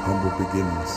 Humble beginnings.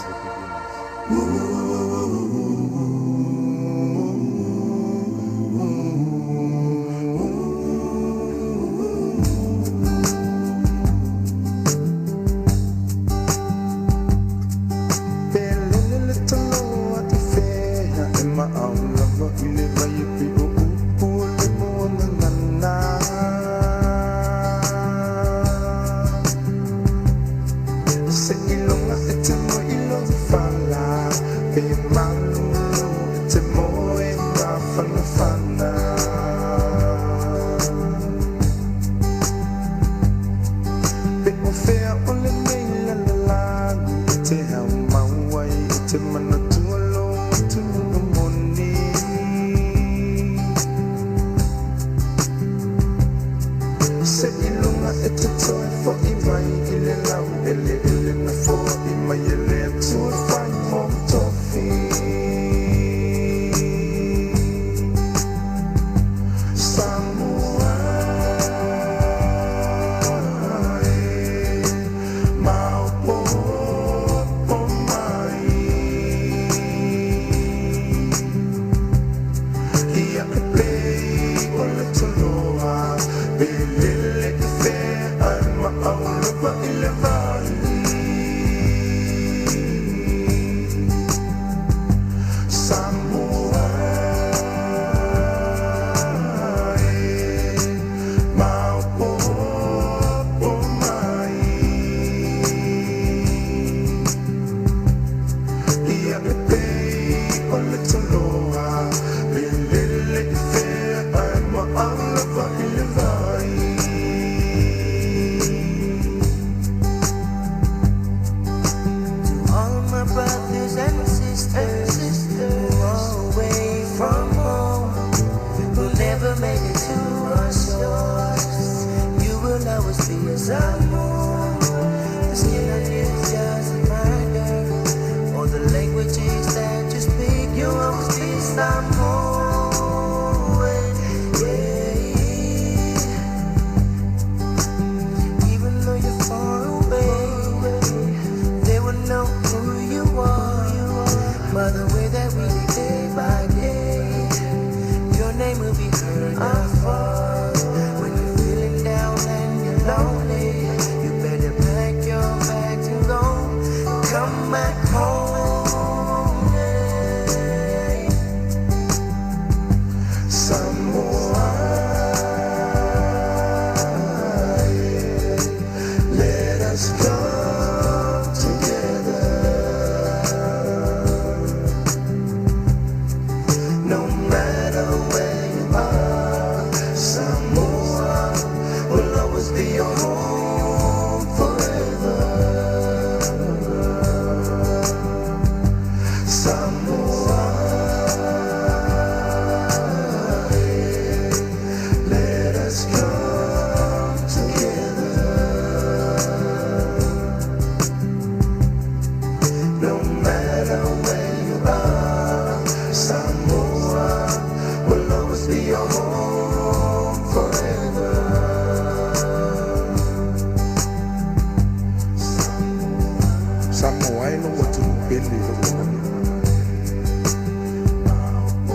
Samoa e lou atunuu pele i lou lagona.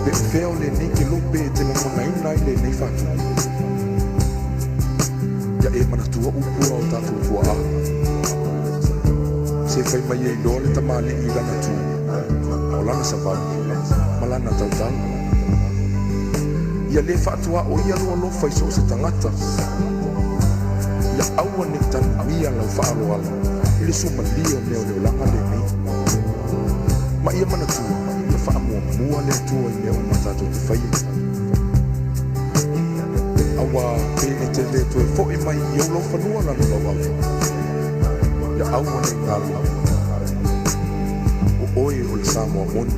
Pe o fea o lenei kelope e te lagonaina ai lenei faatupu? Ia e manatua upu a o tatou tuaa, Se fai mai e iloa le tamalii i lana tu, o lana savali, ma lana tautala. Ia lē faatuaoia lou alofa i so o se tagata. Ia aua ne i tanuia lau faaaloalo i le suamalie o mea o le olaga lenei. Ma ia manatua, ia faamuamua le Atua i mea uma tatou te faia. Auā, pe e te lē toe foʻi mai i ou laufanua lalolauava, ia aua ne i galo, o oe o le Samoa moni.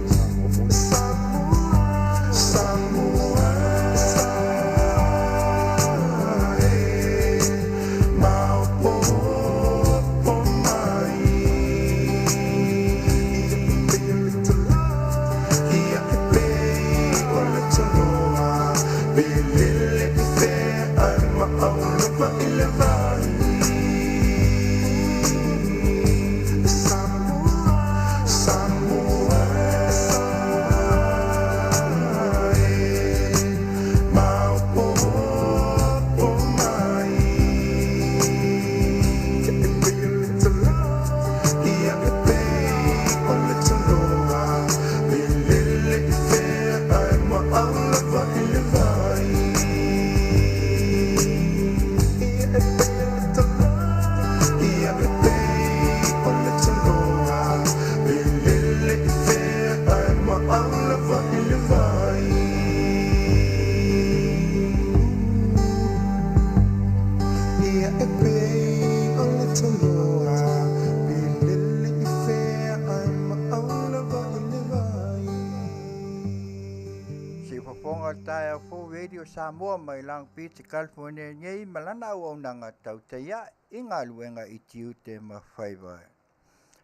Radio Samoa mai Long Beach, California nei ma lana auaunaga tautai ae i galuega i tiute ma faiva.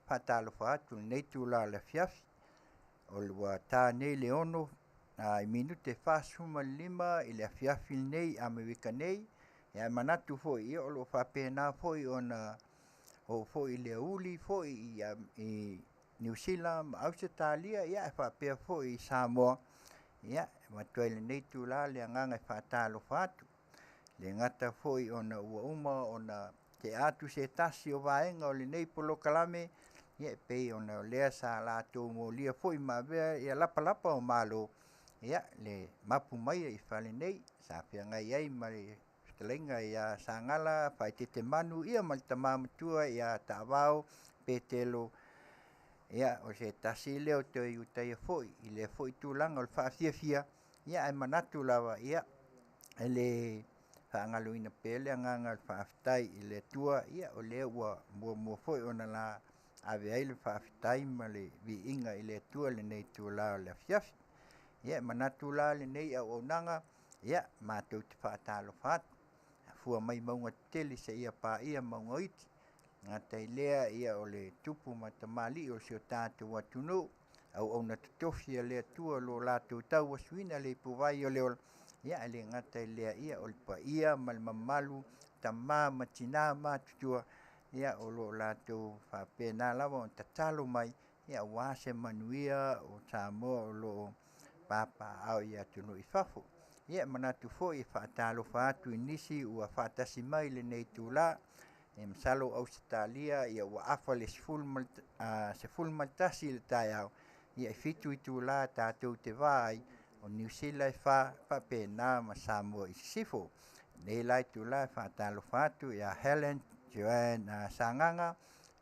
Faatalofa atu i lenei itula o le afiafi, o le ua ta nei le 6 i minute 45 i le afiafi lenei Amerika nei. Ia, e manatu foi ia o lo o faapena foi ona oo foi i le aoauli foi i Niu Sila ma Ausetalia, ia e faapea foi i Samoa. Ia, e avatu ai i lenei itula le agaga e faatalofa atu. E le gata foi ona ua uma ona tea atu se tasi o vaega o lenei polokalame, ia e pei ona o lea sa latou molia foi ma avea ia lapalapa o malo, ia le mapu mai i fale nei sa feagai ai ma le fetalaiga ia Sagala Faaeteete Manu ia ma le tama matua ia Taavao Petelo. Ia, o se tasi lea o toe Iutaia foi i lea foi tulaga o le faafiafia, ia ae manatu lava ia e le faagaloina pea le agaga o le faafetai i le Atua, ia o lea ua muamua foi ona la ave ai le faafetai ma le viiga i le Atua i lenei itula o le afiafi. Ia, e manatu la lenei auaunaga, ia matou te faatalofa atu, afua mai mauga tetele seia paia mauga iti. Gata i lea ia o le tupu ma tamalii o si o tatou atunuu, auauna totofi a le Atua o lo o latou tauasuina le ipuvai o le ola. Ia, e le gata i lea ia o le paia ma le mamalu, tama ma tina matutua, ia o lo o latou faapena lava ona tatalo mai ia aua se manuia o Samoa o lo o papaaao i atunuu i fafo. Ia, e manatu foi e faatalofa atu i nisi ua faatasi mai i lenei itula. E masalo o Ausetalia ia ua afa le 11 i le taeao, ia e 7 itula tatou te va ai, o Niu Sila e 4, faapena ma Samoa i sisifo. Nei la itula e faatalofa atu ia Helen Joanne Sagaga,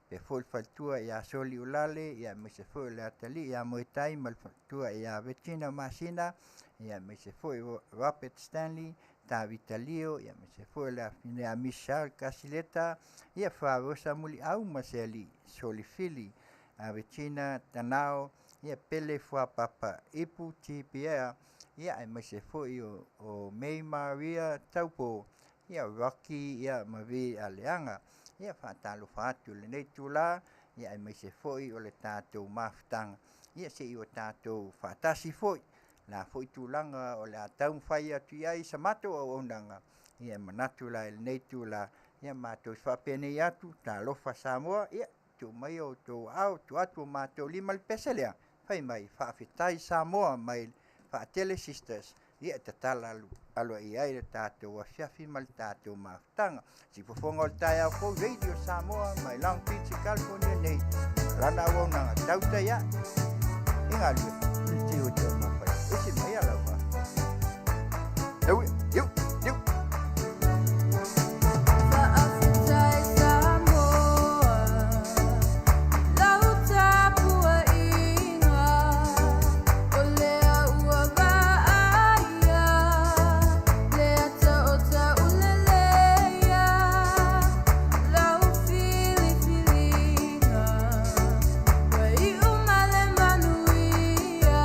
faapea foi le faletua ia Soliulale, ia aemaise foi o le atalii ia Moetai ma le faletua ia Regina Masina, ia aemaise foi o Robert Stanley, Tavita Leo, ia aemaise foi o le afafine ia Michelle Kasileta, ia Farosa Muliau ma se alii Solifili, Regina Tanao, ia Pele Fuapapa Ipu TPL, ia aemaise foi o May Maria Taupo, ia Rocky ia ma Vi Aleaga. Ia faatalofa atu i lenei itula, ia aemaise foi o le tatou mafutaga, ia se i o tatou faatasi foi la foi tulaga o le a taumafai atu i ai sa matou auaunaga. Ia e manatu la i lenei itula, ia matou faapenei atu, talofa Samoa, ia tuu mai outou aao, tuu atu o matou lima le pese lea, fai mai faafetai Samoa mai Faatele Sisters, ia e tatala aloaia ai le tatou afiafi ma le tatou mafutaga. Sifofoga o le taeao fou Radio Samoa mai Long Beach, California nei, lana auaunaga tautai ae i galuega i le tiute o mafai. Isi mai a lau Iu, iu, iu. Faafetai Samoa, lau tapuaiga, o lea ua vaaia, le ata o tauleleia, lau filifiliga, ua iu ma le manuia.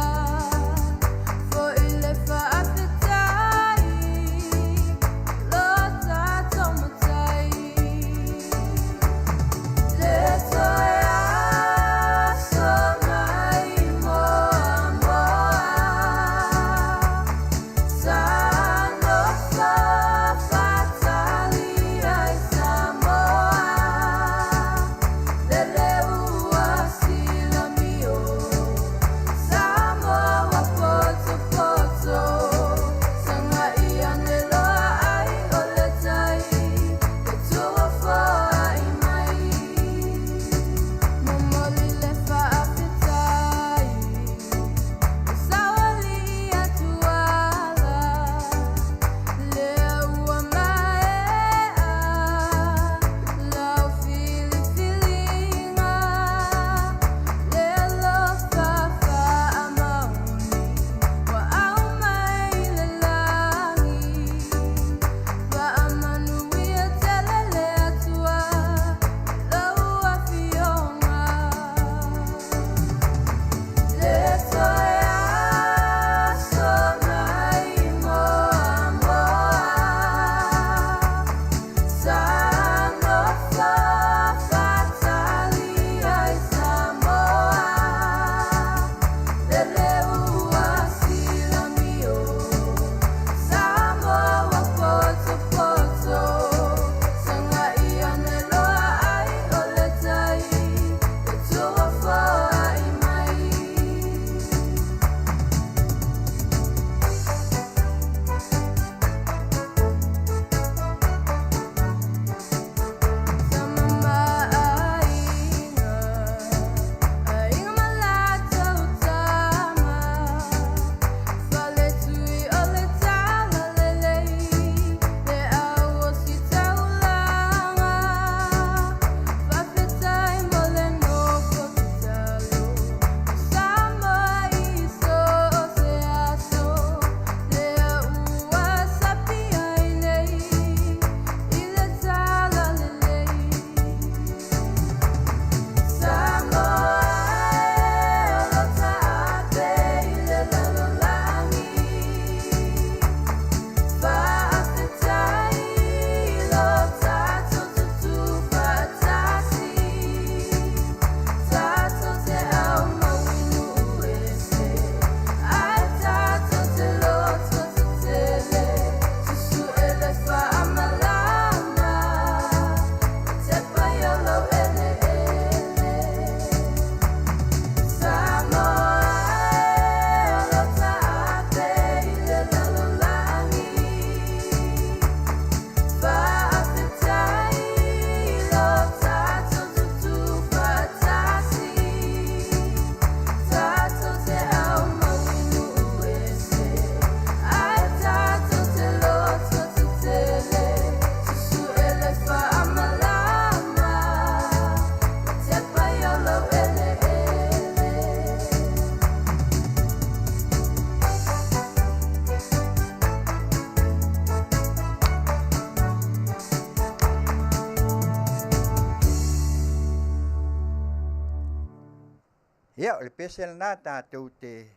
Ia, o le pese lena tatou te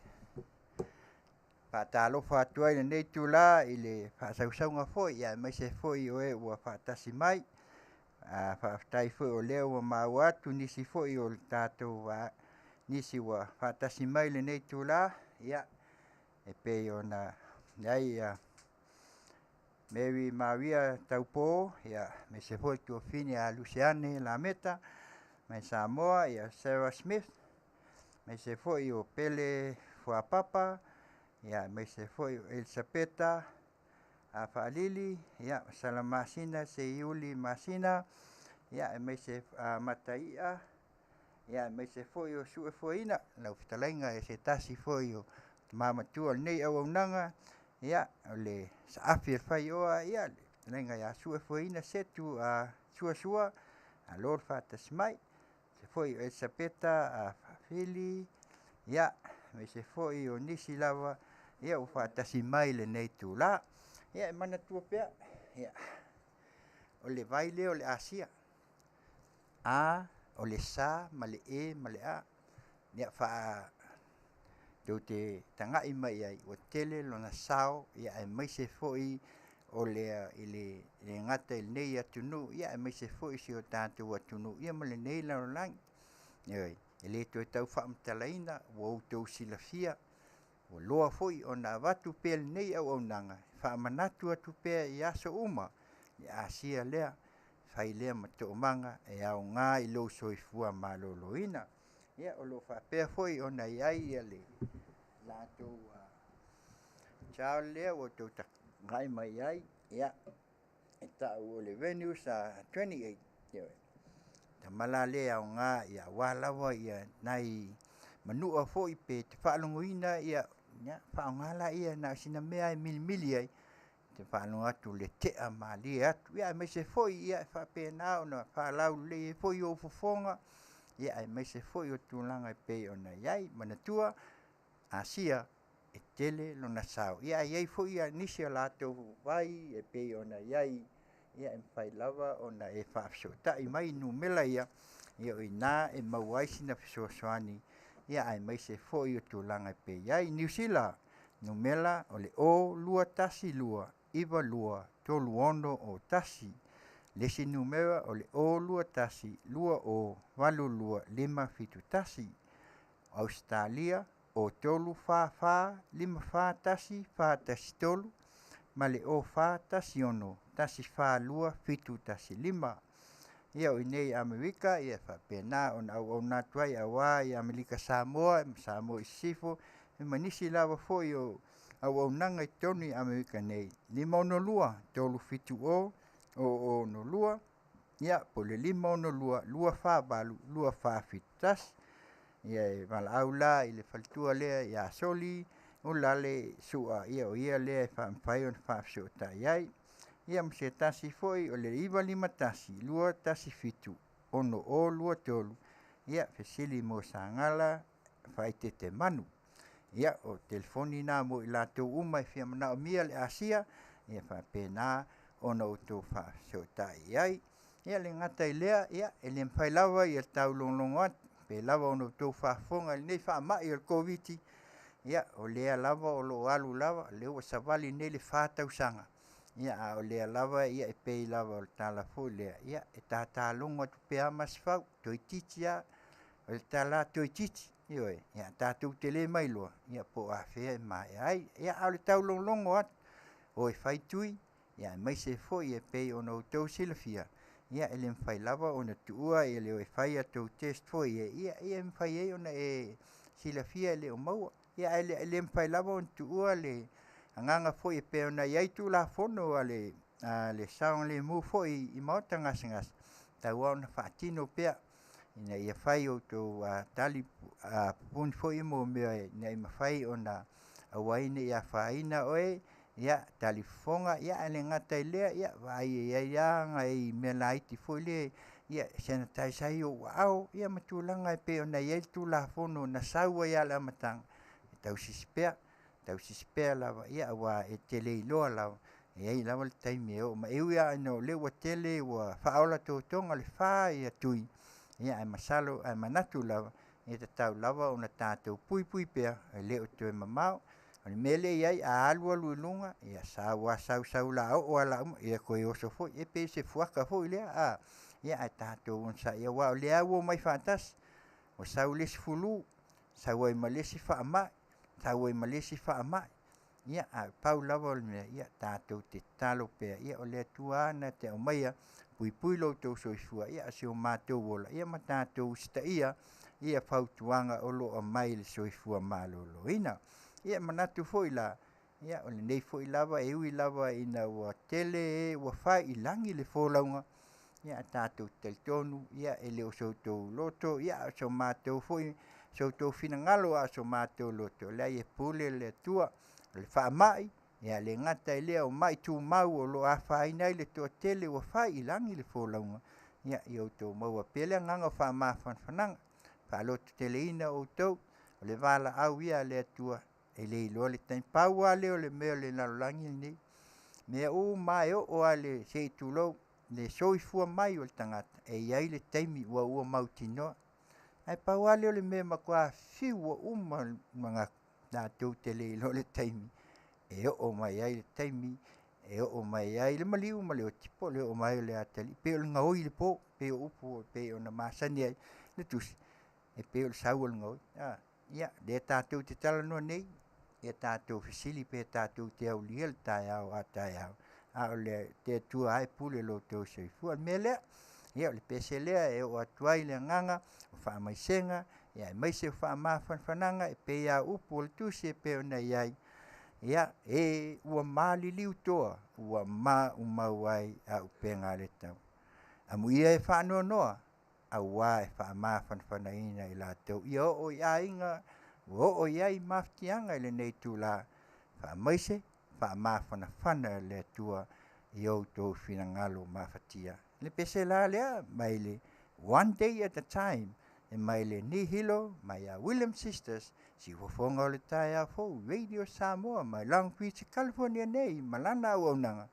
faatalofa atu ai i lenei itula i le faasausauga foi aemaise foi o e ua faatasi mai. Faafetai foi o lea ua maua atu nisi foi o tatou nisi ua faatasi mai i lenei itula, ia e pei ona i ai Mary Maria Taupo, aemaise foi le tuafafine ia Luseane Lameta mai Samoa, ia Sarah Smith, aemaise foi o Pele Fuapapa, aemaise foi o Elisapeta Faalili, Salamasina Seiuli Masina, aemaise Mataia, aemaise foi o Seufuaina lau fetalaiga o se tasi foi o tama matua o lenei auaunaga, o le Saafi o le Faioa, le fetalaiga ia Seufuaina Setu Suasua, malo le faatasi mai. Aemaise foi o Elisapeta Fili, aemaise foi o nisi lava ua faatasi mai i lenei itula. Ia e manatua pea, o le vai lea o le Asia, A o le sa ma le E ma le A. Ia tou te tagai mai i ai, ua tele lona sao aemaise foi o le le gata i lenei atunuu, aemaise foi o si o tatou atunuu ma lenei lalolagi. Ioe. E le toe tau faamatalaina, ua outou silafia, ua loa foi ona avatu pea lenei auaunaga e faamanatu atu pea i aso uma le Asia lea, fai lea ma toomaga e aoga i lou soifua maloloina. Ia, o lo o faapea foi ona i ai le latou child lea ua outou tagai mai i ai, ia, e tau o le Venus 28, ioe. Tama la lea e aoga aua lava nai manua foi pe te faalogoina, ia faaaoga laia na o sina mea lava e milimili ai, e te faalogo atu i le tea malie atu, aemaise foi e faapena ona faalaulelei ai foi ou fofoga, aemaise foi o tulaga e pei ona i ai. Manatua, Asia, e tele lona sao. Ae i ai foi nisi o latou vai e pei ona i ai, e mafai lava ona e faafesootai mai i numera ia, o i ina e maua ai sina fesoasoani aemaise foi o tulaga e pei ona i ai. Niu Sila, numera o le 021 292 3601. Le isi numera o le 021 20 82 571. Ausetalia, 03 44 541 413 ma le 0416 142 715. Ia, o i inei i Amerika, ia e faapena ona auauna atu ai aua Amerika Samoa ma Samoa i Sisifo, ma nisi lava foi o auaunaga i totonu i Amerika nei, 562 370 0062, ia po o le 562 248 2471. Ia e valaau la i le faletua lea ia Soli Olale Sua, ia o ia lea e faamafai ona faafesootai ai. Ia ma se tasi foi o le 951 217 6023, ia fesili mo Sagala Faaeteete Manu. Ia, o telefoni na mo i latou uma e fia manaomia le Asia, ia faapena ona outou faafesootai i ai. Ia, e le gata i lea, e le mafai lava le taulogologo atu, pei lava ona outou faafofoga i lenei faamai o le Koviti-19, ia o lea lava o lo o alu lava, o lea ua savali nei le 4 tausaga, a o lea lava e pei lava o le tala foi lea, ia e tatalogo atu pea lava Masefau, toeitiiti lava, o le tala lava toeitiiti, ioe, tatou te le ma iloa po o afea e maea ai. Ia, a o le taulogologo atu, o e fai tui, aemaise foi e pei ona outou silafia, e le mafai lava ona tuua le o e fai a outou test foi ia, ia e mafai ai ona e silafia e le o maua. Ae le mafai lava ona tuua le agaga foi e pei ona i ai Tulafono a le saogalemu foi i maota gasegase, e tatau lava ona faatino pea ina ia fai outou tali pupuni foi ia mea ina ia mafai ona aua ai ne i afaina oe, ia talifofoga, ae le gata i lea, vaai e i ai lava nai mea laiti foi lea e sanitize ai ou aao ma tulaga e pei ona i ai le Tulafono na sau ai lava i le amataga, e tausisi pea, tausisi pea lava aua e te le iloa lava, e i ai lava le taimi e oo mai. E ui lava ina o lea ua tele ua faaola totoga le 4 tui, ae masalo ae manatu lava, E tatau lava ona tatou puipui pea, e le o toe mamao. O le mea lea e i ai, a alualu i luga, ia sau lava sau sau o le a oo lava o le a uma, ia toe oso foi. E pei o se fuata foi lea a, ia ae tatou onosai aua o lea lava ua omai faatasi. Ua sau le isi flu, sau ai ma le isi faamai, sau ai ma le isi faamai. Ia ae pau lava o le mea, ia tatou te tatalo pea, ia o le Atua lava na te aumaia, puipui lo outou soifua, a o si o matou ola, ia ma tatou usitaia ia fautuaga o lo o aumai e le Soifua Maloloina. Ia e manatu foi la, ia o lenei foi lava, e ui lava ina ua tele e ua fai i lagi le folauga, ia ae tatou te talitonu e le o so outou loto a o so matou foi so outou finagalo a o so matou loto, e leai e pule le Atua. O le faamai, e le gata i lea o mai tumau o lo o afaina ai le toatele ua fai i lagi le folauga, ia outou maua pea le agaga o faamafanafanaga, faalototeleina outou, o le valaau ia a le Atua e le iloa le taimi. Pau lava lea o le mea o le lalolagi lenei, o mea uma lava e oo lava se i tulou le soifua mai o le tagata, e i ai le taimi ua mautinoa. Ae pau lava lea o le mea e matua fiu ua uma manatu, tatou te le iloa le taimi e oo mai ai le taimi e oo mai ai le maliu ma le oti po o le oo mai o le atalii. E pei o le gaoi i le po, pei o upu e pei ona masani ai le tusi, e pei o le sau o le gaoi. Ia, lea tatou te talanoa nei, ia tatou fesili pe tatou te aulia le taeao a taeao, a o le Atua lava e pule i lo outou soifua. O le mea lea, ia o le pese lea e oo atu ai le agaga o faamaisega aemaise o faamafanafanaga e pei lava o upu o le tusi e pei ona i ai, ia, e ua maliliu toa ua maumau ai auupega a le tau. Amuia e faanoanoa aua e faamafanafanaina i latou ia oo i aiga ua oo i ai mafatiaga i lenei itula, faamaise, faamafanafana le Atua i outou finagalo mafatia. Le pese la lea mai le One Day at a Time e mai le Niu Hilo mai ia William Sisters, siufofoga o le taeao fou, Radio Samoa mai Long Beach, California nei ma lana auaunaga,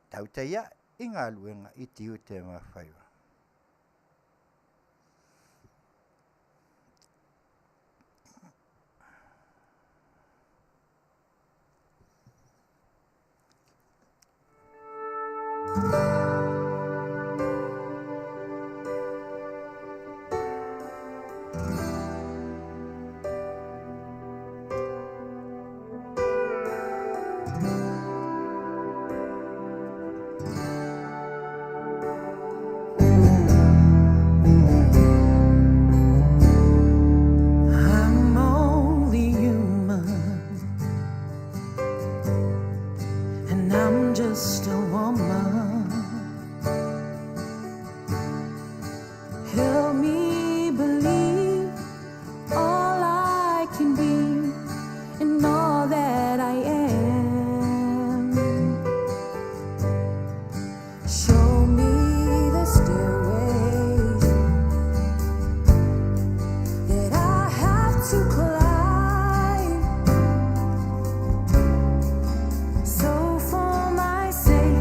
tautai ae i galuega i tiute ma faiva. I'm only human, and I'm just a woman. Help me believe all I can be and all that I am. Show me the stairways that I have to climb. So for my safety,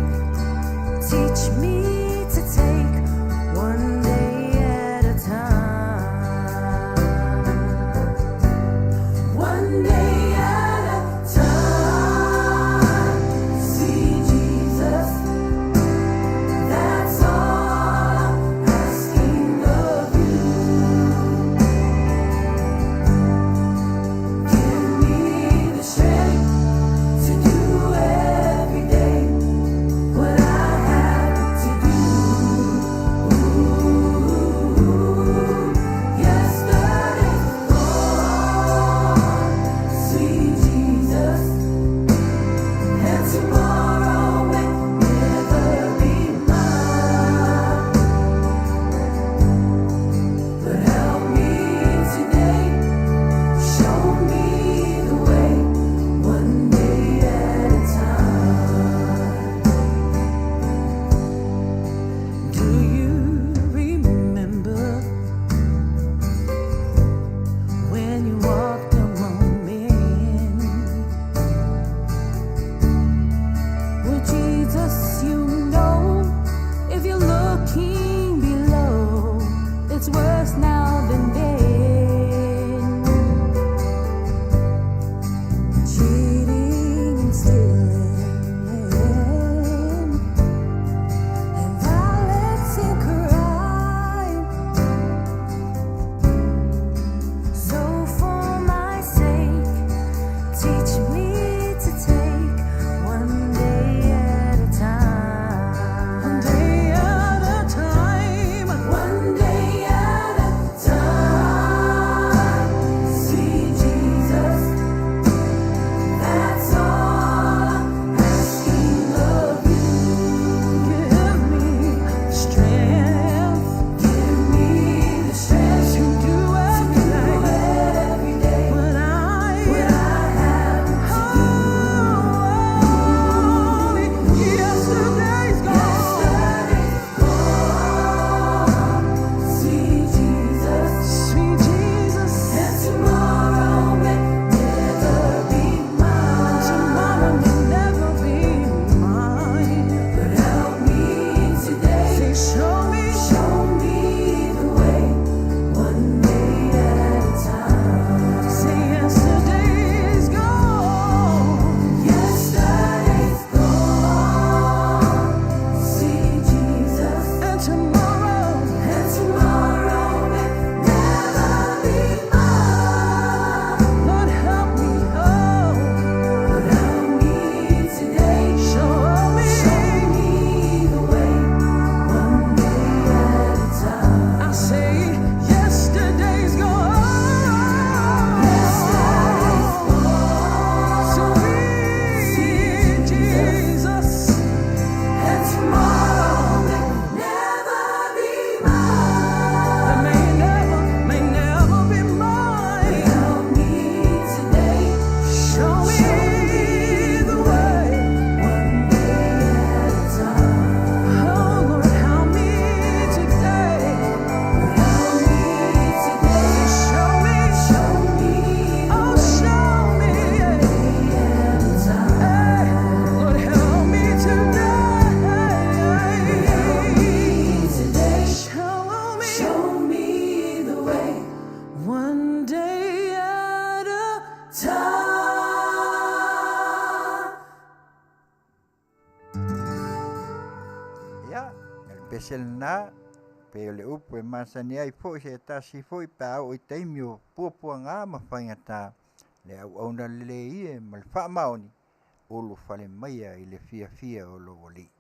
Ia, o le pese lenā, pei o le upu e masani ai foi se tasi foi pe a oo i taimi o puapuaga ma faigata, le auauna lelei e ma le faamaoni, ulufale maia i le fiafia o lou Alii.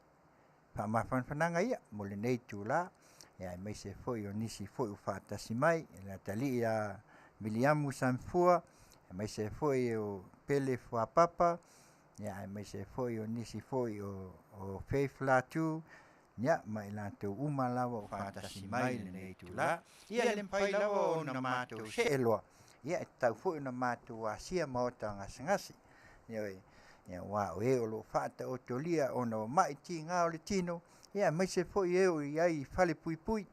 Faamafanafanaga ia mo lenei itula, aemaise foi o nisi foi ua faatasi mai, le atalii ia Viliamu Samefua, aemaise foi o Pele Fuapapa, aemaise foi o nisi foi o Faith Latu, ia ma i latou uma lava ua faatasi mai i lenei itula. Ia e le mafai lava ona matou see loa, ia e tatau foi ona matou asia maota gasegase. Ioe, aua o e o lo o faataotolia ona o mai tiga o le tino, ia aemaise foi e o i ai i falepuipui,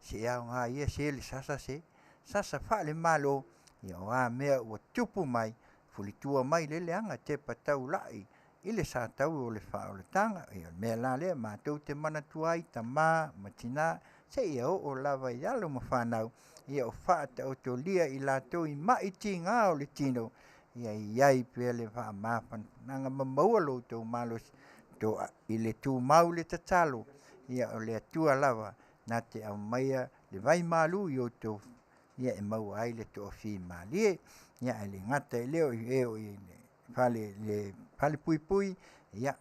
se aoga ia se le sasa se, sasa faale-Malo, ia o a mea ua tupu mai, fulitua mai le leaga tepa taulai i le satauro o le faaolataga. Ia o le mea la lea matou te manatua ai tama ma tina seia oo lava i alo ma fanau, ia o faataotolia i latou i mai tiga o le tino, ia i ai pea le faamafanafanaga ma maua lo outou malosi i le tumau i le tatalo, ia o le Atua lava na te aumaia le vaimalu i outou ia e maua ai le toafimalie. Ia ae le gata i lea o e o i le falepuipui, ia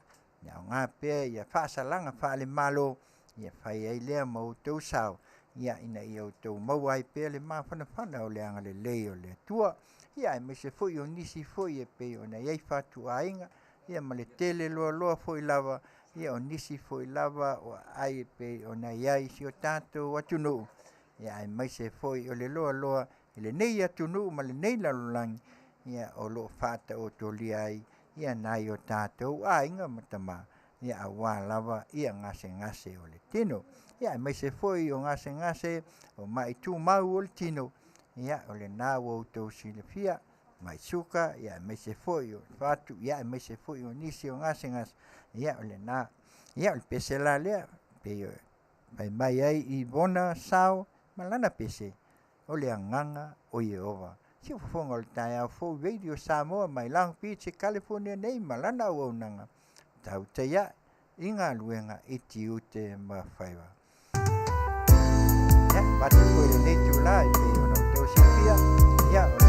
e aoga pea faasalaga faale-Malo e fai ai lea ma outou sao ina ia outou maua ai pea le mafanafana o le agalelei o le Atua. Ia aemaise foi o nisi foi e pei ona i ai fatuaiga, ia ma le tele loaloa foi lava o nisi foi lava o aai e pei ona i ai i si o tatou atunuu, aemaise foi o le loaloa i lenei atunuu ma lenei lalolagi o lo o faataotolia ai nai o tatou aiga ma tama aua lava gasegase o le tino. Ia aemaise foi o gasegase o mai tumau o le tino, ia o lena ua outou silafia, mai suka aemaise foi o le fatu, aemaise foi o nisi o gasegase, ia o lena. Ia o le pese la lea, pei ona fai mai ai Ivona Sao ma lana pese, o le agaga o Ieova. Siufofoga o le taeao fou Radio Samoa mai Long Beach i Kalifonia nei ma lana auaunaga, tautai ae i galuega i tiute ma faiva. Ia, avatu foi lenei itula e pei ona outou silafia, ia, o le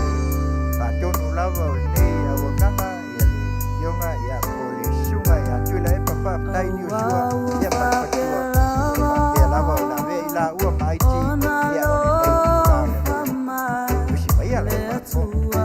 faatonu lava o lenei auaunaga, ia le afioga ia po o le susuga ia Tuilaepa Faafetai Liotua, ia ma le faletua, e faapea lava ona avea i laua ma IT, ia o lenei itula o le afiafi. Tusi maia lau faafofoga.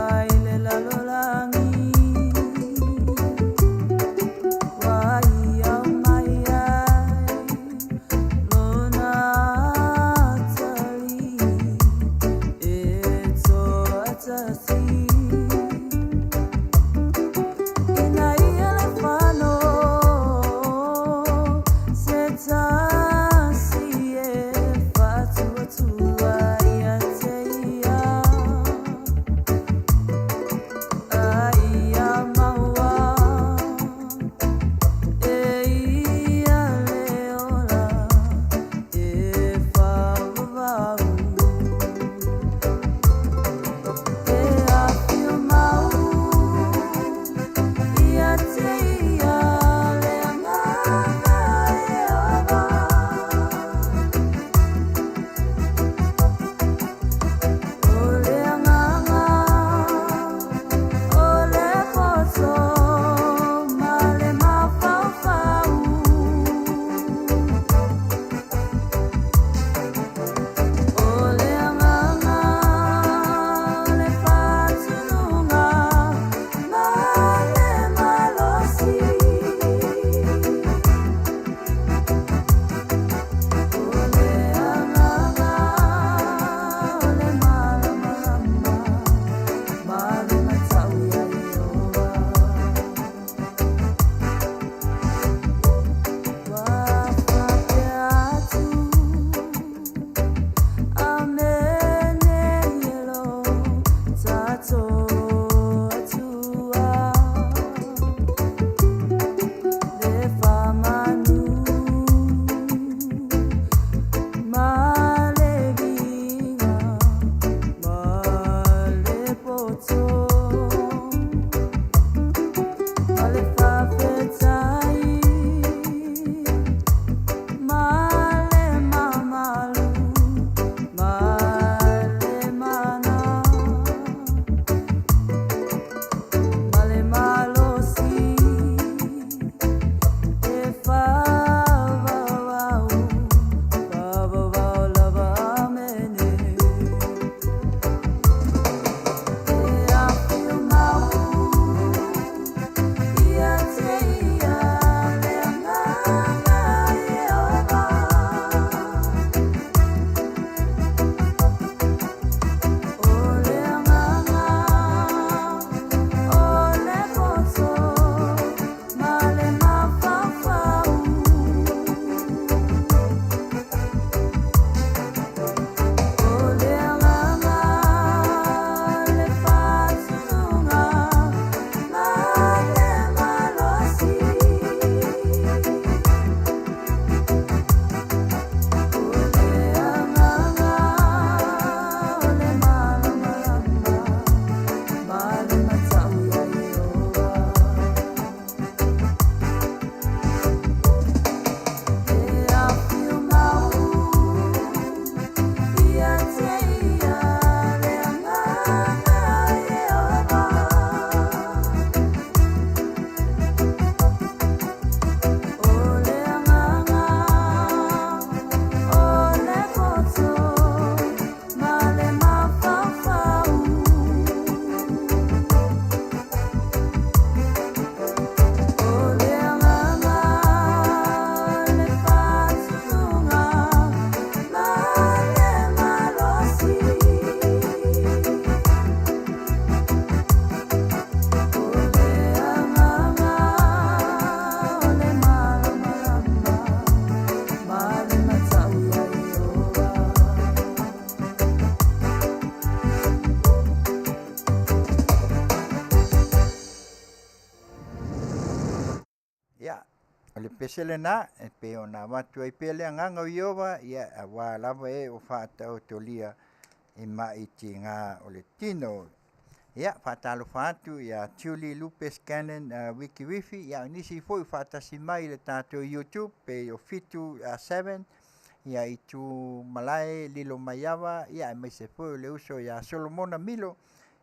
pese lenā e pei ona avatu ai pea le agaga o Ieova, ia auā lava e o faataotolia i maʻitigā o le tino. Ia, faatalofa atu ia Julie Lupes Cannon Wikiwifi, ia o nisi foi faatasi mai i le tatou YouTube pei o Fitu 7, ia Itu Malae Lilo Maiava, ia aemaise foi o le uso ia Solomona Milo.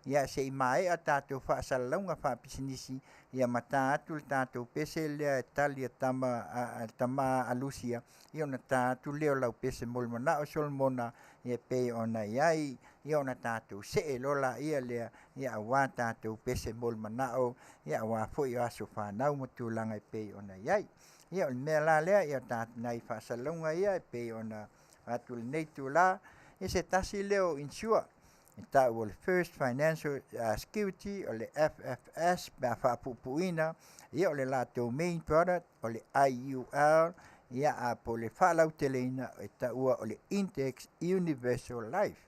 Ia se i maea tatou faasalalauga faapisinisi, ia ma ta atu le tatou pese lea e tali a tama a tama a Lusia, ia ona ta atu lea o lau pese mo le manao Solomona, ia pei ona i ai, ia ona tatou see loa laia lea, ia auā tatou pese mo le manao, ia auā foi o aso fanau ma tulaga e pei ona i ai. Ia o le mea la lea, ia nai faasalalauga ia e pei ona atu i lenei itulā, ia se tasi lea o insure e ta'u o le First Financial Security, o le FFS pe a faapuupuuina. Ia o le latou main product o le IUL, ia a po o le faalauteleina e ta'ua o le Index Universal Life.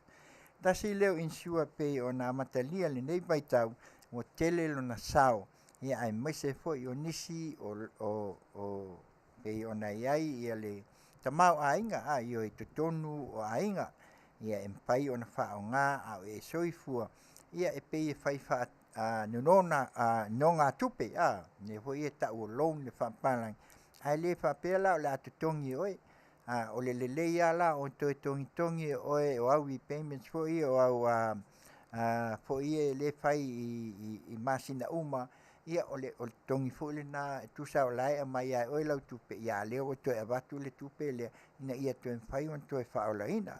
Tasi lea o insure pei ona amatalia lenei vaitau ua tele lona sao, ia aemaise foi o nisi o pei ona i ai ia le tamaoaiga a ioe i totonu o aiga, ia e mafai ona faaaoga a o e soifua, ia e pei e fai faa nonona nogatupe a lea foi e ta'u o loan le faapapalagi, ae le faapea la o le a totogi e oe. A o le lelei lava la o toe togitogi e oe o au repayments foi ia o au foi ia lea e fai i masina uma, ia o le totogi foi lenā e tusa o la e aumai lava e oe lau tupe, ia a o lea ua toe avatu le tupe lea ina ia toe mafai ona toe faaolaina.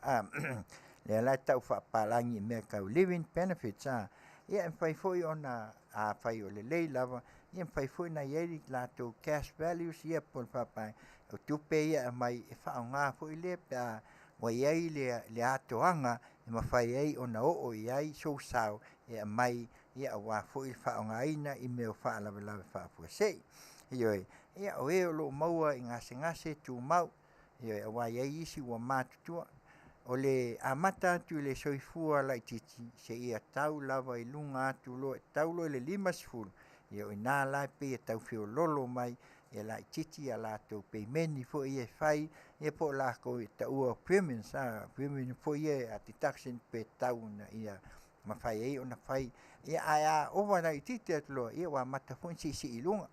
Lea la e tau faapapalagi i mea tau living benefits a. Ia e mafai foi ona afai o lelei lava, ia e mafai foi ona i ai le latou cash values ia po o le faapapalagi o tupe ia e aumai e faaaoga foi lea pe a ua i ai le atoaga e mafai ai ona oo i ai sou sao e aumai, ia auā foi le faaaogaina i mea o faalavelave faafuasei. Ioe, ia o e o lo o maua i gasegase tumau, ioe, auā e i ai isi ua matutua. O le amata atu i le soifua laitiiti seia tau lava i luga atu loa e tau loa i le 50, ia o i ina la e pei e tau feoloolo mai e laitiiti a latou pemeni foi ia e fai, ia po o latou e taua o premiums a premium foi ia deduction pe tatau ina ia mafai ai ona fai. Ia ae a ova laitiiti atu loa, ia ua amata foi ona siisii i luga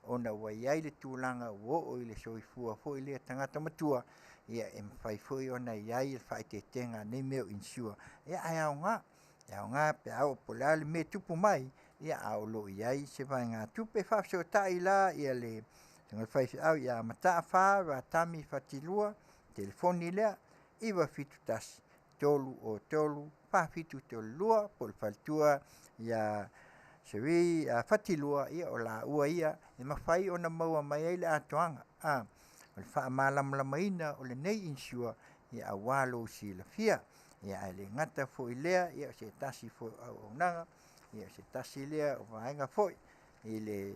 ona ua i ai le tulaga ua oo i le soifua foi lea tagata matua, ia e mafai foi ona i ai le faaeteetega nei mea o insure. Ia ae aoga, e aoga pe a oo po o le a le mea e tupu mai, ia a o lo o i ai se vaegatupe. Faafesootai la ia le faifeau ia Mataafa Ratami Fatilua, telefoni lea 971 303 4732, po o le faletua ia Seri Fatilua, ia o laua ia e mafai ona maua mai ai le atoaga a o le faamalamalamaina o lenei insure, ia auā lou silafia. Ia ae le gata foi i lea, ia o se tasi foi o auaunaga, ia o se tasi lea o vaega foi i le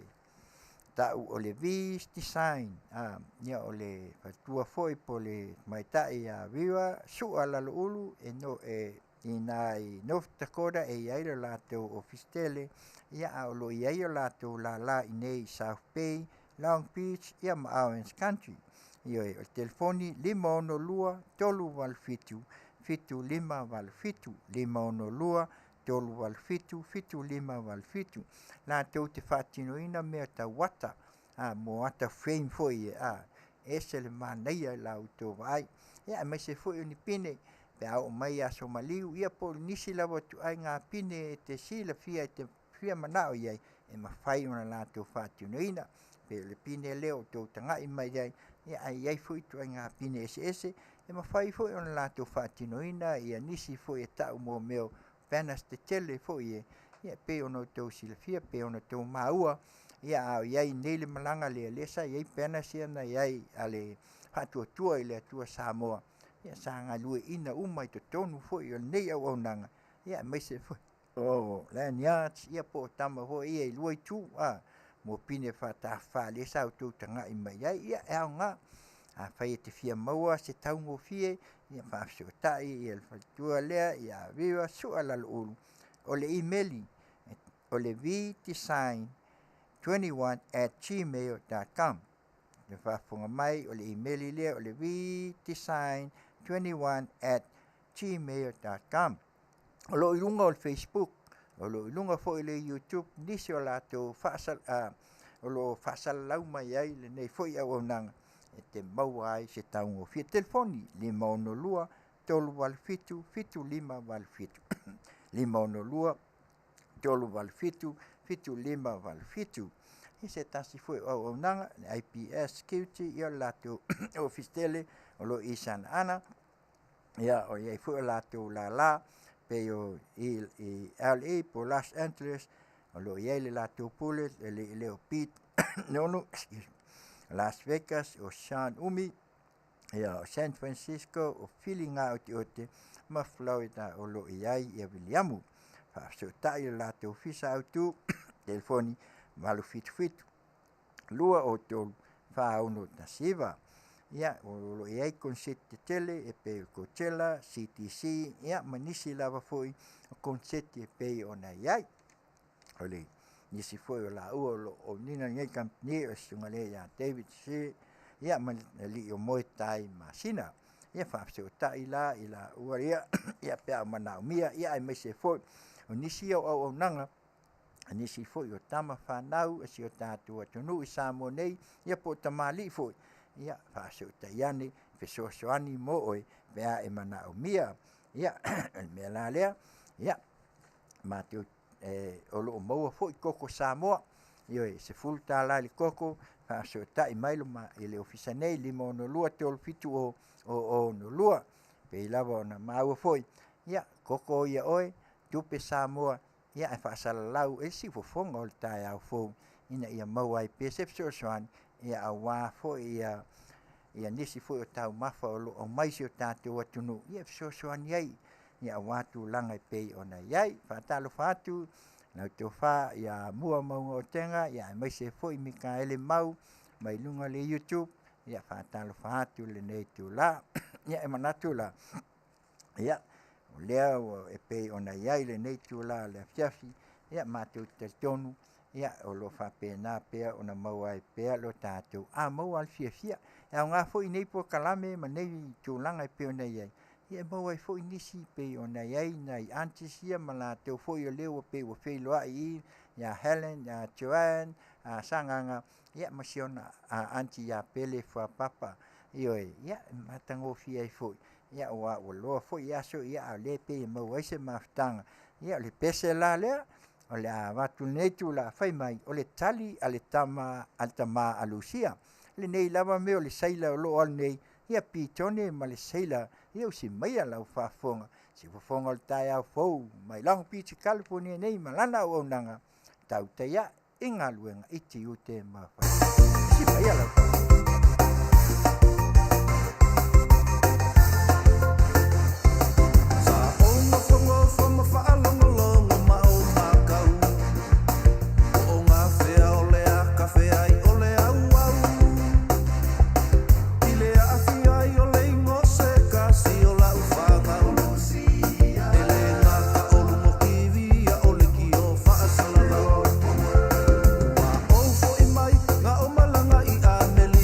ta'u o le V's Design a, ia o le faletua foi po o le tamaitai ia Vera Su'a Laloulu e no e i ina i North Dakota e i ai le latou ofisi tele, ia a o lo o i ai o latou lālā i inei i South Bay, Long Beach, ia ma Orange Country. Ioe, o le telefoni 562 387 7587, 562 387 7587, latou te faatinoina mea tau ata a mo ata frame foi ia a ese le manaia i la outou vaai, ia aemaise foi o ni pine pe a oo mai aso maliu, ia po o nisi lava o ituaiga pine e te silafia e te fia manao i ai e mafai ona latou faatinoina. Pei o le pine lea ua outou tagai mai ai, ia ae i ai foi ituaiga pine eseese e mafai foi ona latou faatinoina ia nisi foi e ta'u mo mea o banners tetele foi e, ia pei ona outou silafia pei ona outou maua, ia a o i ai nei le malaga lea, lea sa i ai banners ia na i ai a le Faatuatua i le Atua Samoa, ia sa galueaiina uma i totonu foi o lenei auaunaga, ia aemaise foi o lanyards, ia po o tama foi ia e lua itu a mo pine faatafafa lea sa outou tagai mai ai. Ia e aoga afai e te fia maua se taugofie, ia faafesootai ia le faletua lea ia Vera Sua Laloulu. O le imeli o le vdesign21@gmail.com. Le faafofoga mai, o le imeli lea o le vdesign21@gmail.com. O lo o i luga o le Facebook, o lo o i luga foi o le YouTube nisi o latou faasal, o lo o faasalalau mai ai lenei foi auaunaga e te maua ai se taugofie. Telefoni 562 387 7587. 562 387 7587. I se tasi foi o auaunaga, le IPS Security, ia o le latou ofisa tele o lo o i Santa Ana, ia o i ai foi o latou lala pei o i LA po o Los Angeles, o lo o i ai le latou pule, le alii lea o Pete Nonu, Las Vegas, o Sean Umi, ia o San Francisco, o Filiga-oteote ma Florida o lo o i ai ia Viliamu. Faafesootai le latou ofisa autu, telefoni 877 203 4619. Ia, o lo o i ai konseti tetele e pei o Coachella, CTC, ia ma nisi lava foi o konseti e pei ona i ai. O le nisi foi o laua o lo o nina lenei kamupani o le susuga lea ia David Shi, ia ma le alii o Moetai Masina. Ia faafesootai la i laua ia, ia pe a manaomia, ia aemaise foi o nisi ia o auaunaga a nisi foi o tama fanau a si o tatou atunuu i Samoa nei, ia po o tamalii foi, ia faafesootai ane, fesoasoani mo oe pe a e manaomia. Ia, o le mea la lea, ia, matou o lo o maua foi koko Samoa, ioe, $10 i le koko, faafesootai mai i le ofisa nei 562 370 062. Pei lava ona maua foi, ia, koko ia oe, tupe Samoa, ia ae faasalalau e le siufofoga o le taeao fou ina ia maua ai pea se fesoasoani, ia aua foi ia nisi foi o taumafa o lo o aumai i si o tatou atunuu, ia e fesoasoani ai ia aua tulaga e pei ona i ai. Faatalofa atu lau tofa ia Mua Mauga-o-Tega, ia aemaise foi Mikaele Mau mai luga o le YouTube, ia faatalofa atu i lenei itula. Ia e manatu la, ia, o lea ua e pei ona i ai lenei itula o le afiafi, ia matou te talitonu, ia o lo o faapena pea ona maua ai pea lo tatou a maua le fiafia. E aoga foi nei polokalame ma nei tulaga e pei ona i ai, ia e maua ai foi nisi pei ona i ai nai aunties ia ma latou foi o lea ua pei ua feiloai i ia Helen, ia Joanne, a Sagaga, ia ma si ona auntie ia Pele Fuapapa. Ioe, ia e matagofie ai foi, ia aua ua loa foi aso, ia a o lea e pei e maua ai se mafutaga. Ia o le pese la lea, o le a avatu lenei itula, fai mai, o le tali a le tama a le tama a Lusia. Lenei lava mea o le sailor o lo o alu nei, ia pitone ma le sailor, ia usi maia lau faafofoga, siufofoga o le taeao fou mai Long Beach, California nei ma lana auaunaga tautai ae i galuega i tiute ma faiva. Usi maia lau faafofoga. Sa ou nofonofo ma faalogologo ma ou matau, po o gafea o le a kafe ai o le auau. I le aafia ai o le igoa o se kasi o lau fanau. E le gata o luga o TV a o lekiō faasalalau. Ua ou foi mai na ou malaga i Amerika.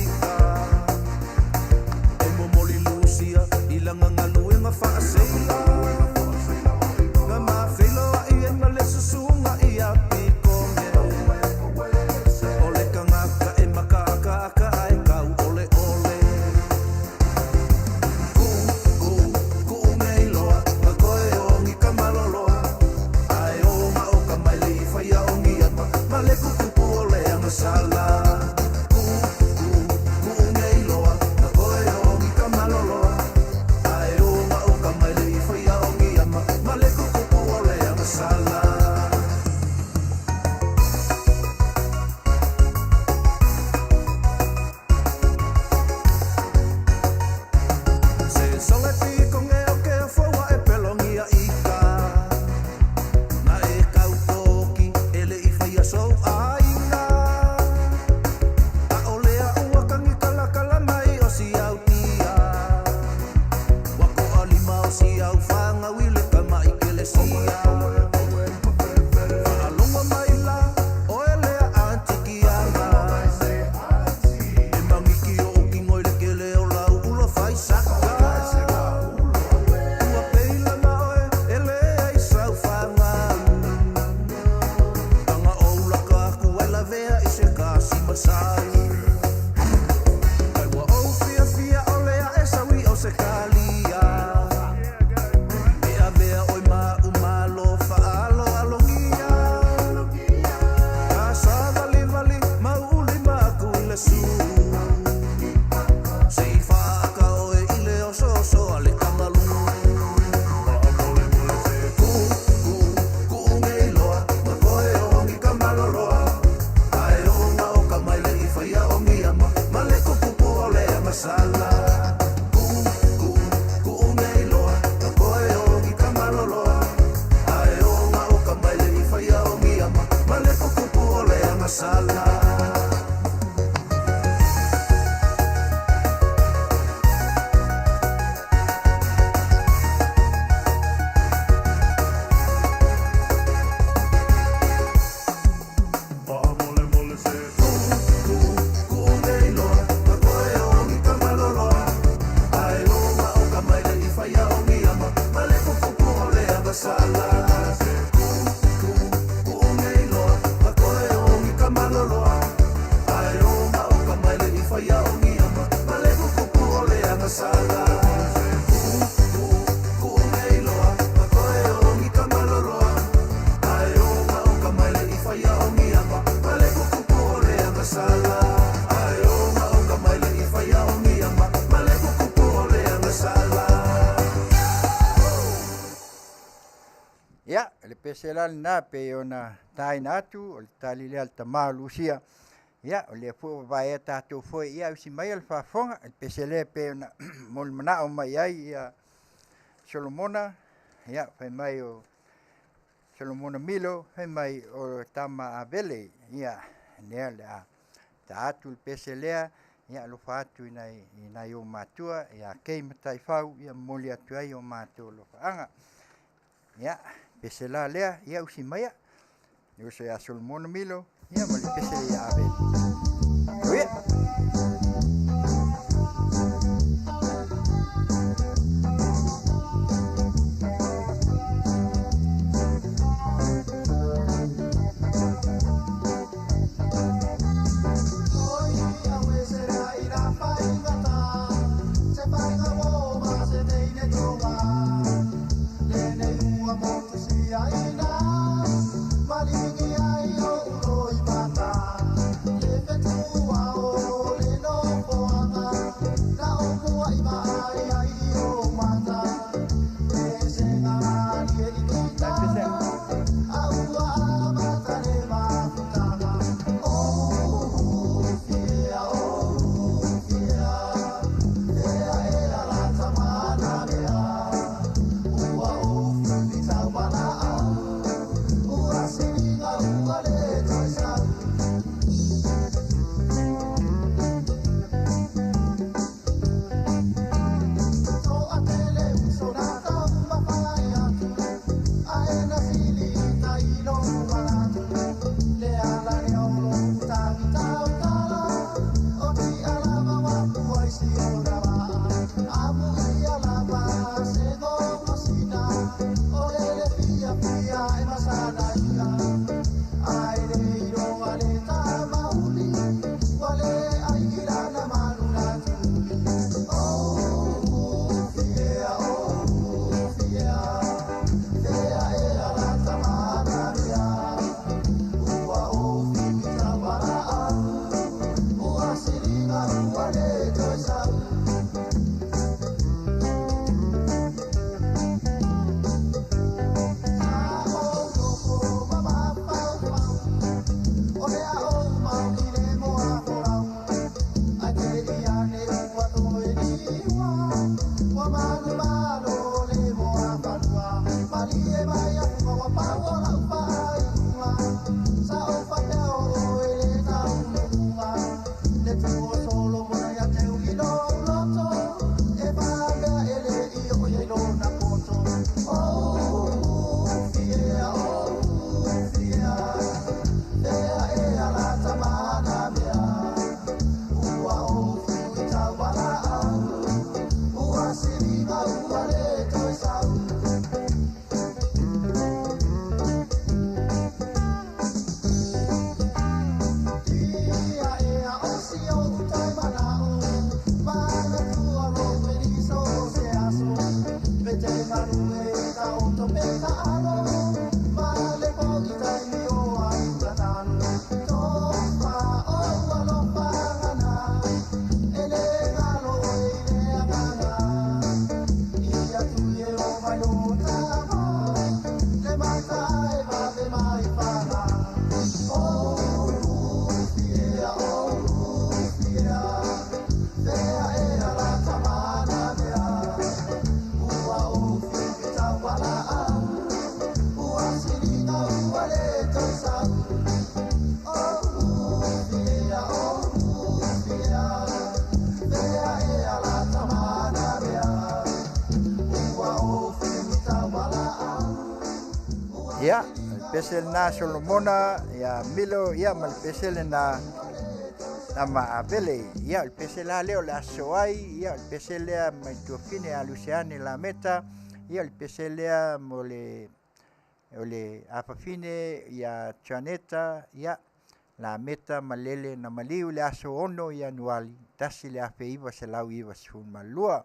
Ia, le pese la lena pei ona taina atu, o le tali lea a le tama o Lusia. Ia, o lea foi ua vaea tatou foi, ia usi maia le faafofoga, le pese lea pei ona molimana'a mai ai ia Solomona, ia fai mai o Solomona Milo, fai mai o tama Avele, ia lea o le a ta atu le pese lea, ia alofa atu i nai ou matua, ia Kei ma Taifau, ia momoli atu ai o matou alofaaga. Ia, pese la lea, ia usi maia, le uso ia Solomona Milo, ia ma le pese ia Avele. Ia. Ia, le pese lena Solomona, ia Milo, ia ma le pese lena tama Avele. Ia, le pese la lea o le aso ai, ia, le pese lea mai tuafine a Luciane Lameta, ia, le pese lea mo le o le afafine ia Janeta, ia, Lameta Malele na maliu i le aso 6 Ianuali 1992.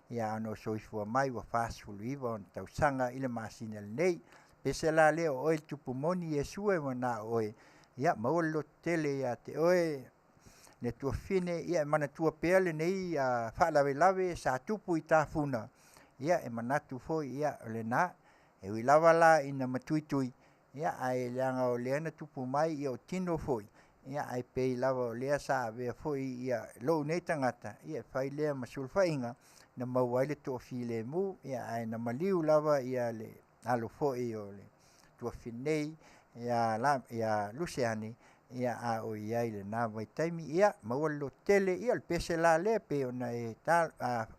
Ia ona o soifua mai ua 49 ona tausaga i le masina lenei. Pese la lea o oe le tupu moni Iesu e manao oe, ia maua le lototele ia te oe le tuafafine, ia e manatua pea lenei faalavelave sa tupu i tafuna, ia e manatu foi ia o lena. E ui lava la ina matuitui, ia ae leaga o lea na tupu mai ia o tino foi, ia ae pei lava o lea sa avea foi ia lou nei tagata, ia e fai lea ma sulufaiga na maua ai le toafilemu, ia ae na maliu lava ia le alo foi o le tuafafine nei ia Luseane, ia a o i ai i lena vaitaimi, ia maua le lototele, ia o le pese la lea pei ona e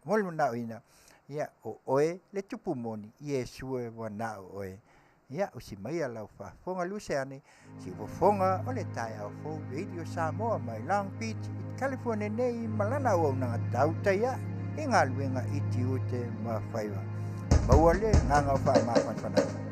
molimauina, ia o oe le tupu moni, Iesu e manao oe. Ia, usi maia lau faafofoga Luseane, siufofoga o le taeao fou Radio Samoa mai Long Beach i California nei ma lana auaunaga tautai ae i galuega i tiute ma faiva. Maua le agaga o faamafanafanaga.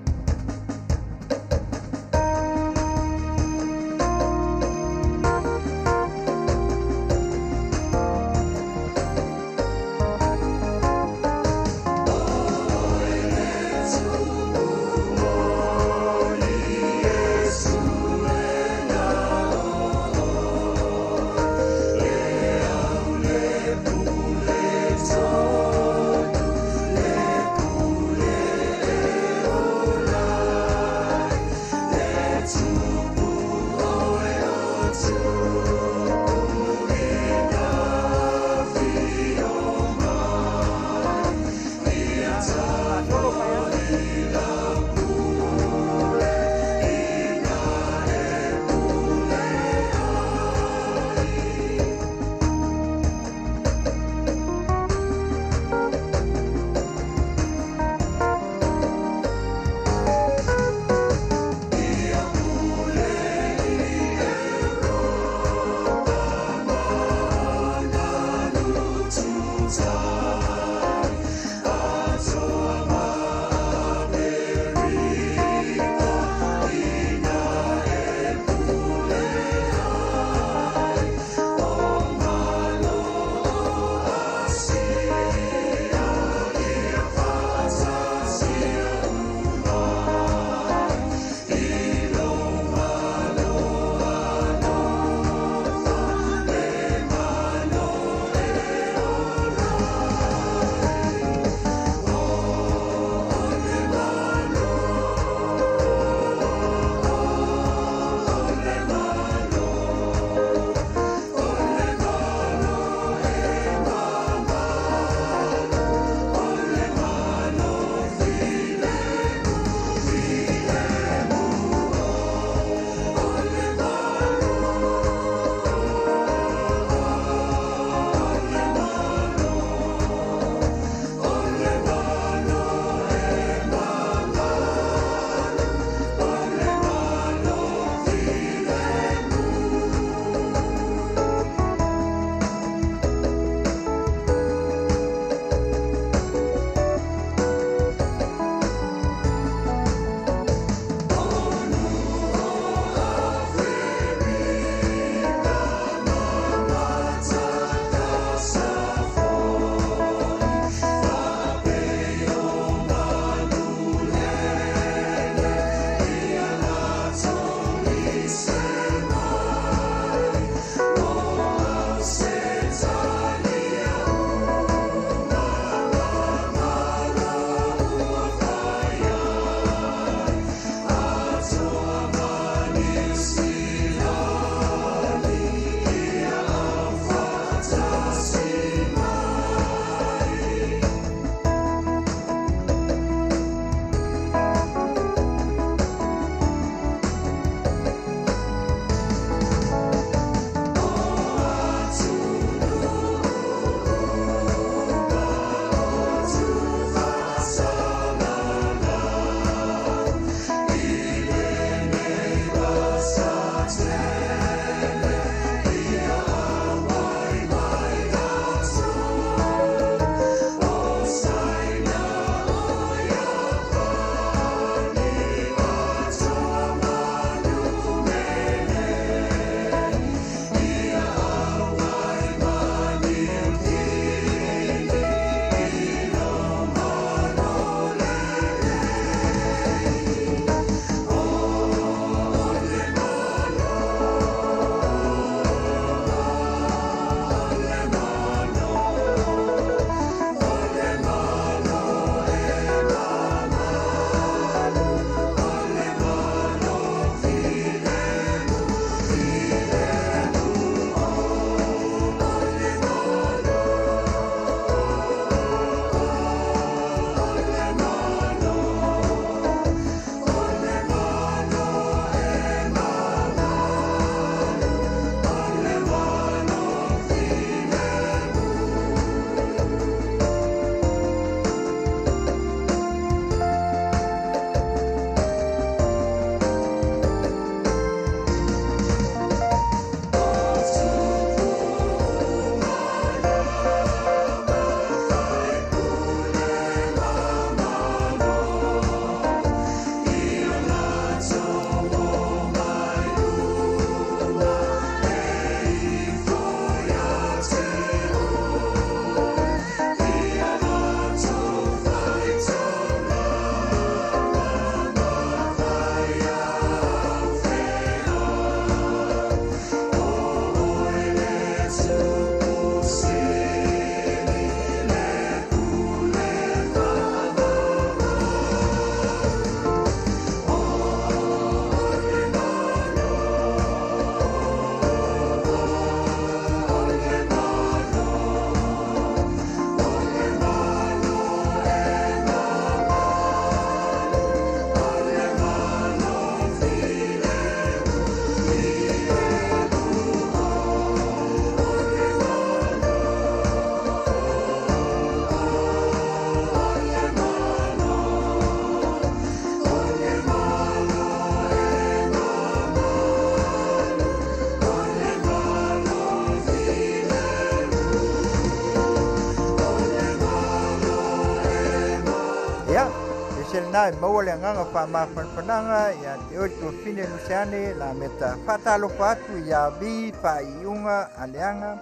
pese lena e maua le agaga faamafanafanaga ia te oe le tuafine Luseane Lameta. Faatalofa atu ia Vi Faaiuga Aleaga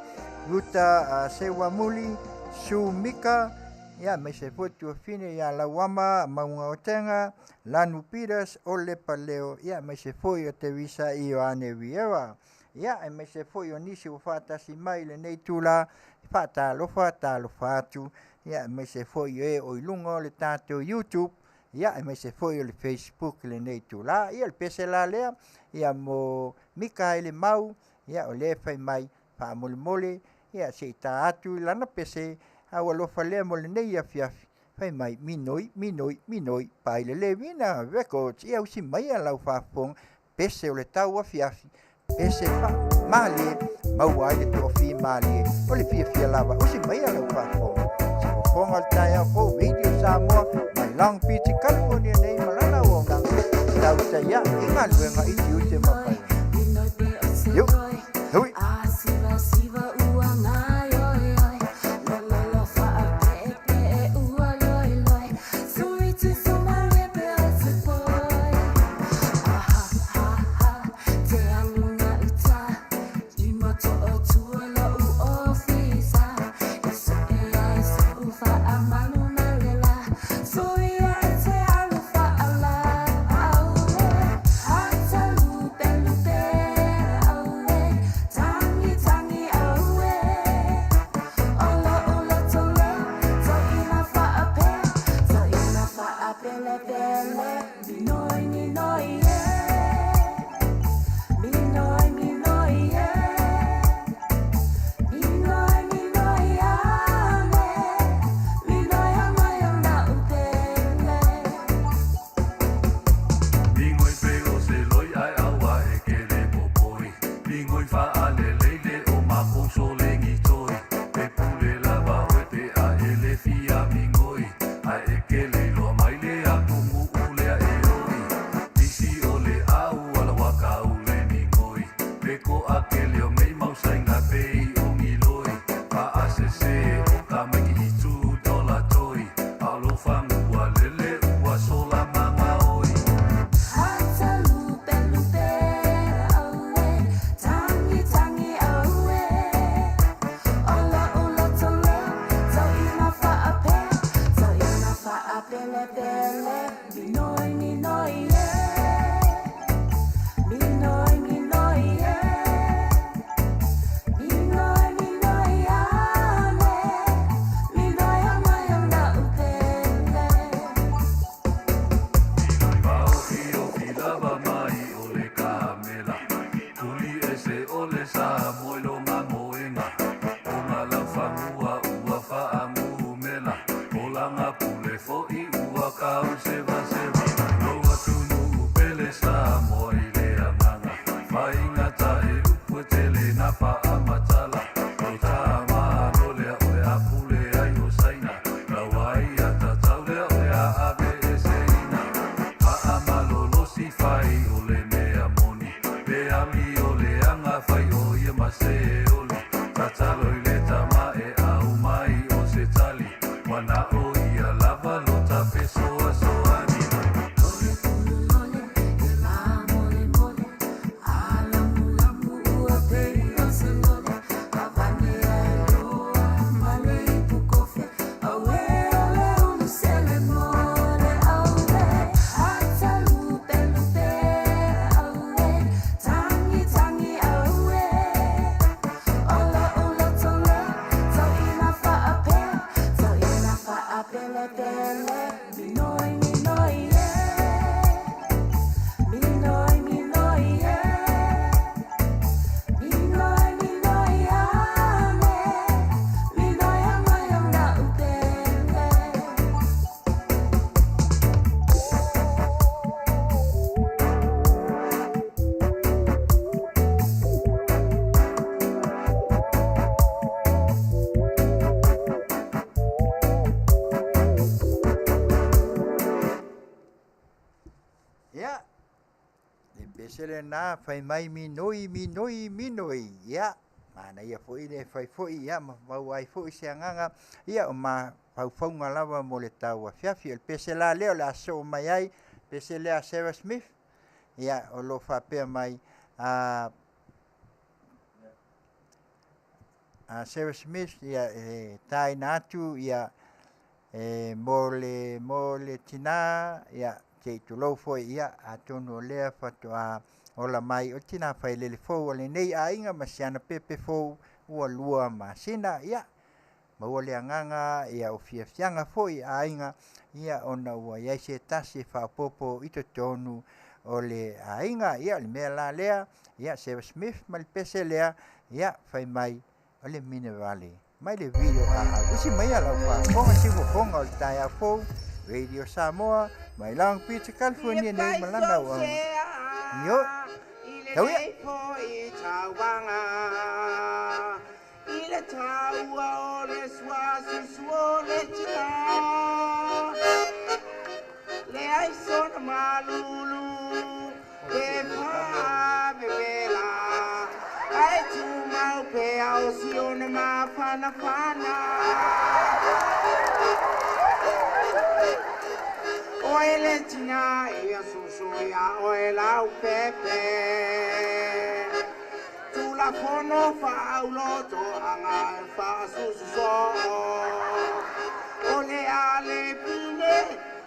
Ruta Seuamuli Su Mika, ia aemaise foi le tuafine ia Lauama Maugaotega Lanu Peters o Lepaleo, ia aemaise foi o Teresa Ioane Vieira. Ia, aemaise foi o nisi ua faatasi mai i lenei itula, faatalofa talofa atu, ia aemaise foi o e o i luga o le tatou YouTube, ia aemaise foi o le Facebook i lenei itula. Ia, o le pese la lea, ia mo Mikaele Mau, ia o lea e fai mai, faamolemole, ia se i ta atu i lana pese, a ua alofa lea mo lenei afiafi, fai mai, minoi, minoi, minoi, pai le Levina Records, ia usi maia lau faafofoga, pese o le tau afiafi, pese malie, maua ai le toafimalie, o le fiafia lava, usi maia lau faafofoga. Se fofoga o le taeao fou, Radio Samoa, mai Long Beach, California nei, ma lana auaunaga, tautai i galuega i tiute ma faiva. Iu, hui. Migoi pe o se loi ae aua e kele popoi. Migoi faalelei le o makou solegi toi. Pe pule lava oe pe a e le fia migoi. Ae e kele iloa mai le atunuu lea e oi. Nisi o le au ala ua kau le migoi. Pe ko a kele o mei mau sainga pei o ngiloi. Faasese o ka maiki i tu dola toi. Alofa ngua lele ua sola manga oi. Paofi lava mai o le kamela. Tuli ese o le sa moi lo moenga. O ngā laufanua ua faangumela. O langa pule fo'i ua kau seva seva. Lo atunuu pele sa moa i le agaga. Faigata e upu e tele na faamatala. O tamalo lea o le a pule ai o Saina. Lau ai a tatau lea o le a ave e seina. Faamalolosi fai o le mea moni. Pe ami o le aga fai o ia ma se oli. Tatalo i le tama e au mai o se tali. Wana o ia lava lo ta fesoasoani. Ia, le pese lena, fai mai minoi, minoi, minoi. Ia, Manaia foi le fai foi ia ma maua ai foi se agaga ia o mafaufauga lava mo le tauafiafi. O le pese la lea o le a sosoo mai ai, pese lea a Sarah Smith, ia o lo o faapea mai a Sarah Smith ia e taina atu ia e mo le mo le tina ia se i tulou foi ia atonu o lea faatoa ola mai o le tina failele fou a lenei aiga ma si ana pepe fou ua 2 masina. Ia maua le agaga ia o fiafiaga foi i aiga ia ona ua i ai se tasi e faaopoopo i totonu o le aiga. Ia o le mea la lea, ia Sarah Smith ma le pese lea, ia fai mai o le minerale mai le VOA. Usi maia lau faafofoga siufofoga o le taeao fou, Radio Samoa, mai Long Beach, California nei ma lana auauna. Ioe, tau ia. I le taua o le suasusu o le tina, leai sona malulu pe faavevela, ae tumau pea o siona mafanafana. Oe le tina ia susu ia oe lau pepe, Tulafono faaulotoaga e faasususoo, o le a le pine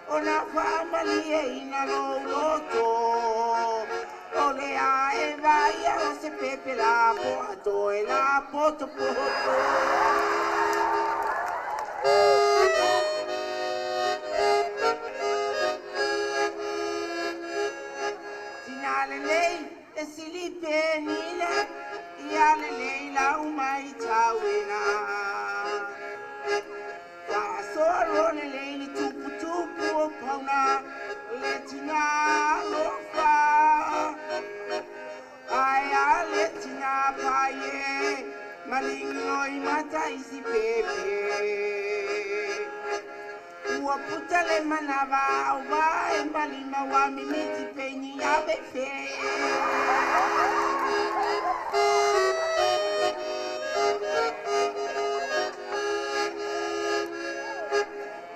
ona faamalieina lou loto, o le a e vaia o se pepe lapoa toe lapotopoto. Tina lelei e silipe nina, ia lelei lau maitauina. Faasolo lelei le tuputupu o pauna, le tina alofa. Ae a le tina paie, maligiloi mata isi pepe. Ua puta le manava au vae malima wa mimiti peini ave fe.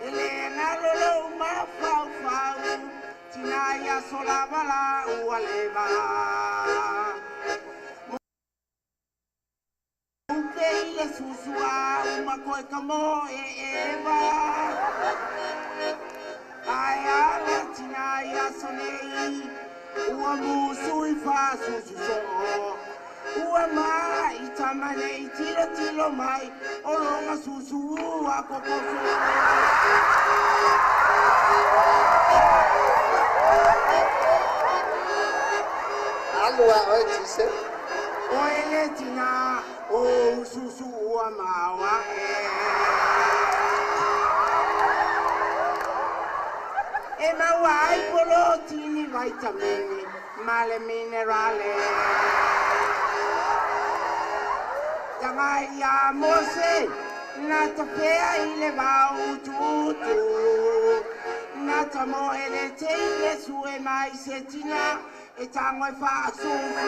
E le galo lou mafaufau, tina ia solava la ua leva. Upe i le susua uma koe ka mo e eva. Ae a le tina ia sonei, ua musu i faasususoo. Ua mai tama nei tilo tilo mai, o loga susu ua kokoso. Alu a oe tise. Oe le tina o ususu ua maua e. E maua ai polotini vitamini ma le minerale. Tagai ia Mose na tafea i le vao utuutu. Na tamo e le teile sue mai se tina e tango e faasusu.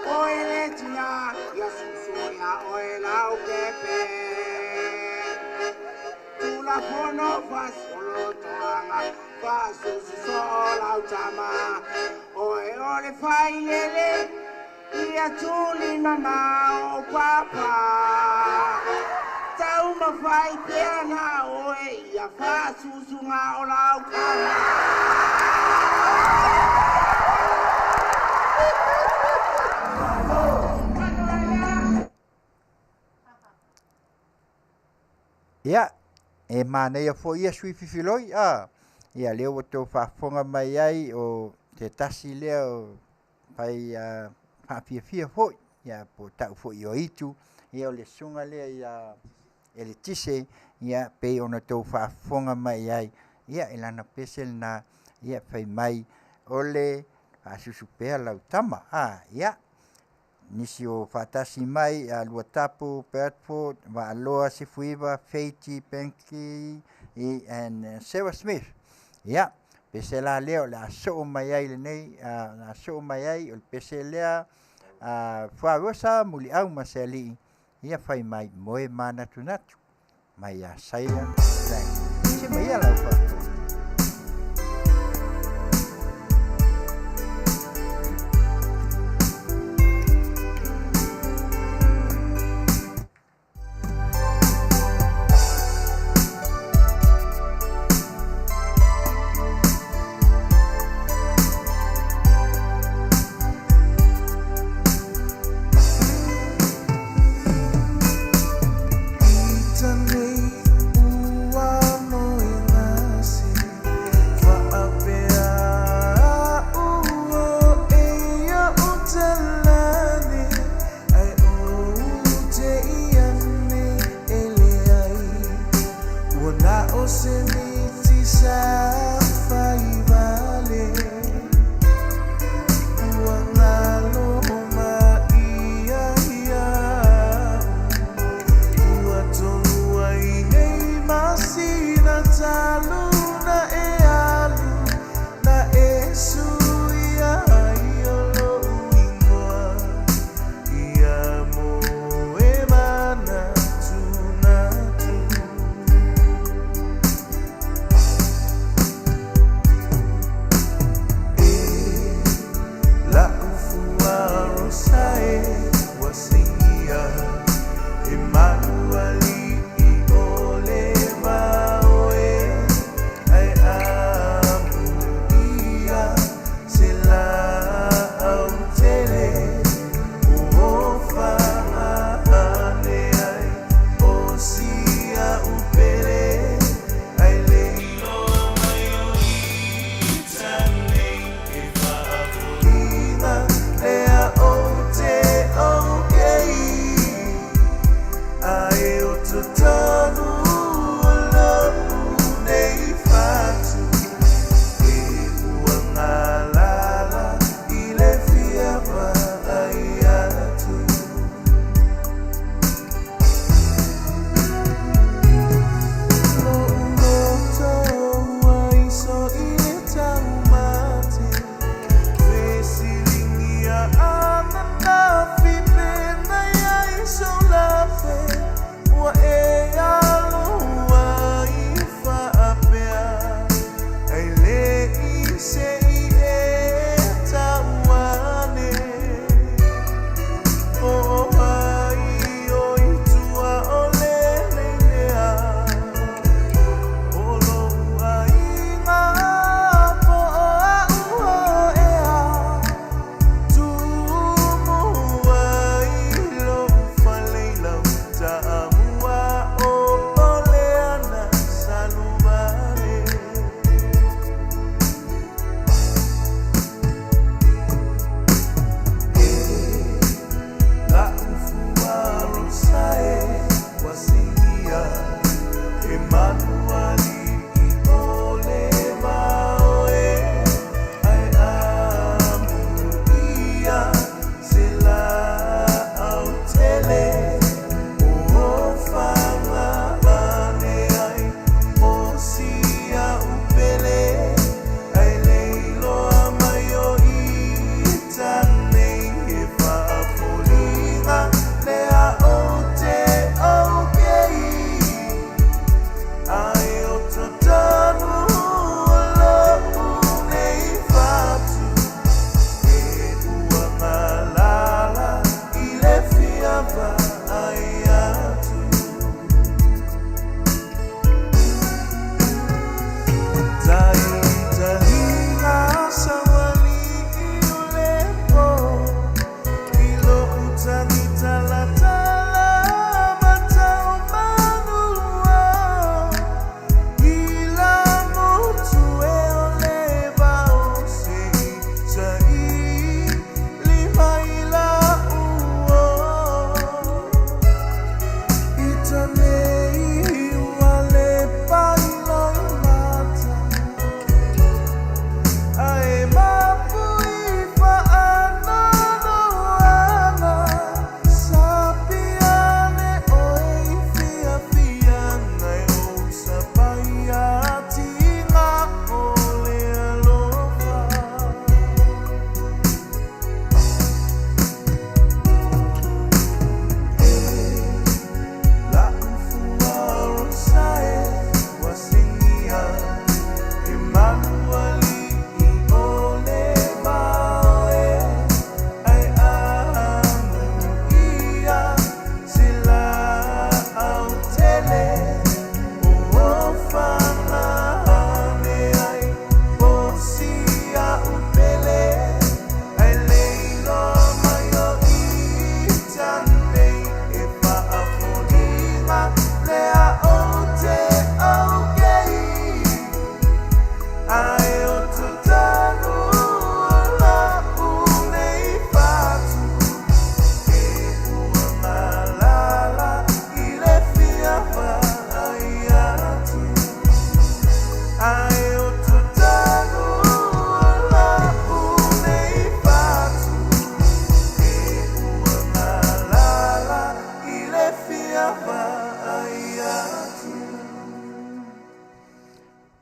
Oe le tina ia susu ia oe lau pepe. Tulafono faasolotoaga faasususoo lau tama. Oe o le failele ia tuli mama o papa. Tau mawhai pea na oe ia faasusuga o lau kama. Ia, e manaia foi ia sui fifiloi, a. Ia, lea ua tou faafofoga mai ai o se tasi lea o fai faafiafia foi, ia po o tau foi o itu, ia o le susuga lea ia Eletise, ia pei ona tou faafofoga mai ai, ia i lana pese lena, ia fai mai o le faasusu pea lau tama. A, ia, nisi o faatasi mai a Luatapu, Bedford, Vaaloa, Sefuiva, Feiti, Benki and Sarah Smith. Ia, pese la lea o le a soo mai ai lenei, o le a soo mai ai o le pese lea Fuarosa muliau ma se alii, ia fai mai moe manatunatu mai ia Silent Dragon. Se mai ia lau faafofoga.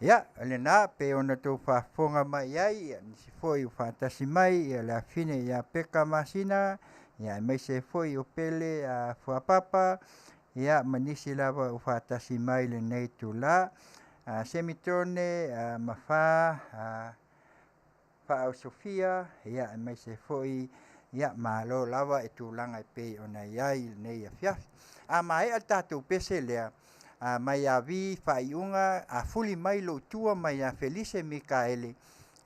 Ia, o lena pe ona tou faafofoga mai ai, ia nisi foi ua faatasi mai, ia le afine ia Peka Masina, ia aemaise foi o Pele Fuapapa, ia ma nisi lava ua faatasi mai i lenei itula. Semitone Mafa Faaau Sofia, ia aemaise foi ia malo lava i tulaga e pei ona i ai lenei afiafi. A maea le tatou pese lea, mai ia Vi faaiuga, a fuli mai lou tua mai ia Felise Mikaele,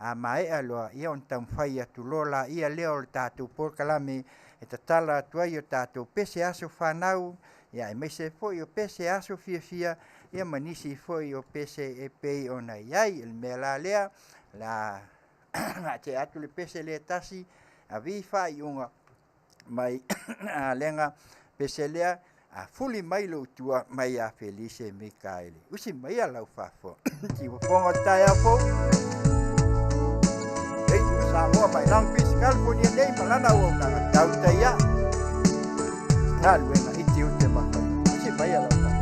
a maea loa, ia ona taumafai atu loa laia lea o le tatou polokalame e tatala atu ai o tatou pese aso fanau, ia aemaise foi o pese aso fiafia, ia ma nisi foi o pese e pei ona i ai. O le mea la lea, o le a tea atu le pese lea e tasi a Vi faaiuga mai Lega pese lea, a fuli mai lou tua mai ia Felise Mikaele. Usi maia lau faafofoga. Siufofoga o le taeao fou. Radio Samoa mai Long Beach, California nei ma lana auaunaga tautai ae. Galuega i tiute ma faiva. Usi maia lau faafofoga. Mai.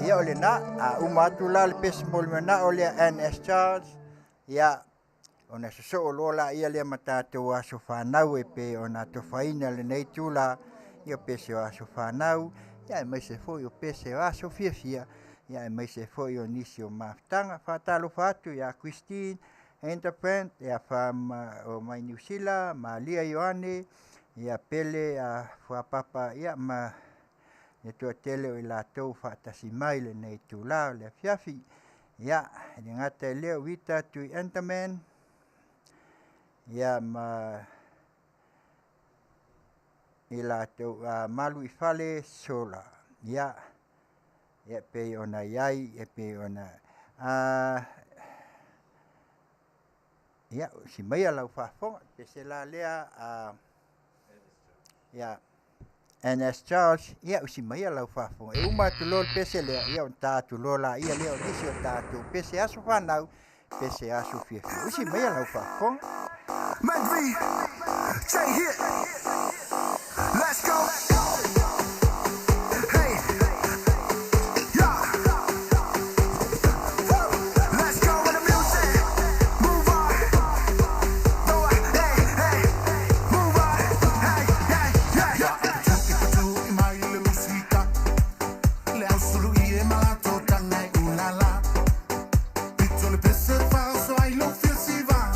Ia o lena, a uma atu la le pese mo le manao lea NS Charles, ia, ona sosoo loa laia lea ma tatou aso fanau e pei ona atofaina lenei itula, ia o pese o aso fanau, ia aemaise foi o pese o aso fiafia, ia aemaise foi o nisi o mafutaga. Faatalofa atu ia Christine Enterprent, ia from o mai Niu Sila, Malia Ioane, ia Pele Fuapapa, ia ma le toatele o i latou faatasi mai lenei itula o le afiafi. Ia, e le gata i lea o Rita Tui Enterman, ia ma i latou malu i fale sola. Ia, e pei ona i ai, e pei ona ia, si maia lau faafofoga, pese la lea ia NS Charles, ia usi maia lau faafofoga. E uma atu loa le pese lea, ia ona ta atu loa laia lea o nisi o tatou pese aso fanau, pese aso fiafia. Usi maia lau faafofoga. Mac V, J Hit. Let's go. Hey, yeah. Woo. Let's go with the music. Move on. Throw it. Hey, hey. Move on. Hey, hey, yeah, yeah. I mai le musika Le ausulu i e malato tanga i ulala Pito le pese faso ai lo fiasiva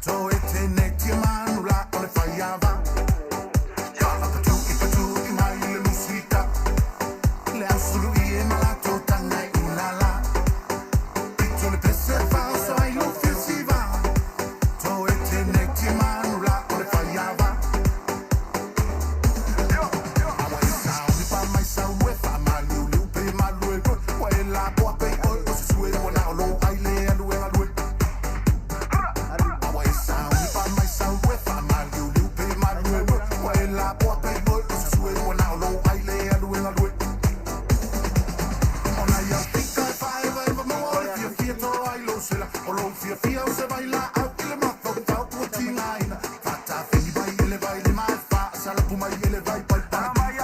To e tene tia manu la o le faiava Patu i patu i mai le musika Le ausulu i e malato tanga i ulala Pito le pese faso ai lo fiasiva To e tene tia manu la o le faiava. Fia o se vai la au i le mafau ua tingaina Fatafini vai ele vai le mai fa Salapu mai ele vai pai pai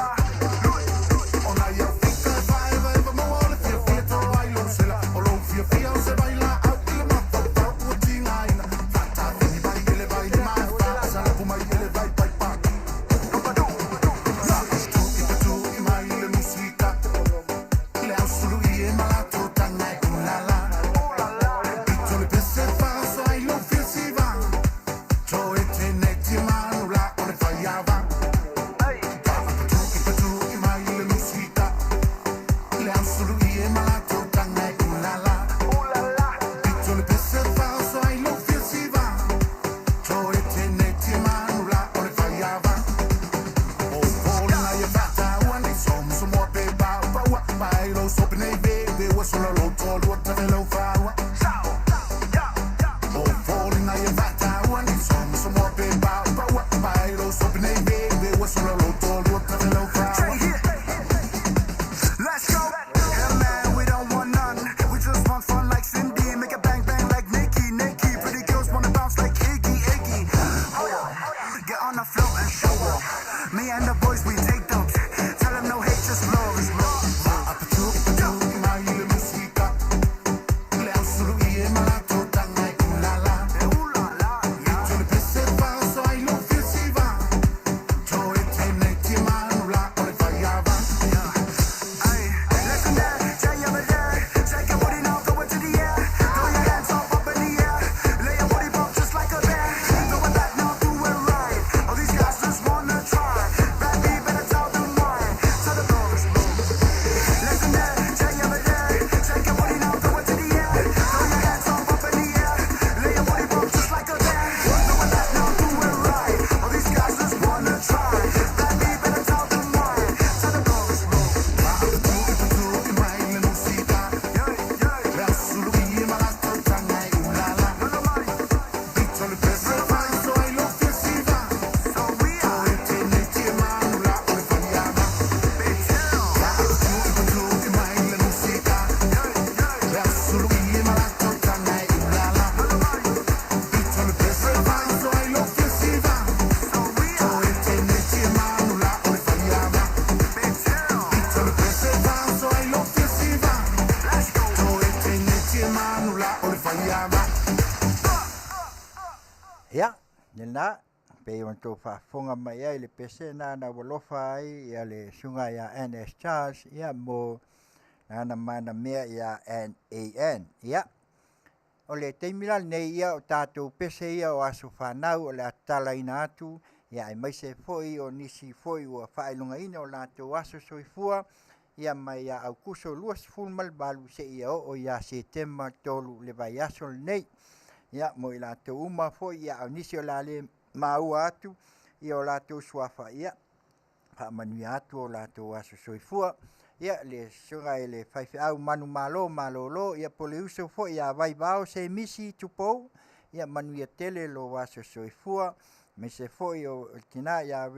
Ona ia fika e faeva eva maua o le fiafia to ai lou sela O lou fiafia o se vai la au i le mafaufau ua tigaina Fatafini vai ele vai le mai fa Salapu mai ele vai pai pai Tu'i patu'i mai le musika Le ausulu i e malato tanga e ulala Pito le pese faso ai lou fiasiva To e tene tia manu la o le faiava Patu'i patu'i mai le musika Le ausulu i e malato tanga e ulala Pito le pese faso ai lou fiasiva To e tene tia manu la o le faiava O fōlina ia fataua nei somosomoa pe paupaua Pai lou sope nei veve ua sola lou tolua tavelau faua O fōlina ia fataua nei somosomoa pe paupaua Pai lou sope nei veve ua sola lou tolua tavelau faua. J Hit. Let's go. Hell man, we don't want none. We just want fun like Cindy. Make it bang bang like Nicki, Nicki. Pretty girls wanna bounce like Iggy, Iggy. Hold up. Get on the floor and show up. Me and the boys, we take dumps. Tell them no hate, just love. Patu'i patu'i mai le musika Ia, lena, pei ona tou faafofoga mai ai i le pese lena na ua alofa ai ia le susuga ia NS Charles ia mo lana manamea ia NAN. Ia, o le taimi la lenei ia o tatou pese ia o aso fanau o le a tatalaina atu ia aemaise foi o nisi foi ua faailogaina o latou aso soifua ia mai ia Aukuso 28 seia oo ia Setema 3 le vaiaso lenei. Ia mo i latou uma foi ia a o nisi o le a le maua atu ia o latou suafa ia faamanuia atu o latou aso soifua. Ia le susuga i le faifeau manumalo malolo ia po o le uso foi ia Vaivao Semisi Tupou, ia manuia tele lou aso soifua, aemaise foi o le tina ia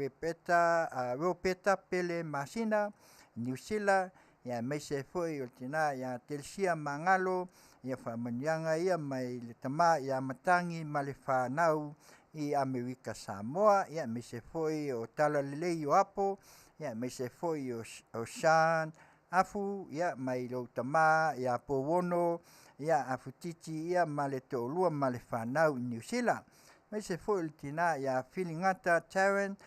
Ropeta Pele Masina Niu Sila, aemaise foi o le tina ia Telesia Magalo, ia faamanuiaga ia mai le tama ia Matagi ma le fanau i Amerika Samoa, aemaise foi o Talalelei o Apo, aemaise foi o Sean Afu, mai lou tama ia Pouono Afutiti ma le toalua ma le fanau i Niu Sila. Aemaise foi o le tina ia Filigata Tarrant,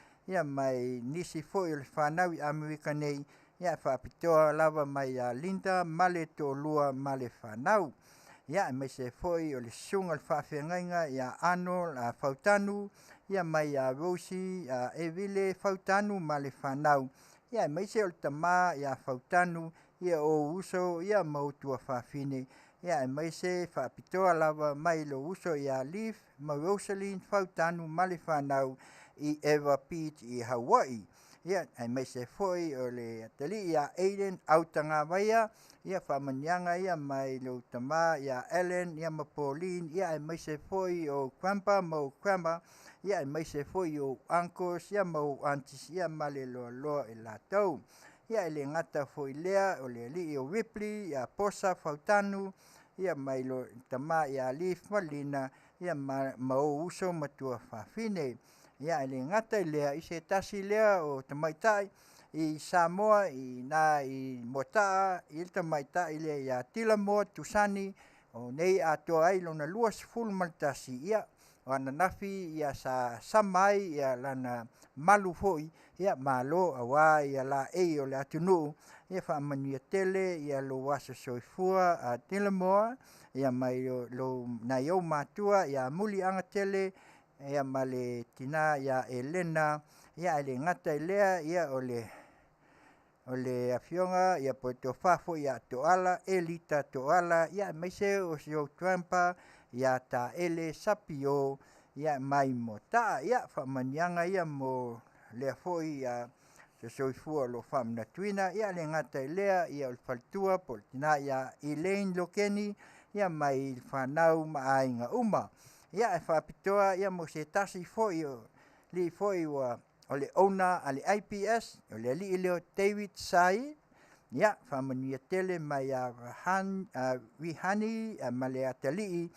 mai nisi foi o le fanau i Amerika nei, faapitoa lava mai ia Linda ma le toalua ma le fanau. Aemaise foi o le susuga i le faafeagaiga ia Arnold Fautanu, mai ia Rosie Evile Fautanu ma le fanau, aemaise o le tama ia Fautanu, o ou uso ma ou tuafafine, aemaise faapitoa lava mai lou uso ia Leif ma Rosaline Fautanu ma le fanau i Eva Beach i Hawaii. Aemaise foi o le atalii ia Aiden Autagavaia, faamanuiaga ia mai lou tama ia Allen ma Pauline, aemaise foi o grandpa ma ou grandma, aemaise foi o uncles ma ou aunties ma le loaloa i latou. E le gata foi i lea, o le alii o Ripley ia Posa Fautanu, mai lou tama ia Leif ma Lina, ma ou uso ma tuafafine. E le gata i lea, i se tasi lea o tamaitai i Samoa i na i Moataa, i le tamaitai lea ia Tilamoa Tusani, o nei atoa ai lona 21, o ananafi sa sama ai lana malu foi, malo aua laei o le atunuu, faamanuia tele lou aso soifua Tilamoa, mai nai ou matua ia Muliagatele ma le tina ia Elena, ae le gata i lea, o le afioga po o le tofa foi ia Toala Elita Toala, aemaise o si ou grandpa ia Taele Sapio mai Moataa. Ia, faamanuiaga ia mo lea foi soifua o lo o faamanatuina. Ia, e le gata i lea, o le faletua po o le tina ia Elaine Lokeni mai le fanau ma aiga uma. Ia, e faapitoa mo se tasi foi o alii foi o le owner a le IPS, o le alii lea o David Sai, ia, faamanuia tele mai ia Rihani ma le atalii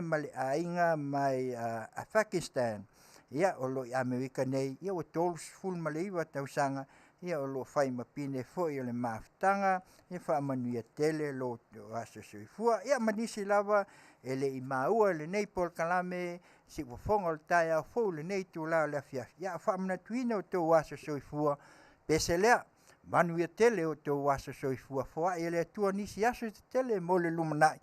ma le aiga mai Afghanistan. Ia, o lo o i Amerika nei, ia ua 39 tausaga, ia o lo o fai ma pine foi o le mafutaga, ia faamanuia tele lo outou aso soifua. Ia ma nisi lava e le i maua i lenei polokalame siufofoga o le taeao fou i lenei itula o le afiafi, ia a o faamanatuina o outou aso soifua, pese lea, manuia tele o outou aso soifua, foai e le Atua nisi aso se tele mo le lumanai,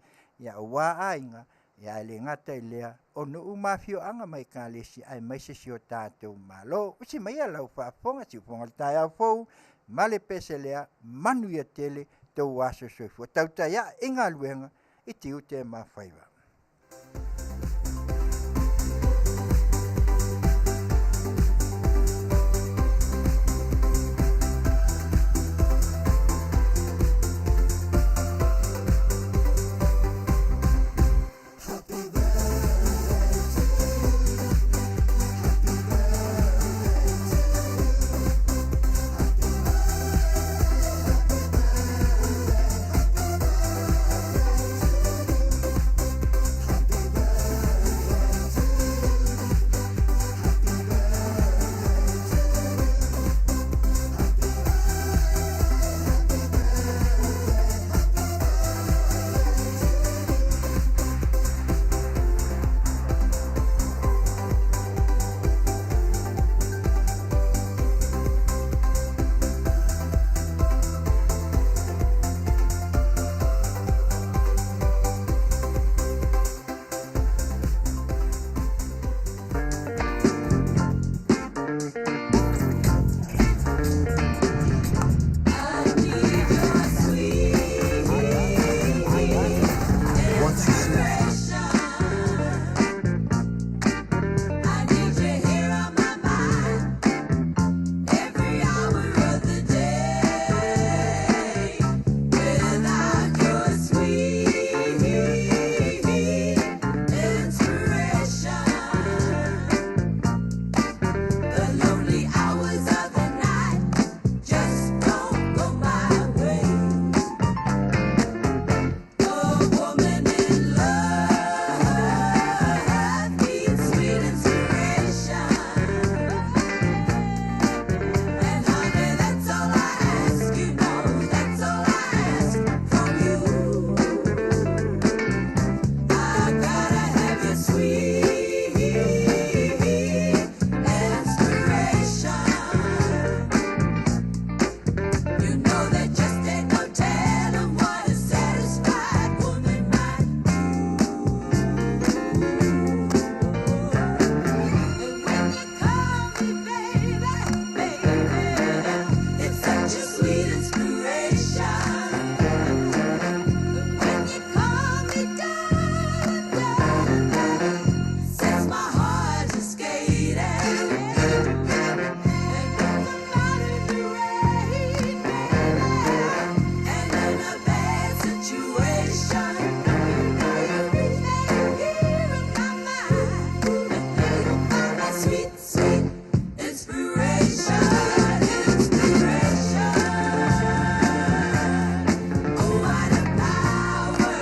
aua aiga, ae le gata i lea, o nuu ma afioaga ma ekalesia, aemaise si o tatou Malo. Usi maia lau faafofoga, siufofoga o le taeao fou, ma le pese lea, manuia tele tou aso soifua. Tautai ae i galuega i tiute ma faiva. Situation. Here in my mind, and you'll find my sweet, sweet inspiration. Inspiration. Oh, what a power!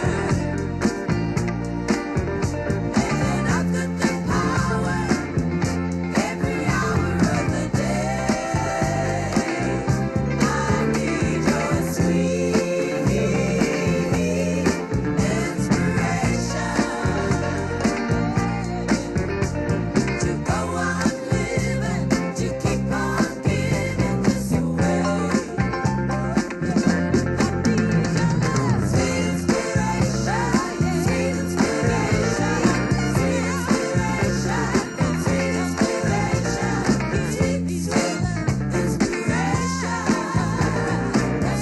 And I've got the power every hour of the day. I need your sweet inspiration to go on living, to keep on giving this away. Sweet inspiration, sweet inspiration, sweet inspiration, sweet inspiration, sweet, sweet inspiration,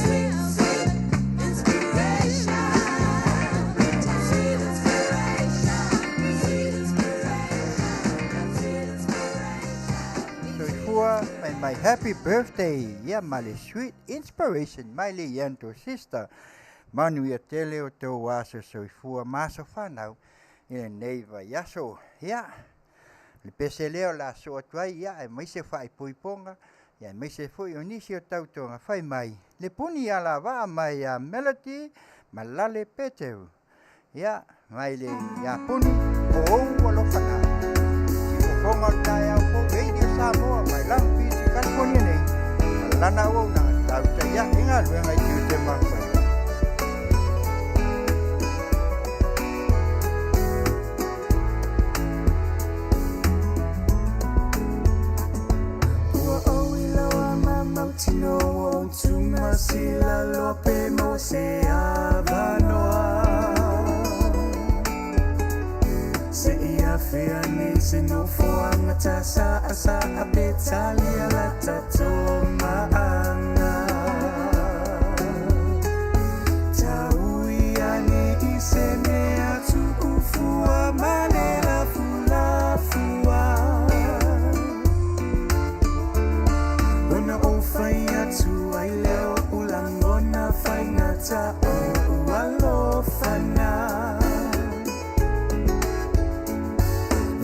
sweet, sweet inspiration, sweet inspiration, sweet inspiration, sweet inspiration. Soifua mai mai happy birthday ia ma le sweet inspiration mai le Yanto sister. Manuia tele o tau aso soifua ma aso fanau i lenei vaiaso. Ia, le pese lea o le a soo atu ai, ia, aemaise faaipoipoga, ia aemaise foi o nisi o tautoga fai mai le puni alavaa mai ia Melody ma Lale Peteru. Ia, mai le ia puni o ou alofa na. Sifofoga o le taeao fou Radio Samoa mai Long Beach, California nei, ma lana auaunaga tautai ae i galuega i tiute ma faiva. Ua ou iloa ma mautinoa ua ou tumasila loa pe maua se avanoa. Se i afea nei se nofoaga tasaasaa pe talia la tatou maaga. Taui ane i se mea tuufua ma le lafulafua. Ona ou fai atu ai lea o ou lagona faigata o ou alofa na.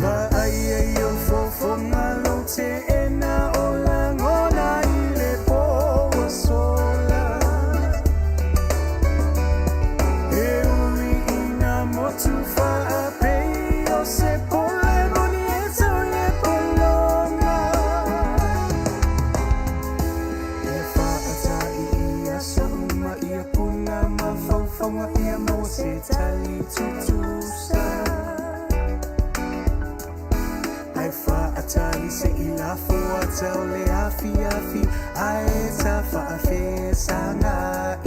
Vaai ai o fofoga lou teena o lagona i le po ua sola. E ui ina motu faapei o se pole moni e tau i le pologa. E faatai i aso uma ia puna mafaufauga ia maua se tali tutusa. Ae faatai se i lafo ata o le afiafi ae ta faafesagai.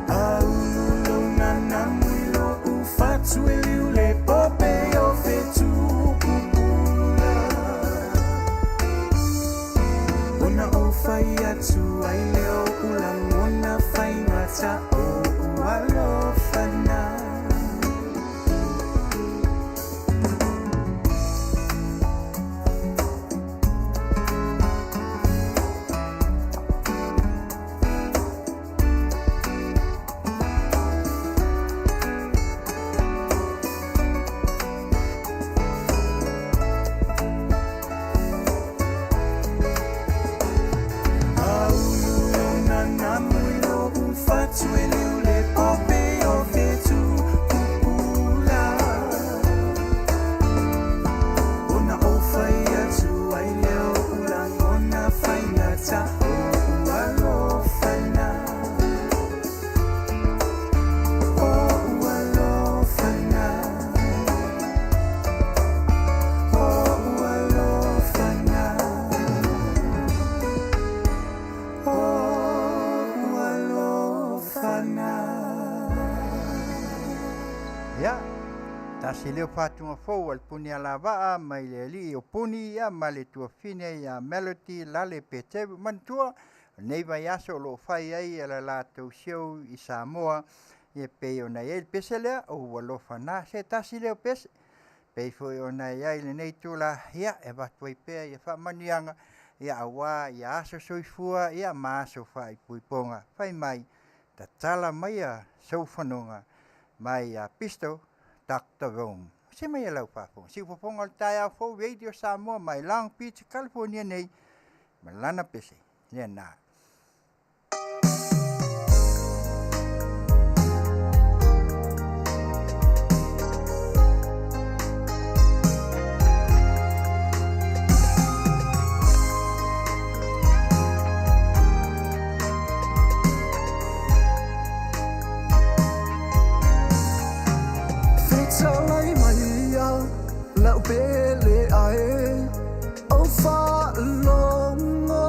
Aulu lou nanamu i lou fatu e liu le pope o fetu pupula. Ona ou fai atu ai lea o ou lagona faigata o ou alofa na. Aulu lou nanamu i lou fatu e liu le pope o fetu pupula. Ona ou fai atu ai lea o ou lagona faigata o ou alofa na. O ou alofa na. O ou alofa na. O ou alofa na. Ia, tasi leo faatuga fou a le puni alavaa mai le alii o Puni ia ma le tuafine ia Melody Lale Peteru. Manatua, o lenei vaiaso o loo fai ai e le latou show i Samoa, ia pei ona i ai le pese lea, o ua alofa na. Se tasi leo pese, pei foi ona i ai lenei itula, ia, e avatu ai pea ia faamanuiaga Ia auā ia aso soifua ia ma aso faaipuipuga. Fai mai, tatala maia sou fanoga mai ia Pistol Doctor Rome. Se mai e lau faafofoga. Siufofoga o le taeao fou Radio Samoa mai Long Beach, California nei ma lana pese. Lena. Fetalai mai ia lau pele ae o faalogo.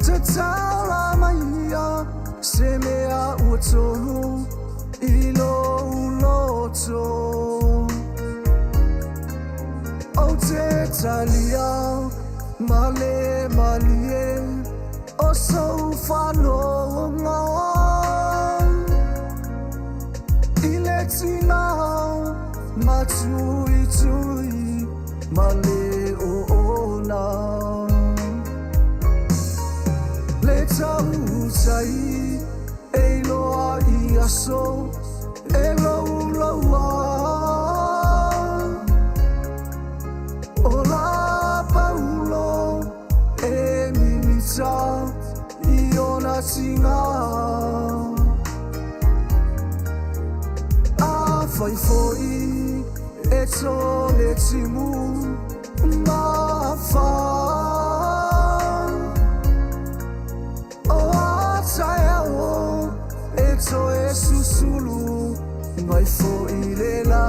Tatala mai ia se mea ua tonu i lou loto. Ou te talia ma le malie o sou fanoga. I le tina matuitui ma le oona. Le tautai e iloa i aso e louloua. O la paulo e mimita i ona tiga. Afai foi e tole timu ma fa. O a taeao e toe susulu mai foi le la.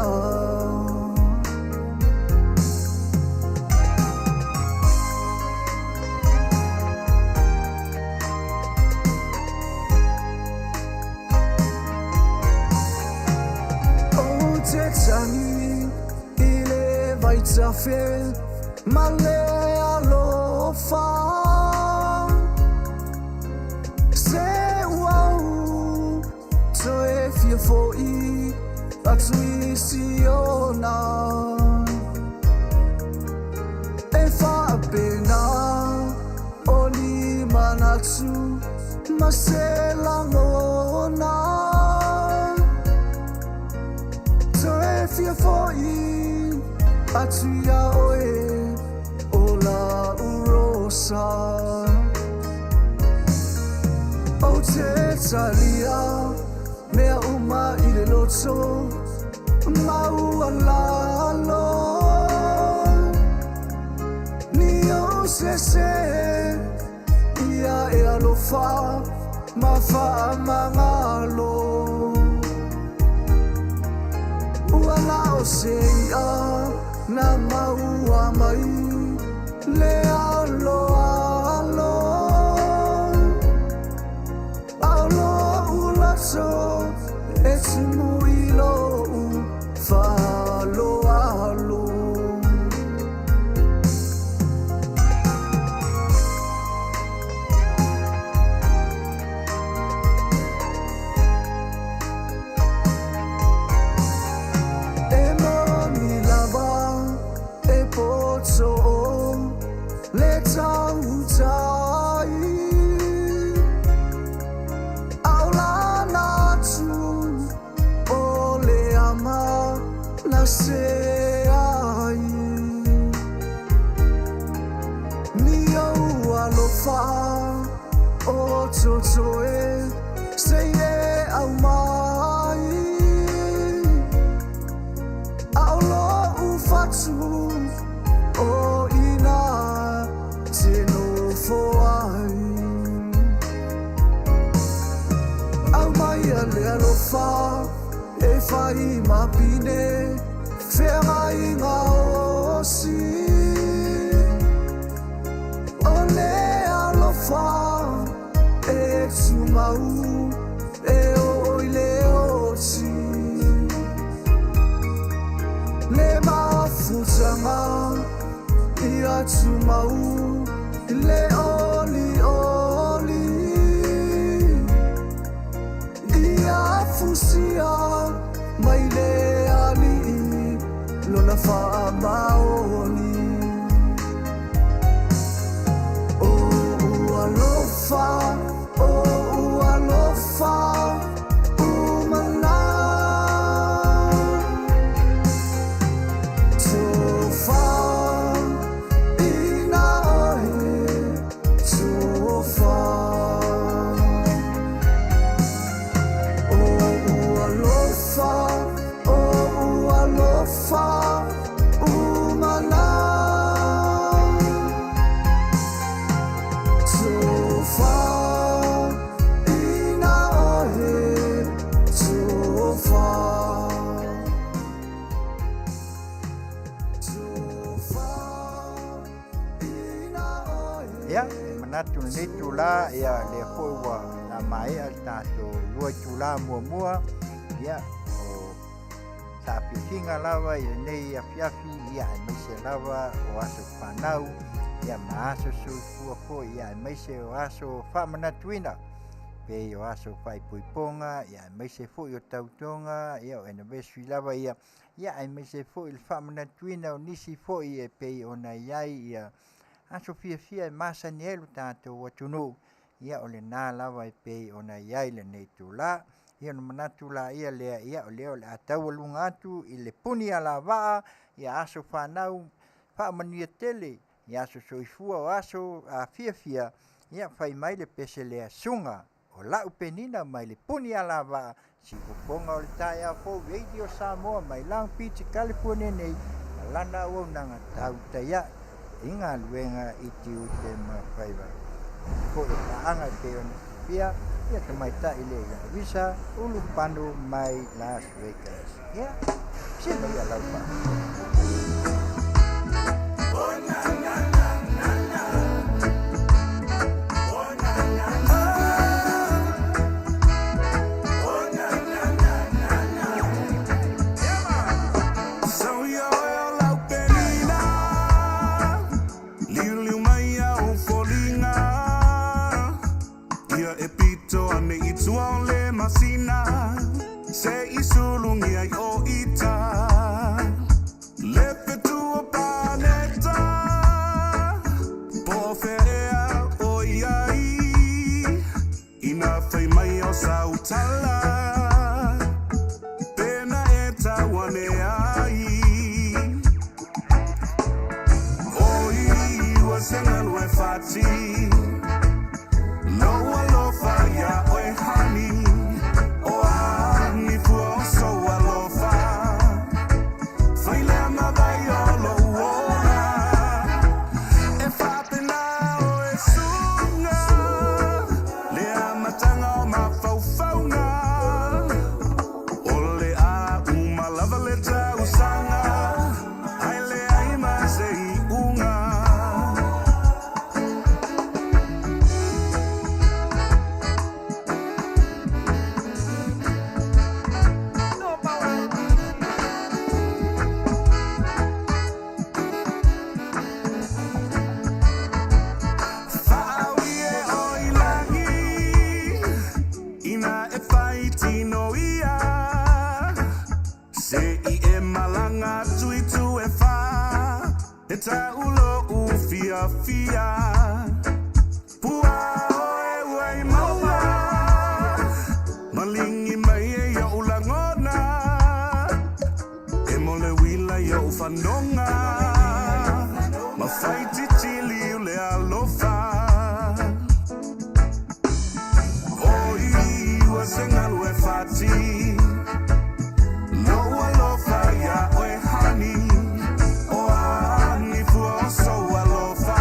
Ou te tagi i le vaitafe ma le alofa. Se ua ou toe fia fo'i atu i Siona. E faapena o ni manatu ma se lagona. Toe fia fo'i atu ia oe o lau Rosa. Ou te talia mea uma i le loto maualalo. Ni ou sese ia e alofa ma faamagalo. Ua na o se i'a na maua mai le aloalo. A o lo'u loto e tumu i lou faaaloalo. E moni lava e poto le tautai. A o lana atu o le ama na se ai. Ni ou alofa o totoe seia aumai. A o lo'u fatu o ina te nofo ai. Aumaia le alofa e fai ma pine feagaiga osi. O le alofa e tumau e oo i le oti. Le mafutaga ia tumau le olioli. Ia fusia mai le alii lona faamaoni. Ia lea foi ua na maea le tatou lua itulā muamua, ia o saafiafiga lava i lenei afiafi, ia aemaise lava o aso fanau, ia ma aso soifua foi, ia aemaise o aso faamanatuina pei o aso faaipoipoga, ia aemaise foi o tautoga, ia o anniversary lava ia, ia aemaise foi le faamanatuina o nisi foi e pei ona i ai ia aso fiafia e masani ai lo tatou atunuu, ia o lena lava e pei ona i ai lenei itulā. Ia ona manatu laia lea, ia o lea o le a taualuga atu i le puni alavaa ia aso fanau faamanuia tele i aso soifua o aso fiafia, ia fai mai le pese lea suga o la'u penina mai le puni alavaa siufofoga o le taeao fou Radio Samoa mai Long Beach, California nei ma lana auaunaga tautai ae i galuega i tiute ma faiva foi o paaga e pei ona silafia ia tamaitai le ia Visa Ulupanu mai Las Vegas. Ia sima ia lau paa. Sau ia oe o lau penina, Liuliu mai au foliga, Ia e pito ane i tua o le masina, Se i sulugia ai o ita, Le fetu o paneta, Po o fea o i ai, Ina fai mai o sau tala, Pena e tau ane ai. Oi ua se galu e fati, Lou alofa iā oe honey, O a ni fua o sou alofa, Fai lea ma vai o lou ola, E faapena oe suga, Le amataga o mafaufauga, O le a uma lava le tausaga, Ae leai ma se iuga. Faaui e o i lagi, Ina e fai tino ia, Se i e malaga atu i itu e fā, E tau lou fiafia, Pua oe ua i maua, Maligi mai e ia'u lagona, E mo le uila i o'u fanoga, Ma faititili u le alofa. Oi ua se galu e fati, Lou alofa iā oe honey, O a ni fua o sou alofa,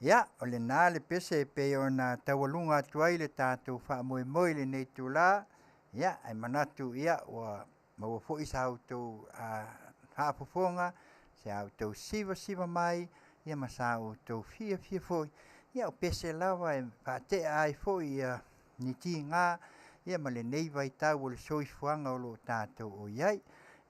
Ia, o lenā le pese e pei ona taualuga atu ai le tatou faamoemoe i lenei itulā, ia, ae manatu, ia, ua maua foi sa outou faafofoga, sa outou sivasiva mai, ia ma sa outou fiafia foi. Ia, o pese lava e faatea ai foi ia ni tiga, ia ma lenei vaitau o le soifuaga o lo o tatou o i ai.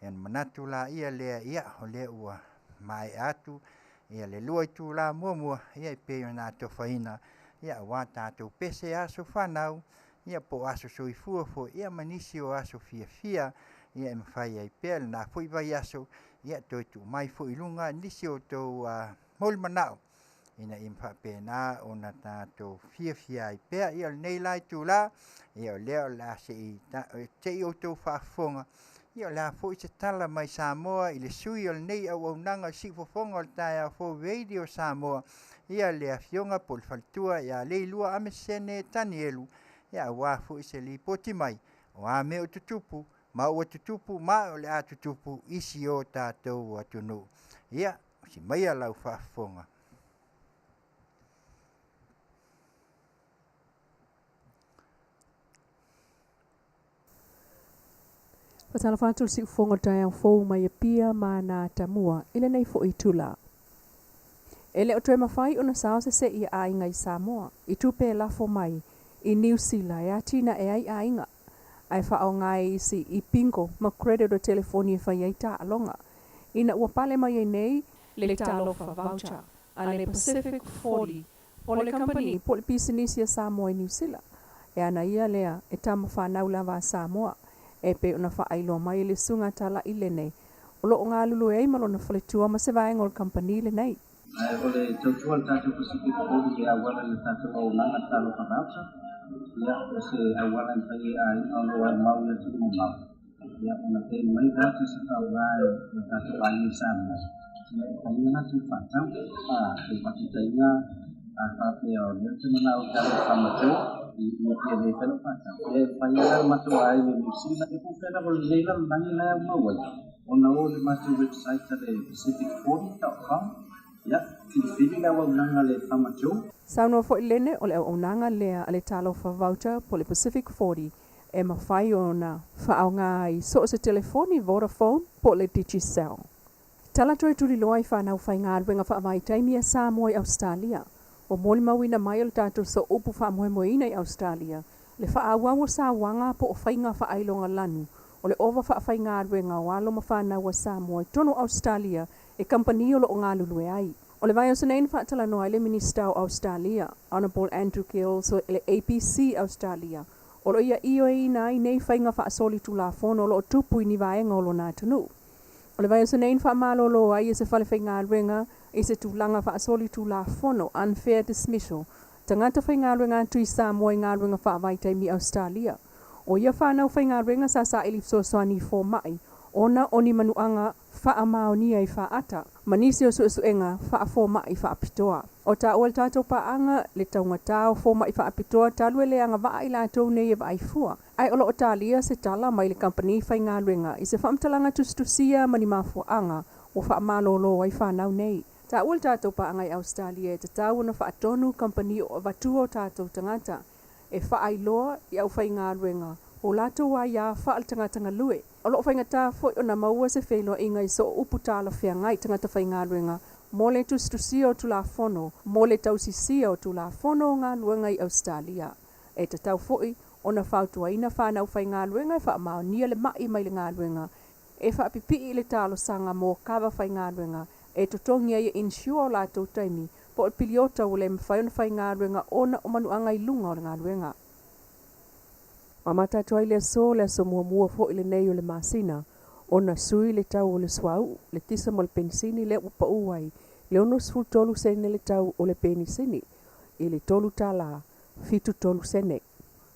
Ia ona manatu laia lea, ia, o lea ua maea atu ia le 2 itulā muamua, ia e pei ona atofaina, ia auā tatou pese aso fanau, ia po o aso soifua foi, ia ma nisi o aso fiafia, ia e mafai ai pea lenā foi vaiaso, ia toe tuu mai foi i luga nisi o outou molimanao ina ia faapena ona tatou fiafia ai pea. Ia o lenei la itulā, ia o lea o le a se i outou faafofoga, ia o le a foi se tala mai Samoa i le sui o lenei auaunaga o le siufofoga o le taeao fou Radio Samoa, ia le afioga po o le faletua ia Leilua Amesene Tanielu, ia auā foi se lipoti mai o a mea o tutupu ma ua tutupu ma o le a tutupu i si o tatou atunuu. Ia, si maia lau faafofoga. Faatalofa atu le siufofoga o le taeao fou mai Apia ma na Tamua i lenei foi itula. E le o toe mafai ona sao se se'i a aiga i Samoa i tupe e lafo mai i Niu Sila e atinae ai aiga, ae faaaoga e isi i bingo ma credit o telefoni e fai ai taaloga ina ua pale mai ai nei le Talofa Voucher a le Pacific 40 o le kamupani po o le pisinisi a Samoa i Niu Sila. E ana ia lea e tama fanau lava a Samoa e pei ona faailoa mai e le susuga Tala'i lenei o lo o galulue ai ma lona faletua ma se vaega o le kamupani lenei. Ae o le tautua a le tatou Pacific 40 i le auala i le tatou auaunaga Talofa Voucher, ia, o se auala e mafai ai e aiga o lo o aumau i atunuu mamao, ia, ona pay mai vouchers e faaaoga e o tatou aiga i Samoa, ia, e fai ai a latou faatau. A, o le faataitaiga, a faapea o lea ou te manao i talo famato, i i e le fai lau faatau, ia, e mafai lava la le matou aiga i Niu Sila, ia po o fea lava o lenei lalolagi la e aumau ai, ona o i le matou website a le pacific40.com, ia, filifili le auaunaga a le Farmer Joe. Saunoa foi Lene o le auaunaga lea a le Talofa Voucher po o le Pacific 40 e mafai ona faaaoga ai so o se telefoni Vodafone po o le Digicel. Tala toe tuliloa i fanau faigaluega faavaitaimi a Samoa i Ausetalia. Ua molimauina mai e le tatou sooupu faamoemoeina i Ausetalia le faaauau o sauaga po o faiga faailoga lanu o le ova faafaigaluega o alo ma fanau a Samoa i totonu o Ausetalia e kamupani o lo o galulue ai. O le vaiaso nei na faatalanoa ai le Minisita o Ausetalia, Honourable Andrew Giles o le ABC Ausetalia, o lo o ia ioeina ai nei faiga faasolitulafono o lo o tupu i ni vaega o lona atunuu. O le vaiaso nei na faamalolo ai e se fale faigaluega i se tulaga faasolitulafono, unfair dismissal, tagata faigaluega atu i Samoa i galuega faavaitaimi i Ausetalia. O ia fanau faigaluega sa saili fesoasoani i fomai ona o ni manuaga faamaonia i faata ma nisi o suesuega faafomai faapitoa. O taua e le tatou paaga le taugata o fomai faapitoa talu e le agavaa i latou nei e vaai fua, ae o lo o talia se tala mai le kamupani faigaluega i se faamatalaga tusitusia ma ni mafuaaga ua faamalolo ai fanau nei. Taua le tatou paaga i Ausetalia e tatau ona faatonu kamupani o avatua o tatou tagata e faailoa i aufaigaluega o latou aiā faale-tagata galue. O lo o faigata foi ona maua se feiloaiga i soo upu talafeagai tagata faigaluega mo le tusitusia o Tulafono mo le tausisia o Tulafono o Galuega i Ausetalia. E tatau foi ona fautuaina fanau faigaluega e faamaonia le ma'i mai le galuega e faapipii i le talosaga mo kava faigaluega e totogi ai e insure o latou taimi po o le piliota ua le mafai ona faigaluega ona o manuaga i luga o le galuega. Ua amata atu ai le aso, le aso muamua foi lenei o le masina, ona sui le tau o le suauu, le kisa ma le penisini lea ua pau ai le 63 sene le tau o le penisini i le $3 73 sene.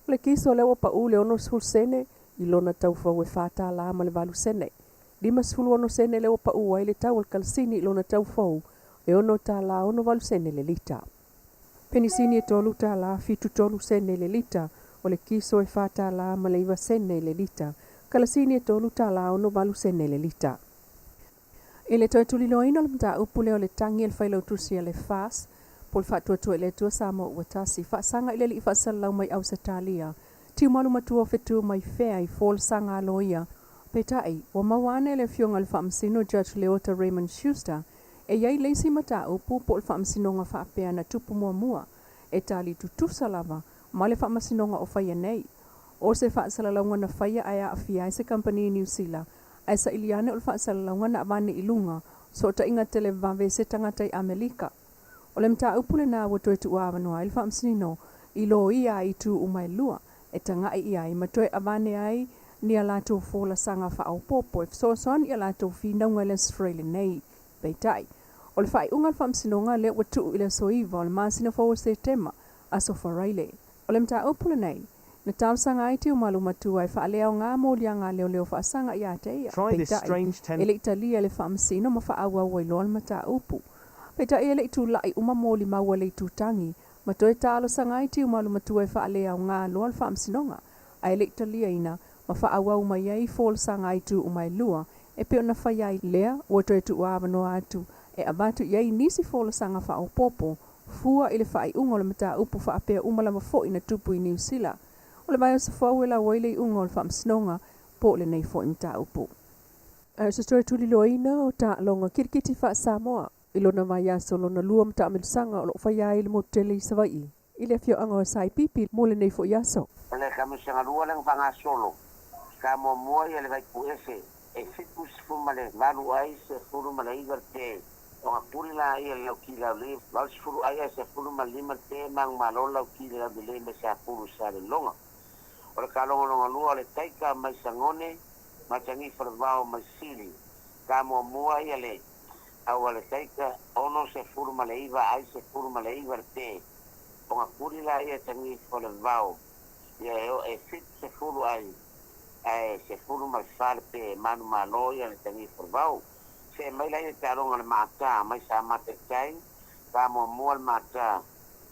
O le kiso lea ua pau le 60 sene i lona tau fou e $4 ma le 8 sene. 56 sene lea ua pau ai le tau o le kalasini i lona tau fou e $6 68 sene le lita. Penisini e $3 73 sene le lita, o le kiso e $4 ma le 9 sene le lita, kalasini e $3 68 sene le lita. I le toe tuliloaina o le mataupu lea o le tagi a le failautusi a le FAS Po le Faatuatua i le Atua Samoa ua Tasi, faasaga i le Alii faasalalau mai Ausetalia, Tiumalu Matua o Fetu mai fea i folasaga a loia. Peitai, ua maua ane e le Afioga i le Faamasino Judge Leota Raymond Schuster e i ai le isi mataupu po o le faamasinoga faapea na tupu muamua e tali tutusa lava ma le faamasinoga o faia nei. O se faasalalauga na faia ae aafia ai se kamupani i Niu Sila ae saili ane o le faasalalauga na avane i luga sootaiga televave se tagata i Amelika. O le mataupu lenā ua toe tuuavanoa ai le Faamasino i loia ai itu uma e lua e taga'i i ai ma toe avane ai ni a latou folasaga faaopoopo e fesoasoani i a latou finauga i le Aso Faraile nei. Peitai, o le faaiuga a le Faamasinoga lea ua tuu i le aso 9 o le masina fou o Setema, Aso Faraile. O le mataupu lenei, na talosaga ai Tiumalu Matua e faaleaoga moliaga a leoleo faasaga ia te ia, Try this peitai, strange 10. e le i talia e le Faamasino ma faaauau ai loa le mataupu. Peitai e le i tula'i uma molimau a le itutagi, ma toe talosaga ai Tiumalu Matua e faaleaoga loa le Faamasinoga, ae e le i taliaina ma faaauau mai ai folasaga a itu uma e lua e pei ona faia ai lea ua toe tuuavanoa atu e avatu i ai nisi folasaga faaopoopo fua i le faaiuga o le mataupu faapea uma lava foi na tupu i Niu Sila. O le vaiaso fou e lau ai le iuga o le Faamasinoga po o lenei foi mataupu. Ae o se toe tuliloaina o taaloga kirikiti faa-Samoa i lona vaiaso lona lua ma taamilosaga o lo o faia ai le motu tele i Savaii i le afioaga o Saipipi mo lenei foi aso. O le taamilosaga lua lea na faagasolo, sa muamua ia le Vaipuese e 78 ai 19 le pe. Ona tuli laia le Lauti Laulelei 80 ai ae 15 le pe manumalo le Lauti le Laulelei mai Sapulu i Saleloga. O le taaloga lona lua o le Taika mai Sagone ma Tanifa le Vao mai Sili. Sa muamua ia le au a le Taika 69 ai 19 le pe. Ona tuli laia Tanifa le Vao ia e o e 70 ai ae 14 le pe manumalo ia le Tanifa le Vao. See mai lea i le taaloga a le Maata mai Samata i tai, sa muamua le Maata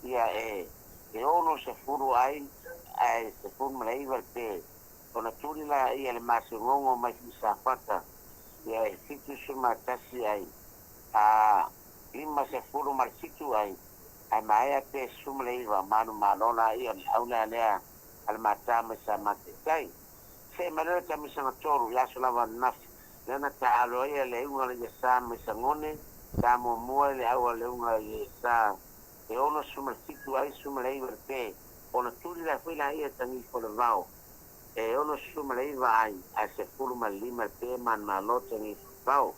ia e 60 ai ae 19 le pe. Ona tuli laia le Masegogo mai Safata ia e 71 ai a 57 ai ae maea pe 19 manumalo laia o le aula lea a le Maata mai Samata i tai. See mai loa le taamilosaga tolu i aso lava ananafi lea na taaalo ai le iuga o le Iasa mai Sagone, sa muamua i le au a le iuga i Iasa e 67 ai 19 le pe. Ona tuli la foi laia tagifo le vao e 69 ai ae 15 le pe manumalo tagifo le vao.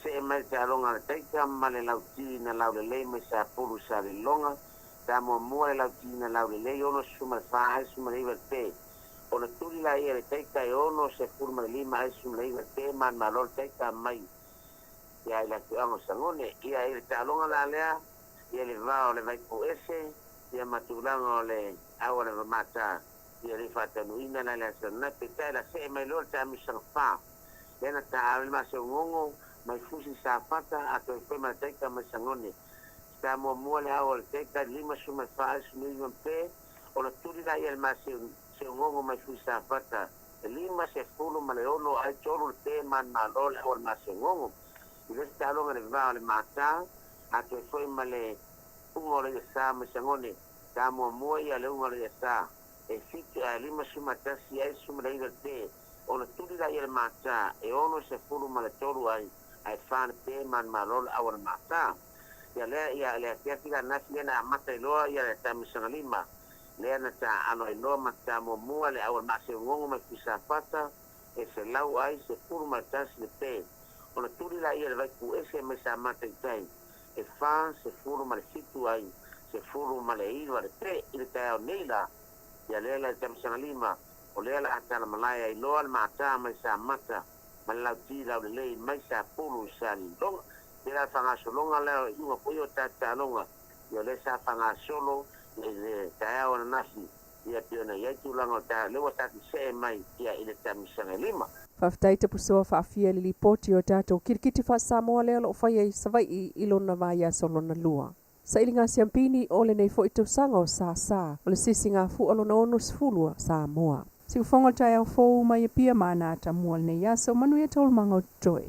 See mai le taaloga a le Taita ma le Lauti na Laulelei mai Sapulu i Saleloga, sa muamua le Lauti na Laulelei 64 ai 19 le pe. Ona tuli laia le Taita e 65 ai 19 le pe manumalo le Taita mai ia i le afioaga o Sagone. Ia i le taaloga la lea ia le va o le Vaipuese ia ma tulaga o le au a le Vamata ia le faataunuuina la i le aso ananafi. Peitai la see mai loa le taamilosaga fa lea na taaalo ai le Maseugogo mai Fusi Safata a toe foi ma le Taita mai Sagone. Sa muamua le au a le Taita 54 ai 19 pe. Ona tuli laia le Maseugogo mai Fusi Safata e 56 ai 3 le pe manumalo le au a le Maseugogo. I le isi taaloga i le va o le Mata a toe foi ma le uga o le Iasa mai Sagone, sa muamua ia le uga o le Iasa e 7 ae 51 ai 19 le pe. Ona tuli laia le Mata e 63 ai ae 4 le pe manumalo le au a le Mata. Ia lea ia le afiafi la ananafi lea na amata ai loa ia le taamilosaga lima lea na taaalo ai loa ma tamuamua le au a le Maseugogo mai Fuisafata e 100 ai 11 le pe. Ona tuli laia le Vaipuese mai Samata i tai e 47 ai 19 le pe i le taeao nei la. Ia lea la i le taamilosaga lima o lea o le a talamalae ai loa le Mata mai Samata ma le Lauti Laulelei mai Sapulu i Saliloga. Ia la le faagasologa lea o iuga foi o tatou taaloga, ia o lea sa faagasolo i le taeao ananafi, ia pei ona i ai tulaga o taeao, lea ua tatou see mai ia i le taamilosaga e lima. Faafetai Tapusoa faafia i le lipoti o tatou kirikiti faa-Samoa lea o lo o faia i Savaii i lona vaiaso lona lua. Sailiga siampini o lenei foi tausaga o Sasa o le sisigafua lona 60 a Samoa. Siufogo le taeao fou mai Apia ma ana atamua lenei aso, manuia taualumaga o totoe.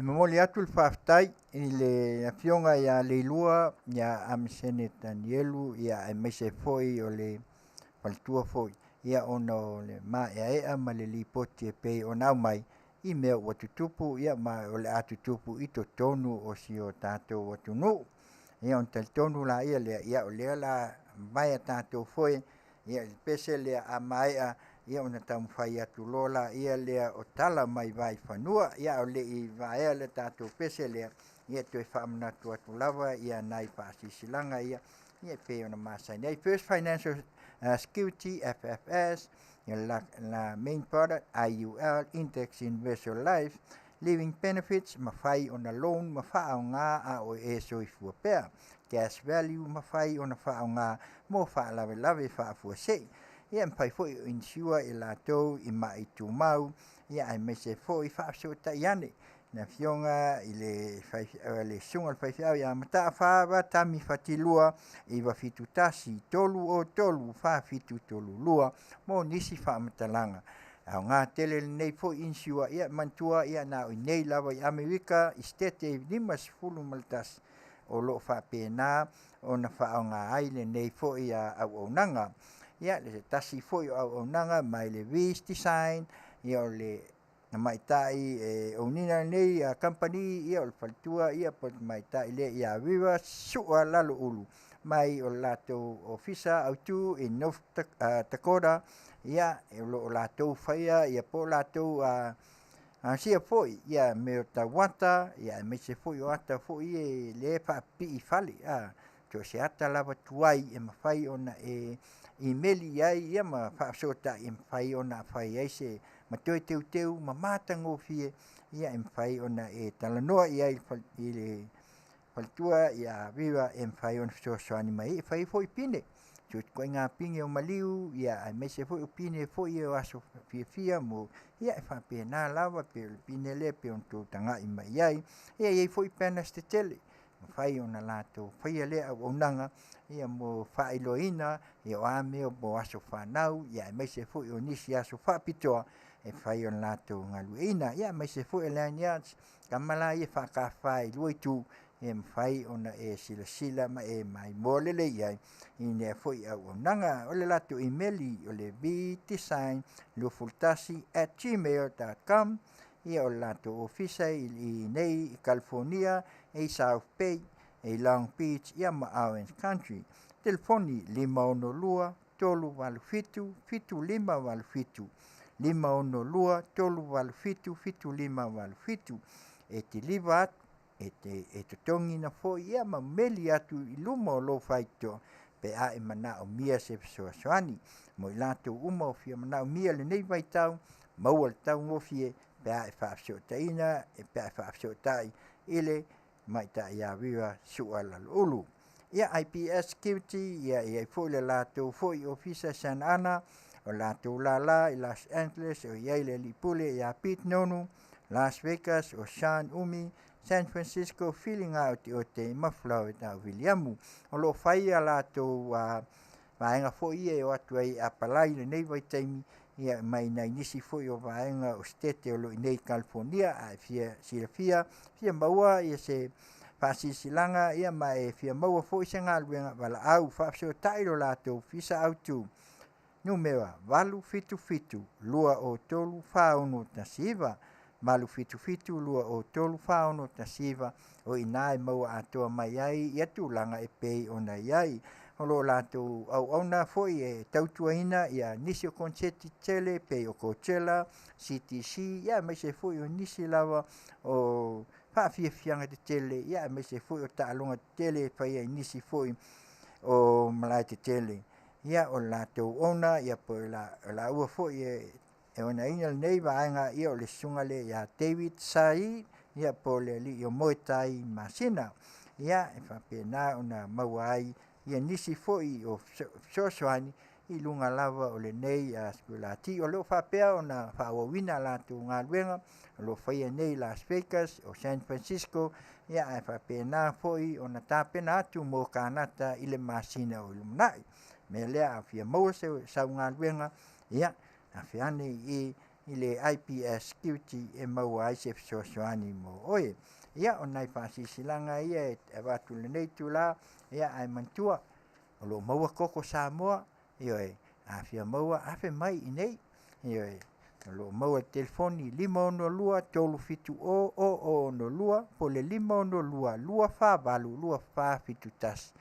E momoli atu le faafetai i le afioga ia Leilua ia Amisene Tanielu ia aemaise foi o le faletua foi ia ona o le maeaea ma le lipoti e pei ona aumai i mea ua tutupu ia ma o le a tutupu i totonu o si o tatou atunuu. Ia ona talitonu laia lea, ia o lea o le a mavae a tatou foe, ia le pese lea a maea ia ona taumafai atu loa laia lea o tala mai vaifanua. Ia a o le i vaea le tatou pese lea, ia toe faamanatu atu lava ia nai faasilasilaga ia, ia e pei ona masani ai. First Financial Security, FFS, ia la, la main product, IUL, Index Universal Life, Living Benefits, mafai ona loan ma faaaoga a o e soifua pea. Cash value, mafai ona faaaoga mo faalavelave faafuasei. Ia e mafai foi o insure i latou i mai tumau, ia aemaise foi faafesootai ane le afioga i le le susuga i le faifeau ia Mataafa Tami Fatilua 971 303 4732 mo nisi faamatalaga. Aoga tele lenei foi insure, ia manatua ia na o inei lava i Amerika i Setete 51 o lo o faapena ona faaaoga ai lenei foi auaunaga. Ia le tasi foi o auaunaga mai le V's Design, ia o le tamaitai e ounina lenei kamupani, ia o le faletua ia po o le tamaitai lea ia Viva Sua Laloulu mai o le latou ofisa autu i North Dakota, ia o lo o latou faia ia po o latou asia foi ia mea o tauata, ia aemaise foi o ata foi ia lea e faapipii i fale, so o se ata lava tuai e mafai ona e imeli i ai ia ma faafesootai e mafai ona fai ai se ma toe teuteu ma matagofie ia e mafai ona e talanoa i ai i le faletua ia Viva e mafai ona fesoasoani mai ai e fai ai foi pine. So o ituaiga pine o maliu ia aemaise foi o pine foi ia o aso fiafia mo ia e faapena lava pei o le pine lea pei ona outou tagai mai i ai. Ia e i ai foi banners tetele mafai ona latou faia lea auaunaga ia mo faailoaina ia o a mea mo aso fanau ia aemaise foi o nisi aso faapitoa e fai ona latou galueaiina. Ia aemaise foi o lanyards, tama la ia e faatafafa i lua itu e mafai ona e silasila ma e maimoa lelei i ai i lea foi auaunaga. O le latou imeli o le vdesign21@gmail.com. Ia o le latou ofisa i nei i California, e i South Bay, e i Long Beach ia ma Orange Country. Telefoni 562 387 7587 562 387 7587 e kiliva atu e te e totogiina foi ia ma meli atu i luma o lou faitotoa pe a e manaomia se fesoasoani. Mo i latou uma o fia manaomia i lenei vaitau, maua le taugofie pe a e faafesootaiina pe a e faafesootai i le tamaitai ia Viva Su'a Laloulu. Ia IPS Security, ia e i ai foi le latou foi ofisa i Santa Ana, o latou lala i Los Angeles o i ai le alii pule ia Pete Nonu, Las Vegas o Sean Umi, San Francisco Filiga Oteote ma Florida o Viliamu. O lo o fai a latou vaega foi ia e o atu ai e apalai i lenei vaitaimi ia mai nai nisi foi o vaega o Setete o lo o i inei i Kalifonia. A e fia silafia, fia maua ia se faasilasilaga ia ma e fia maua foi se galuega, valaau faafesootai lo latou ofisa autu numera 877 203 4619 877 203 4619. O i ina e maua atoa mai ai ia tulaga e pei ona i ai. O lo o latou auauna foi e tautuaina ia nisi o koneseti tetele pei o Coachella, CTC, ia aemaise foi o nisi lava o faafiafiaga tetele, ia aemaise foi o taaloga tetele e faia i nisi foi o malae tetele. Ia o le latou owner ia po o laua foi e onaina lenei vaega, ia o le susuga lea ia David Sai, ia po o le alii o Moetai Masina. Ia e faapena ona maua ai ia nisi foi o fesoasoani i luga lava o lenei sikulati. O lo o faapea ona faaauauina a latou galuega o lo o faia nei i Las Vegas, o San Francisco, ia ae faapena foi ona tapena atu mo Kanata i le masina o lumanai. O le mea lea, a fia maua sau galuega, ia afe ane i i i le IPS Security e maua ai se fesoasoani mo oe. Ia, o nai faasilasilaga ia e avatu i lenei itula, ia ae manatua, o lo o maua koko Samoa, ioe, a fia maua, afe mai i inei, ioe, o lo o maua i le telefoni 562 370 0062 po o le 562 248 2471.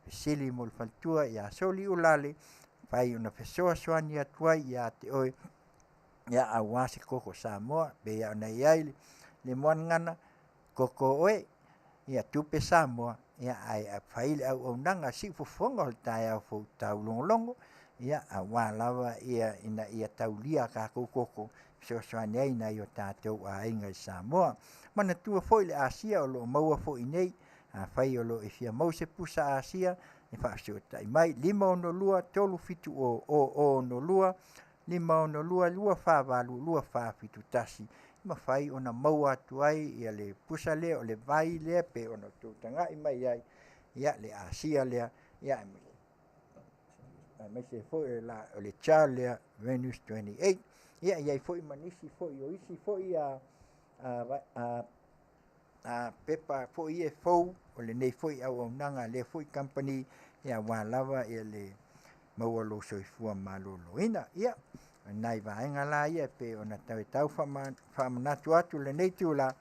Fesili mo le faletua ia Soli Ulale, mafai ona fesoasoani atu ai ia te oe, ia aua se koko Samoa, pei lava ona i ai le muagagana, koko oe, ia tupe Samoa, ia ae fai le auaunaga siufofoga o le taeao fou taulogologo, ia aua lava ia ina ia taulia a tatou koko e fesoasoani ai i nai o tatou aiga i Samoa. Manatua foi le asia o lo o maua foi i inei, afai o lo o e fia maua se pusa asia, e faafesootai mai 562 370 0062, 562 248 2471, e mafai ona maua atu ai ia le pusa lea o le vai lea pei ona outou tagai mai ai, ia le asia lea, ia aemaise foi o le jar lea Venus 28. Ia e i ai foi ma nisi foi o isi foi pepa foi ia fou o lenei foi auaunaga a lea foi kamupani, aua lava le maua o lou soifua maloloina. Ia, o nai vaega la ia e pei ona tau faamanatu atu i lenei itula,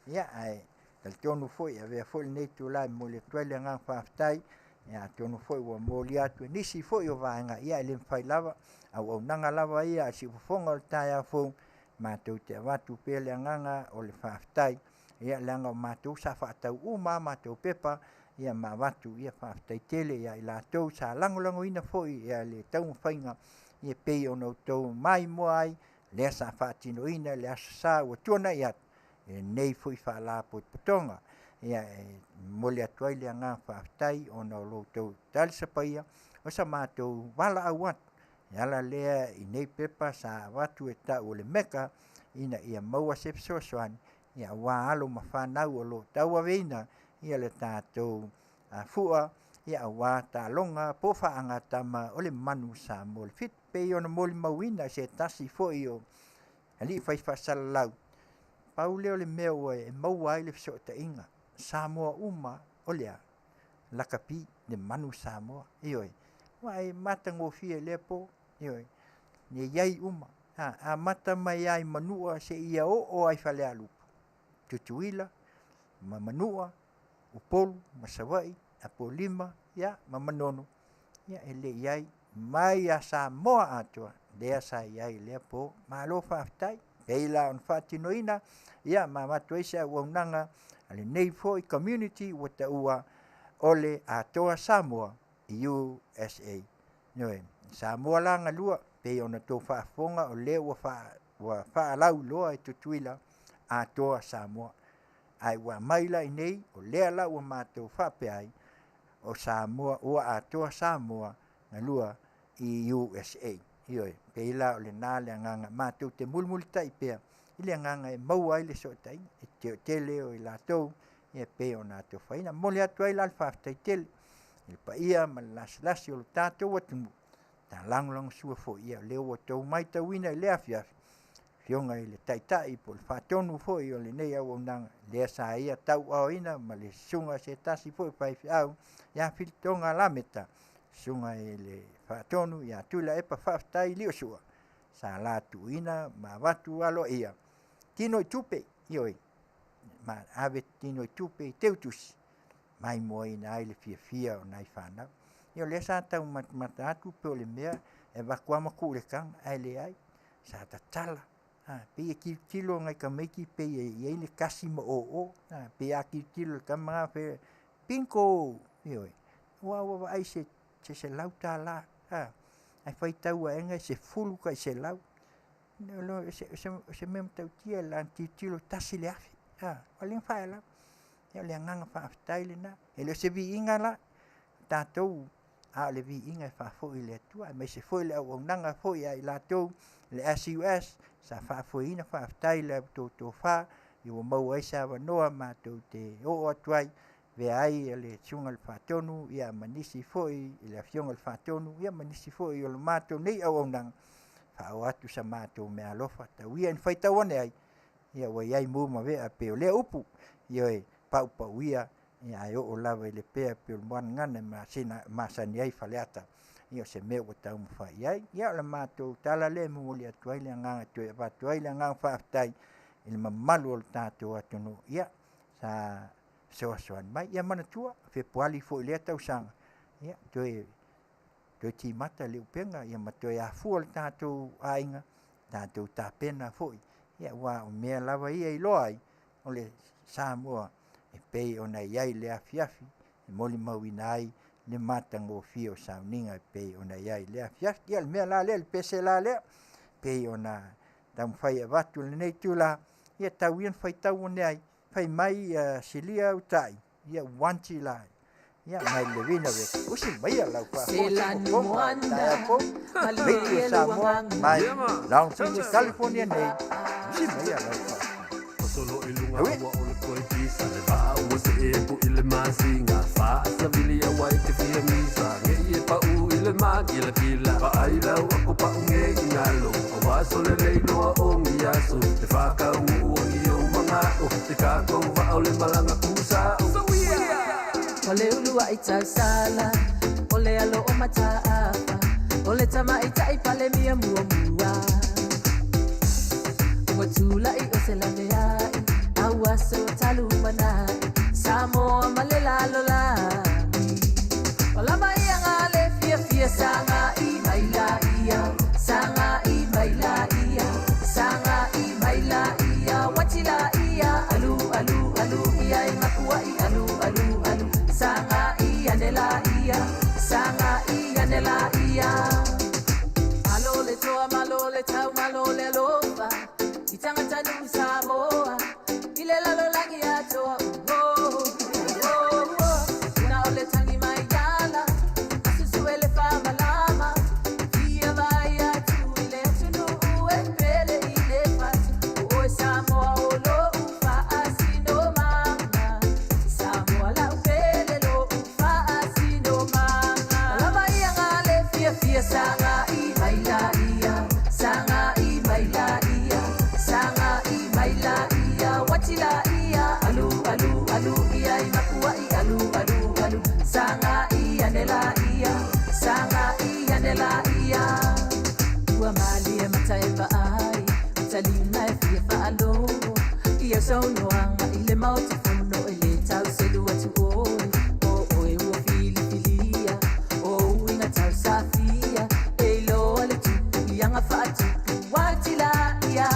ia ae talitonu foi e avea foi lenei itula e momoli atu ai le agaga faafetai, ia atonu foi ua molia atu e nisi foi o vaega, ia e le mafai lava, auaunaga lava ia a le siufofoga o le taeao fou, matou te avatu pea le agaga o le faafetai, ia leaga o matou sa faatau uma lava matou pepa, ia ma avatu, ia faafetai tele ia i latou sa lagolagoina foi le taumafaiga e pei ona outou maimoa ai, lea sa faatinoina i le Aso Sa ua tuanai atu i lenei foi Faalapotopotoga. Ia e momoli atu ai le agaga faafetai ona o lo outou talisapaia o sa matou valaau atu e ala lea i nei pepa sa avatu e tau o le MECA ina ia maua se fesoasoani aua alo ma fanau o lo o tauaveina le tatou fua aua taaloga po o faagatama o le Manu Samoa i le Fitu. E pei ona molimauina e se tasi foi o alii fai faasalalau, pau lea o le mea ua e maua ai le fesootaiga, Samoa uma o le a? Lakapi, le Manu Samoa, ioe. Aua e matagofie i lea po, ioe, e i ai uma, amata mai lava i Manua seia oo lava i Falealupo, Tutuila ma Manua, Upolu ma Savaii, Apolima ma Manono, ia e le i ai mai ia Samoa atoa lea sa i ai i lea po. Malo faafetai. Pei la ona faatinoina ia ma avatu ai se auaunaga a lenei foi community ua taua o le Atoa Samoa USA. Ioe, Samoa la galua, pei ona outou faafofoga o lea ua ua faalauiloa e Tutuila Atoa Samoa. Ae ua aumai la i inei, o lea la ua matou faapea ai, o Samoa ua atoa Samoa galua i USA. Ioe, pei la o lena le agaga matou te mulimulitai pea i le agaga e maua ai le sootaiga e toatele o i latou e pei ona atofaina. Momoli atu ai la le faafetai tele i le paia ma le lasilasi o lo tatou atunuu sa lagolagosua foi, ia o lea ua outou matauina i lea afiafi, Afioga i le Taitai po o le Faatonu foi o lenei auaunaga, lea sa ia tauaaoina ma le susuga a se tasi foi o faifeau ia Filitoga Lameta, susuga i le Faatonu ia Tuilaepa Faafetai Liosua, sa la tuuina ma avatu aloaia tino i tupe, ioe, ma ave tino i tupe i teutusi, maimoaina ai le fiafia o nai fanau. Ia o lea sa taumatamata atu pei o le mea e avatu lava ma tuu i le taga, ae leai, sa tatala. Pei e tilotilo nai tamaiti pei e i ai le tasi ma oo, pei a tilotilo i le tama lena faapea, bingo, ioe, aua ua vaai i se $100, ae faitau aega e 10 tai 100. O se mea matautia i lana tilotilo e $1,000, a o lea na faelalu. Ia o le agaga faafetai lena. E le o se viiga la o tatou, a o le viiga e faafoi i le Atua, aemaise foi le auaunaga foi a i latou le SUS sa faafoeina. Faafetai i la outou tofa ua maua ai se avanoa matou te oo atu ai, avea ai le Susuga i le Faatonu ma nisi foi i le Afioga i le Faatonu ma nisi foi o le matou nei auaunaga Faaoo atu sa matou meaalofa, tau ia ina faitau ane ai, ia ua i ai mu ma vea e pei o lea upu, ioe, paupauia, ia ae oo lava i le pea e pei o le muagagana e masina masani ai Faleata. Ia o se mea ua taumafai i ai. Ia o le matou tala lea e momoli atu ai le agaga e toe avatu ai le agaga faafetai i le mamalu o le tatou atunuu, ia sa fesoasoani mai. Ia manatua, Fepuari foi i lea tausaga, ia toe toe timata le upega ia ma toe afua le tatou aiga, tatou tapena foi, ia aua o mea lava ia e iloa ai, o le Samoa e pei ona i ai le afiafi e molimauina ai le matagofie o sauniga e pei ona i ai i le afiafi. Ia o le mea la lea, le pese la lea, pei ona taumafai e avatu i lenei itula, ia tau ia ina faitau ane ai, fai mai ia Silia Utai, ia uanti la ia mai le vina ve usi mai lau faafofoga taeao fou Radio Samoa mai Long Beach California nei usi mai lau faafofoga Solo i luga ua o le koe pisa Le vaa ua se e pu i le masinga Faa savili a wai te fia misa Nge i e pau i le makila kila Paai lau ako pau nge i ngalo A wa sole le iloa o ngi aso Te whakau ngu o i o mangao Te kākou vaa o le malanga kusao O le ulu ai tausala, o le alo o mataafa, o le tamaitai pale mia muamua. Ua tula'i o se laveai, a ua so talumanai, Samoa ma le lalolagi. O lava ia ngā le fiafia sagai mai la ia, sagai mai la ia, sagai mai la ia, wati la ia, alu alu alu ia i makuai alu alu alu, sagai ane la ia, sagai ane la ia. Malo le toa, malo le tau, malo le alofa, i tangata nui Samoa, i le lalolagi atoa, oh, oh, oh. Na o le tangi mai ala, asusu e le whamalama, fia vai atu i le atunuu e pele i le fatu, o oe Samoa o lo'u faasinomaga, Samoa lau pele lo'u faasinomaga. Lava ia ngā le fiafia sagai mai la ia, sagai mai la ia, sagai mai la ia, wati la ia, alu alu alu ia i makuai alu alu alu, sagai ane la ia, sagai ane la ia. Ua malie mata e vaai, talima e fia faalogo, ia saunoaga i le maota fono e le tauselu atu oe, o oe ua filifilia, o uiga tausafia, e iloa le tupu i aga faatupu wati la ia.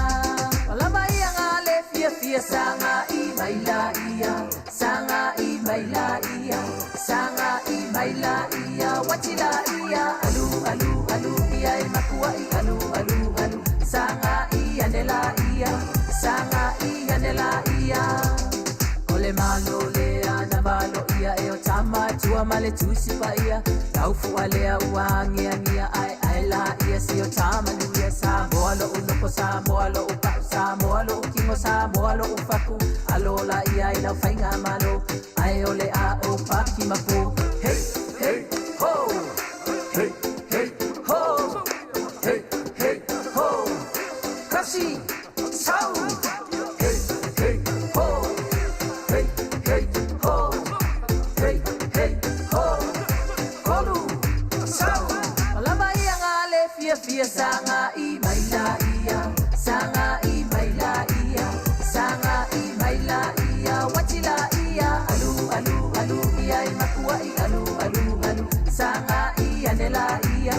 O lava ia ngā le fiafia sagai mai la ia, sagai mai la ia, sagai mai la ia, wati la ia, alu alu alu ia e makuai alu alu alu, sagai ane la ia, sagai ane la ia. O le malo le ana valo ia e o tama tua ma le tusi pa ia lau fua lea ua angiangia ai ai la ia si o tama nuia Samoa lo unoko Samoa lo upau Samoa lo ukingo Samoa lo ufaku alo la ia i lau whainga malo ai o le a o paki mapu. Hey, hey, ho! Hey, hey, ho! Hey, hey, ho! Kasi, sau! Hey, hey, ho! Hey, hey, ho! Hey, hey, ho! Kolu, sau! O lava ia ngā le fiafia sagai mai la ia, sagai mai la ia, sagai mai la ia, wati la ia, alu alu alu ia i makuai alu alu alu, sagai ane la ia,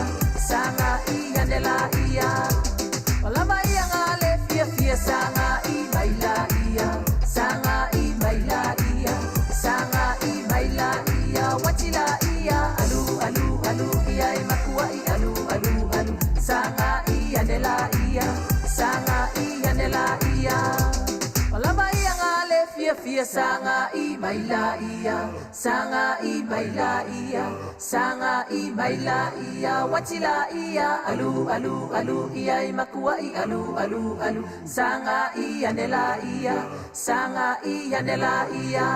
sagai ane la ia. O lava ia ngā le fiafia sagai mai la ia, sagai mai la ia, sagai mai la ia, wati la ia, alu alu alu ia i makuai alu alu alu, sagai ane la ia, sagai ane la ia. O lava ia ngā le fiafia sagai mai la ia, sagai mai la ia, sagai mai la ia, wati la ia, alu alu alu ia i makuai alu alu alu, sagai ane la ia, sagai ane la ia.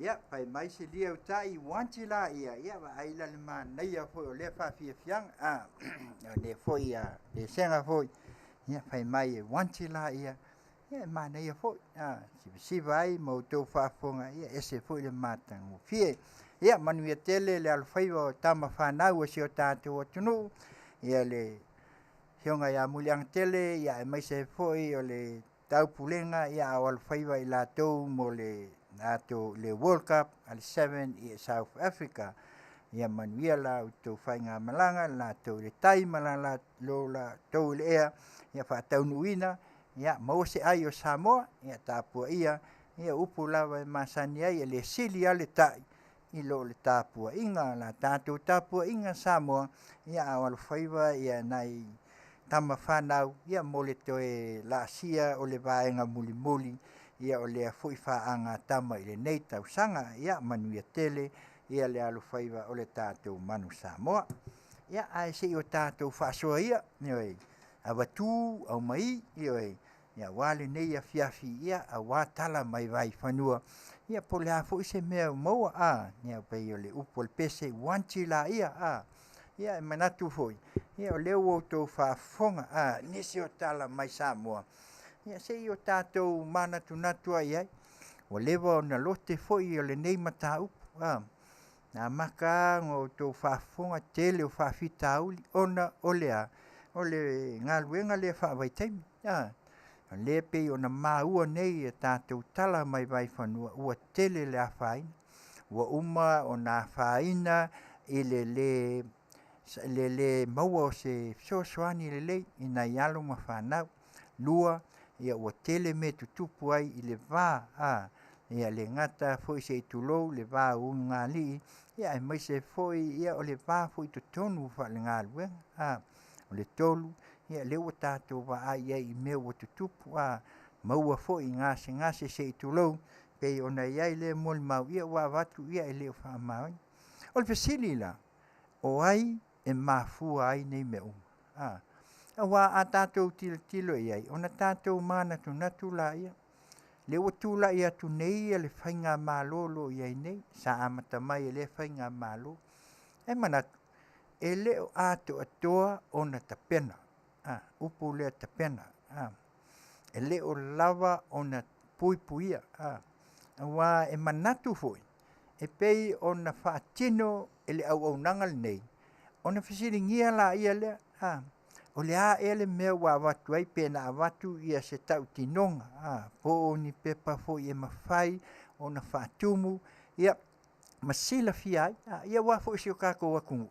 Ia, fai mai se lia utai uanti la ia, ia vaai la le manaia foi o lea faafiafiaga, a, o lea foi a pesega foi, ia fai mai e uanti la ia, ia e manaia foi, a, sivasiva ai ma outou faafofoga, ia ese foi le matagofie. Ia manuia tele le alofaiva o tama fanau a si o tatou atunuu, ia le Afioga ia Muliagatele, ia aemaise ai foi o le Taupulega, ia a o alofaiva i latou mo le latou le World Cup a le 7 i South Africa. Ia manuia la outou faigamalaga, le latou i le tai ma la lo latou i le ea, ia faataunuuina, ia maua se ai o Samoa, ia tapuaia, ia upu lava e masani ai, e le sili lava le tai i lo le tapuaiga, la tatou tapuaiga Samoa, ia a o alofaiva ia nai tama fanau, ia mo le toe laasia o le vaega mulimuli, ia o lea foi faagatama i lenei tausaga. Ia manuia tele ia le alofaiva o le tatou Manu Samoa. Ia ae se i o tatou faasoa ia, ioe, avatu aumai, ioe, ia aua lenei afiafi, ia aua tala mai vaifanua, ia po o le a foi se mea ua maua, a, ia pei o le upu a le pese, uanti laia, a, ia e manatu foi, ia o lea ua outou faafofoga, a, nisi o tala mai Samoa, ia se i o tatou manatunatu ai i ai. Ua leva ona lote foi o lenei mataupu, a, na amata lava ona outou faafofoga, tele o faafitauli ona o le a? O le galuega lea faavaitaimi, a, o lea e pei ona maua nei i tatou tala mai vaifanua, ua tele le afaina, ua uma ona afaina i le le maua o se fesoasoani lelei i nai alo ma fanau. Lua, ia ua tele mea e tutupu ai i le va, a, ia le gata foi se i tulou le va o ulugalii, ia aemaise foi ia o le va foi i totonu faalegaluega. A, o le tolu, ia lea ua tatou vaai i ai i mea ua tutupu, a, maua foi i gasegase se i tulou, pei ona i ai lea molimau, ia ua avatu ia e le o faamaoni. O le fesili la, o ai e mafua ai nei mea uma? A, aua a tatou tilotilo i ai, ona tatou manatunatu laia, lea ua tulai atu nei le faigamalo o lo o i ai nei, sa amata mai e lea faigamalo. E manatu, e le o atoatoa ona tapena, a, upu lea tapena, a, e le o lava ona puipuia, a, aua e manatu foi, e pei ona faatino e le auaunaga lenei, ona fesiligia laia lea, a, o le a ea le mea ua avatu ai pe na avatu ia se tautinoga, a, po o ni pepa foi e mafai ona faatumu, ia, ma silafia ai, a, ia aua foi si o tatou atunuu,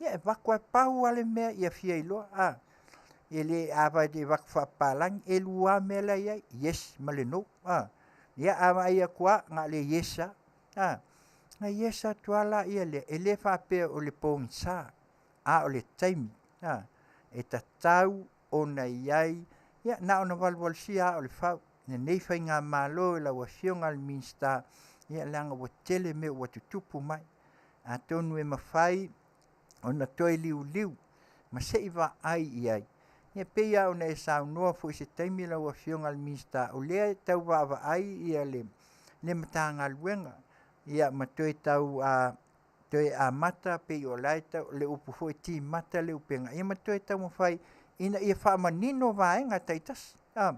ia e avatu lava, pau lava le mea ia fia iloa, a, e le a vaai e avatu faapapalagi, e lua lava mea la e i ai, yes ma le no, a, ia a vaai atu lava, na o le yes lava, a, ona yes atu lava laia lea, e le faapea o le pogisa, a o le taimi, a, e tatau ona i ai, ia na ona valuvalusia aa o le fau lenei faigamalo i lau Afioga i le Minisita, ia leaga ua tele mea ua tutupu mai. Atonu e mafai ona toe liuliu ma se i vaai i ai. Ia pei lava ona e saunoa foi i se taimi lau Afioga i le Minisita, o lea e tau vaavaai ia le Matagaluega, ia ma toe tau toe amata pei o la e tau, le upu foi timata le upega, ia ma toe taumafai ina ia faamanino vaega taitasi. A,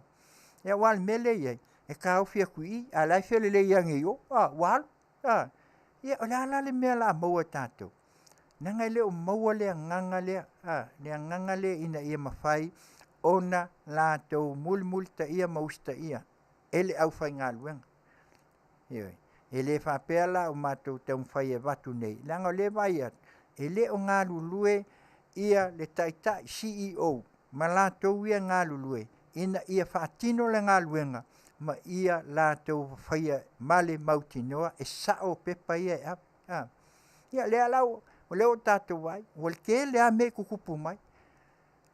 ia aua o le mea lea e i ai, e taofi atu i i, a o la e felelei ane i o, a, ua alu. A, ia o le a la le mea o le a maua e tatou? Leaga e le o maua le agaga lea, a, le agaga lea ina ia mafai ona latou mulimulitaia ma usitaia e le aufaigaluega. Ioe. E le faapea la o matou taumafai e avatu nei, leaga o lea e vaai atu, e le o galulue ia le taitai CEO ma latou ia e galulue ina ia faatino le galuega ma ia latou faia ma le mautinoa e sao pepa ia e ave. A. Ia lea la o lea ua tatou vaai, ua tele lava mea e tutupu mai.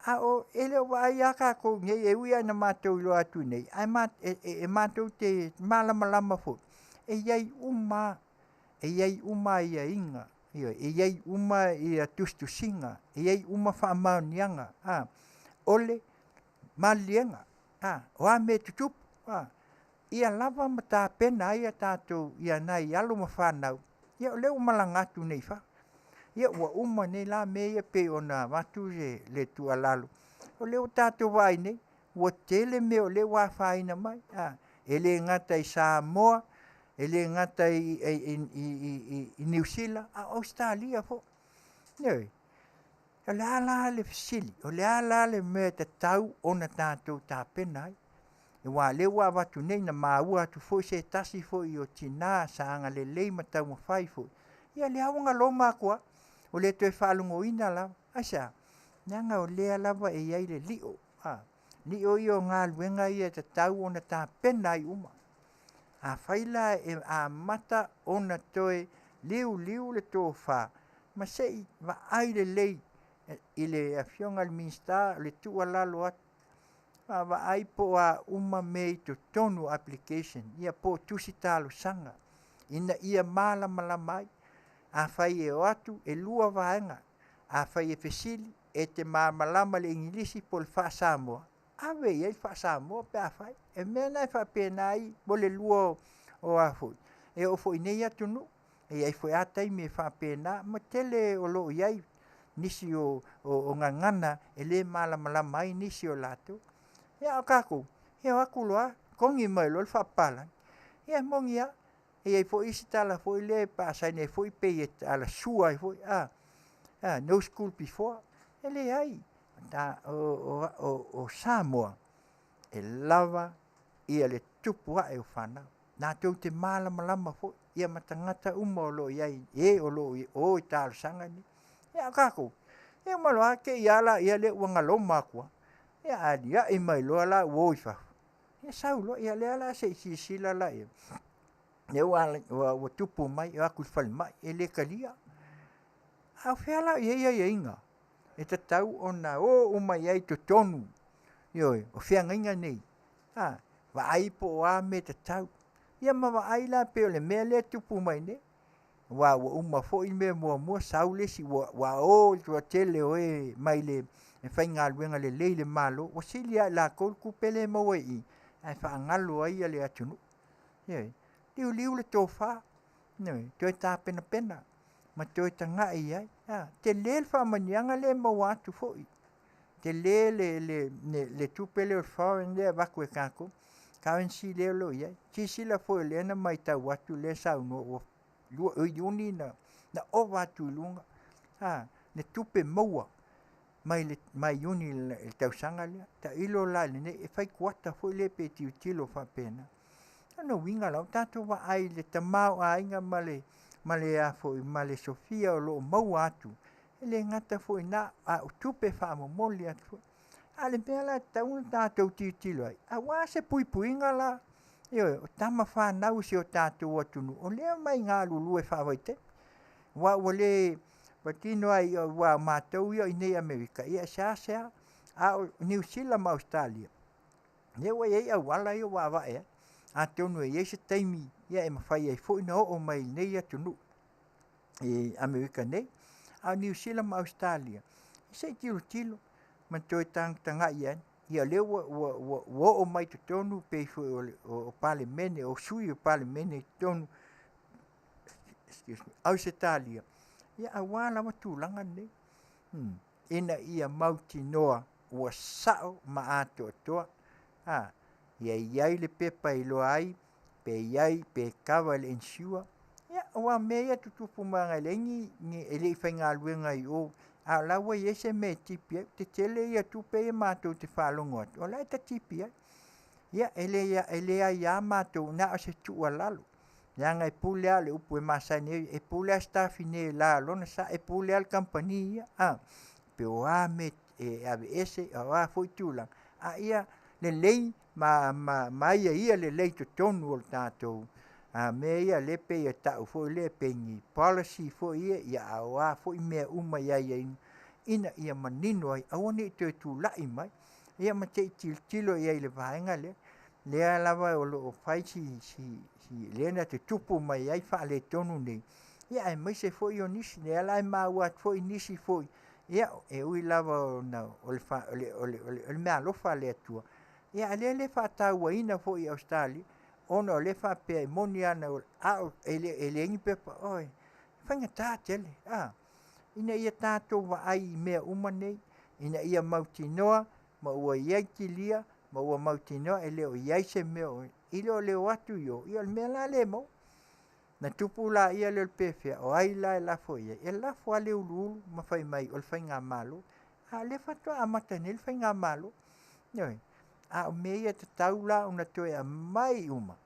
A o e le o vaai lava tatou nei, e ui lava ina matou iloa atu i inei, ae e matou te malamalama foi, e i ai uma e i ai uma aiaiga, ioe, e i ai uma ia tusitusiga, e i ai uma faamaoniaga, a, o le maliliega, a, o a mea e tutupu, a. Ia lava ma tapena ai a tatou ia nai alo ma fanau, ia o lea ua malaga atu nei i fafo. Ia ua uma nei la mea ia pei ona avatu le tuualalo, o lea ua tatou vaai nei, ua tele mea o lea ua afaina mai, a, e le gata i Samoa, e le gata i Niu Sila, a o Ausetalia foi. Ioe. O le a la le fesili? O le a la le mea e tatau ona tatou tapena ai? Aua o lea ua avatu nei, na maua atu foi se tasi foi o tina sa agalelei ma taumafai foi, ia lea ua galoma atu lava, ua le toe faalogoina lava. Aisea? Leaga o lea lava e i ai le lio, a, lio ia o galuega ia e tatau ona tapena ai uma. Afai la e amata ona toe liuliu le tofa ma se i vaai lelei i le Afioga i le Minisita o le tuualalo atu, vaavaai po o a uma mea i totonu o application ia po o tusi talosaga ina ia malamalama ai. Afai e o atu, e lua vaega, afai e fesili e te malamalama i le Igilisi po o le faa-Samoa, ave i ai le faa-Samoa pe afai. E mea la e faapena ai mo le lua o a foi, e oo foi i nei atunuu, e i ai foi lava taimi e faapena, ma tele o lo o i ai nisi o gagana e le malamalama ai nisi o latou. Ia a o tatou, e o atu loa togi mai loa le faapapalagi. Ia e moni lava, e i ai foi isi tala foi lea e faasani ai foi pei e talasua ai foi, a, no school before. E leai, o Samoa, e lava le tupu ae o fanau, latou te malamalama foi ia ma tagata uma o lo o i ai, e o lo o o i talosaga nei. Ia a o tatou, e uma loa te i lava lea ua galoma atu lava, ia aliae mai loa la ua o i fafo, ia sau loa. Ia lea la se i silasila la i ai, lea ua tupu mai, e o atu i le falemai e le talia. A o fea la o i ai aiaiga e tatau ona o uma i ai i totonu, ioe, o feagaiga nei, a, vaai po o a mea e tatau. Ia ma vaai la pei o le mea lea e tupu mai nei, aua ua uma foi le mea muamua sau le isi ua o le toatele o e mai le faigaluega lelei i le Malo, ua sili lava i latou le tupe lea e maua i i, ae faagalo ai le atunuu. Ioe. Liuliu le tofa, ioe, toe tapenapena ma toe tagai i ai. A, tele le faamanuiaga lea e maua atu foi, tele le tupe lea o le foreign lea e avatu e tatou, currency lea o lo o i ai. Silasila foi o lea na matau atu lea e saunoa ua o Iuni na ova atu i luga a, le tupe maua mai le mai Iuni i le tausaga lea. Tailo la i lenei, e fai kuata foi lea pe tilotilo faapena. O lona uiga la, o tatou vaai i le tamaoaiga ma le ma le a foi ma le sofia o lo o maua atu, e le gata foi i ina, a o tupe faamomoli atu foi. A o le mea la e tatau ona tatou tilotilo ai, aua se puipuiga la, ioe, o tama fanau a si o tatou atunuu, o lea e omai e galulue faavaitaimi. Aua ua le patino ai, aua o matou ia i inei i Amerika, ia e seasea, a o Niu Sila ma Ausetalia, lea ua i ai auala ia ua vaavaai ai. Atonu e i ai se taimi ia e mafai ai foi ona oo mai i lenei atunuu i Amerika nei. A o Niu Sila ma Ausetalia, se i tilotilo ma toe tagatagai i ai. Ia lea ua oo mai totonu pei foi o le o Palemene, o sui o Palemene i totonu excuse me, Ausetalia, ia aua lava tulaga nei, ina ia mautinoa ua sao ma atoatoa. A, ia i ai le pepa e iloa ai pe i ai pe kava i le insure. Ia, aua o mea ia e tutupu mai leaga e leai ni, e le i faigaluega i o, a o la ua i ai se mea e tipi ai. Tetele ia tupe ia matou te faalogo atu, o la e tatipi ai. Ia, e le, e leai lava matou, na o se tuualalo, leaga e pule lava le upu e masani ai, e pule lava Sitafine i la lona sa, e pule lava le kamupani ia, a, pe o a mea e aveese, o a foi tulaga, a ia lelei ma, ma, ma aiaia lelei i totonu o le tatou a, mea ia lea pei e tau foi lea pei ni policy foi ia, ia a o a foi mea uma i aiaiga, ina ia manino ai, aua ne i toe tulai mai, ia ma te i tilotilo i ai i le vaega lea, lea lava o lo o fai si, si, si lea na tutupu mai ai faaletonu nei, ia aemaise foi o nisi, lea la e maua atu foi nisi foi, ia e ui lava ona o le, o le, o le, o le meaalofa a le Atua, ia a o lea e le faatauaina foi i Ausetalia, Ona o lea e faapea e moni lava na a o e le e leai ni pepa oi faigata tele a ina ia tatou vaai i mea uma nei ina ia mautinoa ma ua i ai kilia ma ua mautinoa e le o i ai se mea o i lo le o atu i o, ia o le mea la lea e maua. Na tupu laia lea o le pefea, o ai la e lafo i ai? E lafo lava le uluulu ma fai mai o le faigamalo. A o lea faatoa amata nei le faigamalo. Ioe. A o mea ia e tatau la ona toe aumai uma,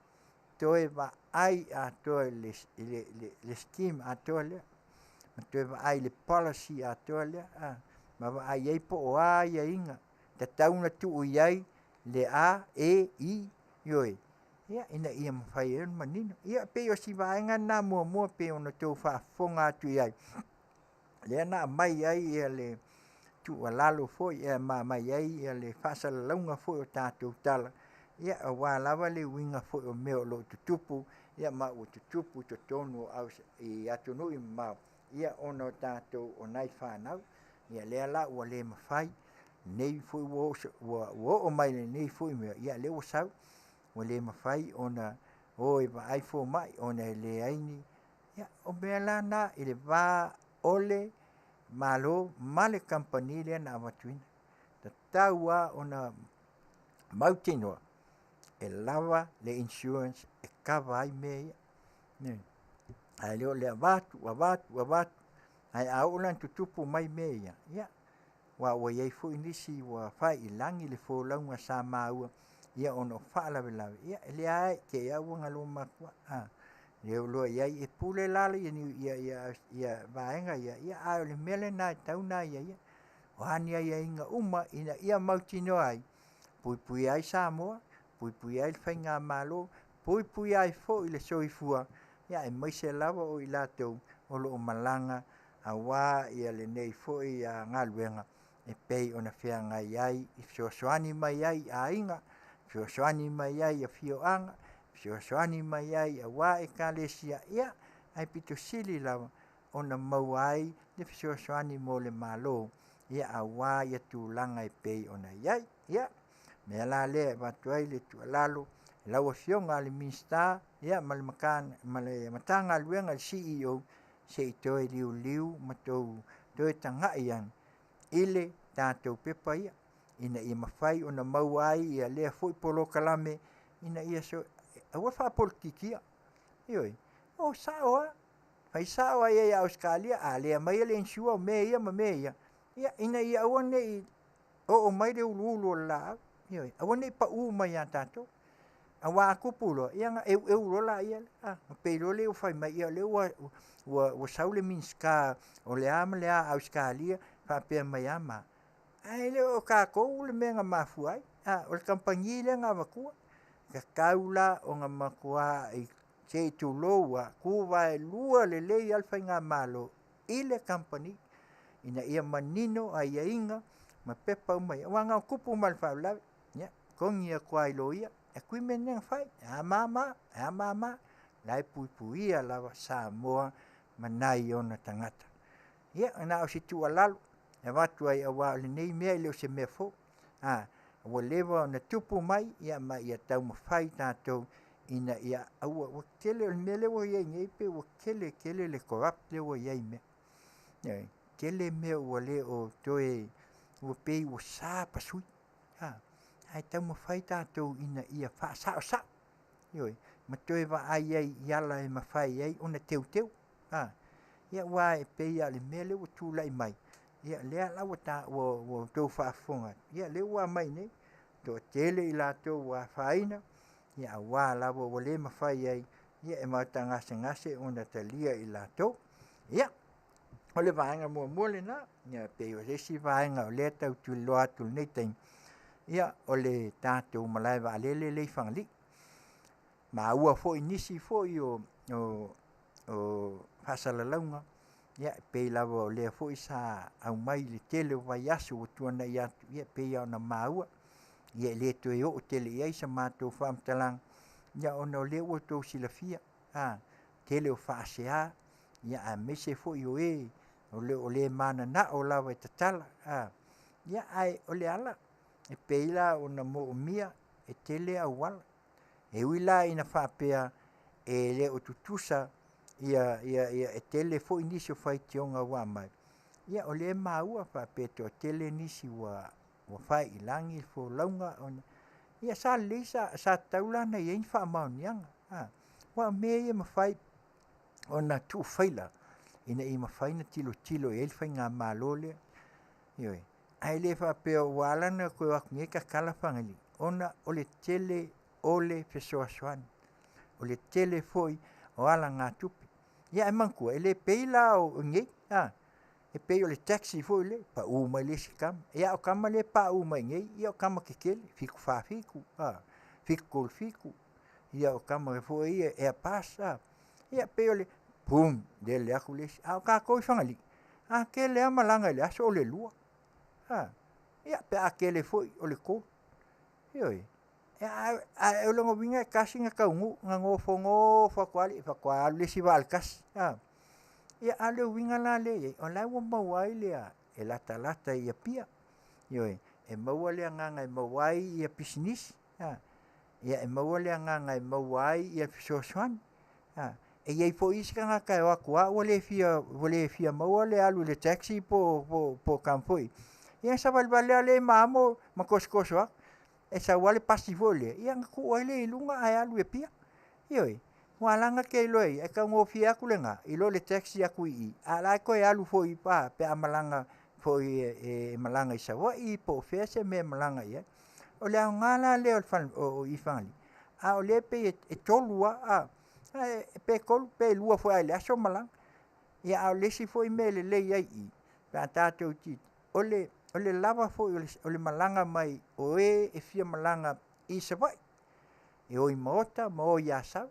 toe vaai atoa i le, le, le, le scheme atoa lea, ma toe vaai i le policy atoa lea, a, ma vaai ai po o a aiaiga tatau ona tuu i ai le A, E, I, ioe, ia, ina ia mafai ai ona manino. Ia, pei o si vaega lena muamua pei ona outou faafofoga atu i ai, lea na aumai ai le tuualalo foi ma aumai ai le faasalalauga foi o tatou tala, ia aua lava le uiga foi o mea o lo o tutupu, ia ma ua tutupu i totonu o i atunuu e mamao, ia ona o tatou o nai fanau. Ia lea la ua le mafai, lenei foi ua oo mai lenei foi mea, ia lea ua sau, ua le mafai ona o e vaai fomai ona e leai ni. Ia, o mea la na i le va o le Malo ma le kamupani lea na avatuina. Tatau lava ona mautinoa e lava le insurance e kava ai mea ia. Ae le o le avatu, avatu, avatu, ae a oo la ina tutupu mai mea ia, ia, aua ua i ai foi nisi ua fai i lagi le folauga sa maua, ia ona o faalavelave, ia e leai, te i lava ua galo matua. A, lea ua iloa i ai, e pule la ia, ia, ia vaega ia, ia a o le mea lena e tatau ona aiaia. O a ni aiaiga uma ina ia mautinoa ai, puipuia ai Samoa, puipuia ai le faigamalo, puipuia ai foi le soifua, ia aemaise lava o i latou o lo o malaga aua lenei foi galuega e pei ona feagai ai, e fesoasoani mai ai i aiga, fesoasoani mai ai i afioaga, fesoasoani mai ai aua ekalesia, ia, ae pito sili lava ona maua ai le fesoasoani mo le Malo, ia aua ia tulaga e pei ona i ai. Ia, mea la lea e avatu ai le tuualalo i lau Afioga i le Minisita, ia, ma le Matagaluega i le CEO, se i toe liuliu ma tou toe tagai ane i le tatou pepa ia, ina ia mafai ona maua ai ia lea foi polokalame ina ia so, aua le faapolokikia. Ioe, o sao lava, fai sao lava i ai ia Ausetalia, a le aumaia le insure o mea ia ma mea ia, ia ina ia aua ne i oo mai le uluulu o le laau, ioe, aua ne i pau mai ia tatou. Aua a tupu loa, ia ona eueu loa laia lea, a, ona pei loa lea ua fai mai, ia o lea ua, ua, ua sau le Minisita o le a ma le a a Ausetalia faapea mai a ma a, ae le o tatou le mea na mafua ai, a, o le kamupani lea na avatua. E tatau la ona matuai se i tulou lava, tuvaelua lelei lava le faigamalo i le kamupani ina ia manino aiaiga ma pepa uma ia, aua na ona tupu mai lava o le faalavelave, ia, totogi atu lava i loia, agreement lea na fai, e a ma ma, e a ma ma, o la e puipuia lava Samoa ma nai ona tagata. Ia, na o se tuualalo e avatu ai aua o lenei mea e le o se mea fou. A, ua leva ona tupu mai, ia ma ia taumafai tatou ina ia aua ua tele o le mea lea ua i ai nei pei ua tele tele le corrupt lea ua i ai i mea. Ioe, tele mea ua le o toe ua pei ua sa pasui. A, ae taumafai tatou ina ia faasaosao. Ioe, ma toe vaai ai i ala e mafai ai ona teuteu. A, ia aua e pei lava o le mea lea ua tulai mai, ia lea la ua ta, ua, ua outou faafofoga atu, ia lea ua aumai nei, toatele i latou ua afaina, ia aua lava ua le mafai ai ia e maota gasegase ona talia i latou. Ia, o le vaega muamua lena, ia pei o le isi vaega o lea e tau tuliloa atu i lenei taimi, ia o le tatou malae vaalele lea i Fagalii. Maua foi nisi foi o, o, o faasalalauga, ia e pei lava o lea foi sa aumai i le tele o vaiaso ua tuanai atu, ia e pei lava ona maua, ia e le toe oo tele i ai sa matou faamatalaga, ia ona o lea ua outou silafia, a, tele o faasea, ia aemaise foi o e o lo o le mananao lava e tatala, a, ia ae o le ala, e pei la ona moomia e tele auala. E ui la ina faapea e le o tutusa ia ia ia e tele foi nisi o faitioga ua aumai, ia o lea e maua faapea e toatele nisi ua ua fai i lagi le folauga ona ia sa lelei sa sa tatau la ona i ai ni faamaoniaga, a. Aua o mea ia e mafai ona tuufaila ina ia mafai ona tilotilo i ai le faigamalo lea, ioe. Ae le faapea ua ala ona toe o atu nei tatala Fagalii ona o le tele o le fesoasoani, o le tele foi o alagatupe. Ia ae manatua, e le pei la o i inei, a, e pei o le taxi foi lea, pau mai le isi tama. Ia a o tama ia e pauu mai i inei, ia o tama tetele, 747, 737, ia o tama foi ia airbuds a, ia pei o le boom, lele atu le isi. A o tatou i Fagalii, a tele lava malaga i le aso o le 2, a, ia pe a tele foi o le 3. Ioe. Ae o lona uiga e tasi ona taunuu ona nofonofo atu lava lea faatoa alu le isi vaa a le 1. A, ia a o le uiga la lea e i ai, o la e ua maua ai le a, e latalata i Apia, ioe, e maua le agaga e maua ai pisinisi, a, ia e maua le agaga e maua ai fesoasoani, a. E i ai foi isi tagata e o atu lava ua le fia maua le alu i le taxi po o tama foi ia, ia ona savalivali lava lea ma amo ma tosotoso atu, e sau lava le pasi foi lea, ia ona tuu ai lea i luga ae alu i Apia. Ioe. Ua ala la ona e iloa ai, e taugofie atu lena i lo le taxi atu i i, a o la e toe alu foi pe a malaga foi e malaga i Savaii po o fea se mea e malaga i ai. O le aoga la lea o i i Fagalii, a o lea e pei e 3 lava, pe 3 pe 2 foi lava i le aso malaga. Ia a o le isi foi mea e lelei ai i i pe a tatou tilotilo, o le lava foi o le malaga mai o e e fia malaga i Savaii, e o i Maota ma o i Asau.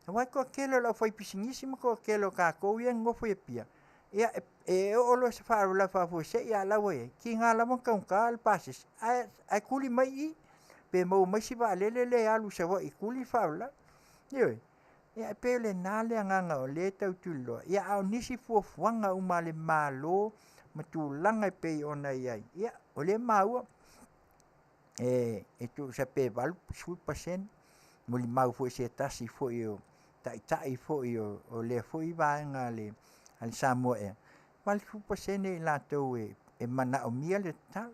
Aua e toatele o le aufaipisinisi ma toatele o tatou ia e nonofo i Apia, ia e oo loa i se faalavelave faafuasei a o la e ua i ai, e tiga lava ona taugata le pasese ae tuli mai i pe maua mai si vaalele lea e alu i Savaii e tuli le faalavelave. Ioe. Ia e pei o lena le agaga o lea e tau tuliloa, ia a o nisi fuafuaga uma a le Malo ma tulaga e pei ona i ai, ia o lea e maua e tusa pe 80% molimau foi i se tasi foi o taitai foi o lea foi vaega a le Samoa Air, 80% i latou e manaomia le tatala,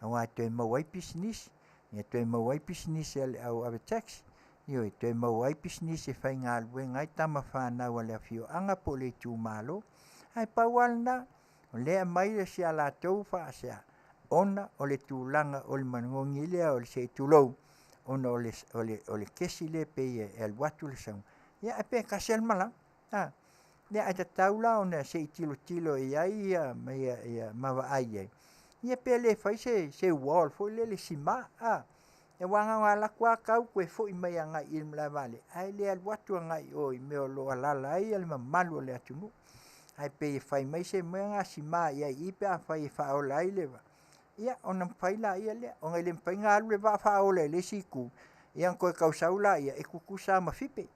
aua e toe maua ai pisinisi, e toe maua ai pisinisi a le au ave taxi, ioe, toe maua ai pisinisi e faigaluega ai tama fanau a le afioaga po o le itumalo. Ae pau lava lena, o lea e aumai si a latou faasea, ona o le tulaga o le manogi lea se i tulou, ona o le kesi lea e pei e alu atu le sau, ia ae pe tasi lava le malaga, a. Ia ae tatau la ona se i tilotilo i ai ma vaai i ai, ia pe le fai se wall foi lele sima, a, aua na ona alu atu lava tau toe foi mai agai i le malae vaalele, ae le alu atu agai i o i mea o lo o alaala ai le mamalu o le atunuu. Ae pei e fai mai se mea lena sima i ai i i pe afai e faaola ai le vaa, ia ona mafai lea ona e le mafai ona alu le vaa faaola i le isi itu, ia ona toe tau sau lea, e tutusa lava ma Fipe.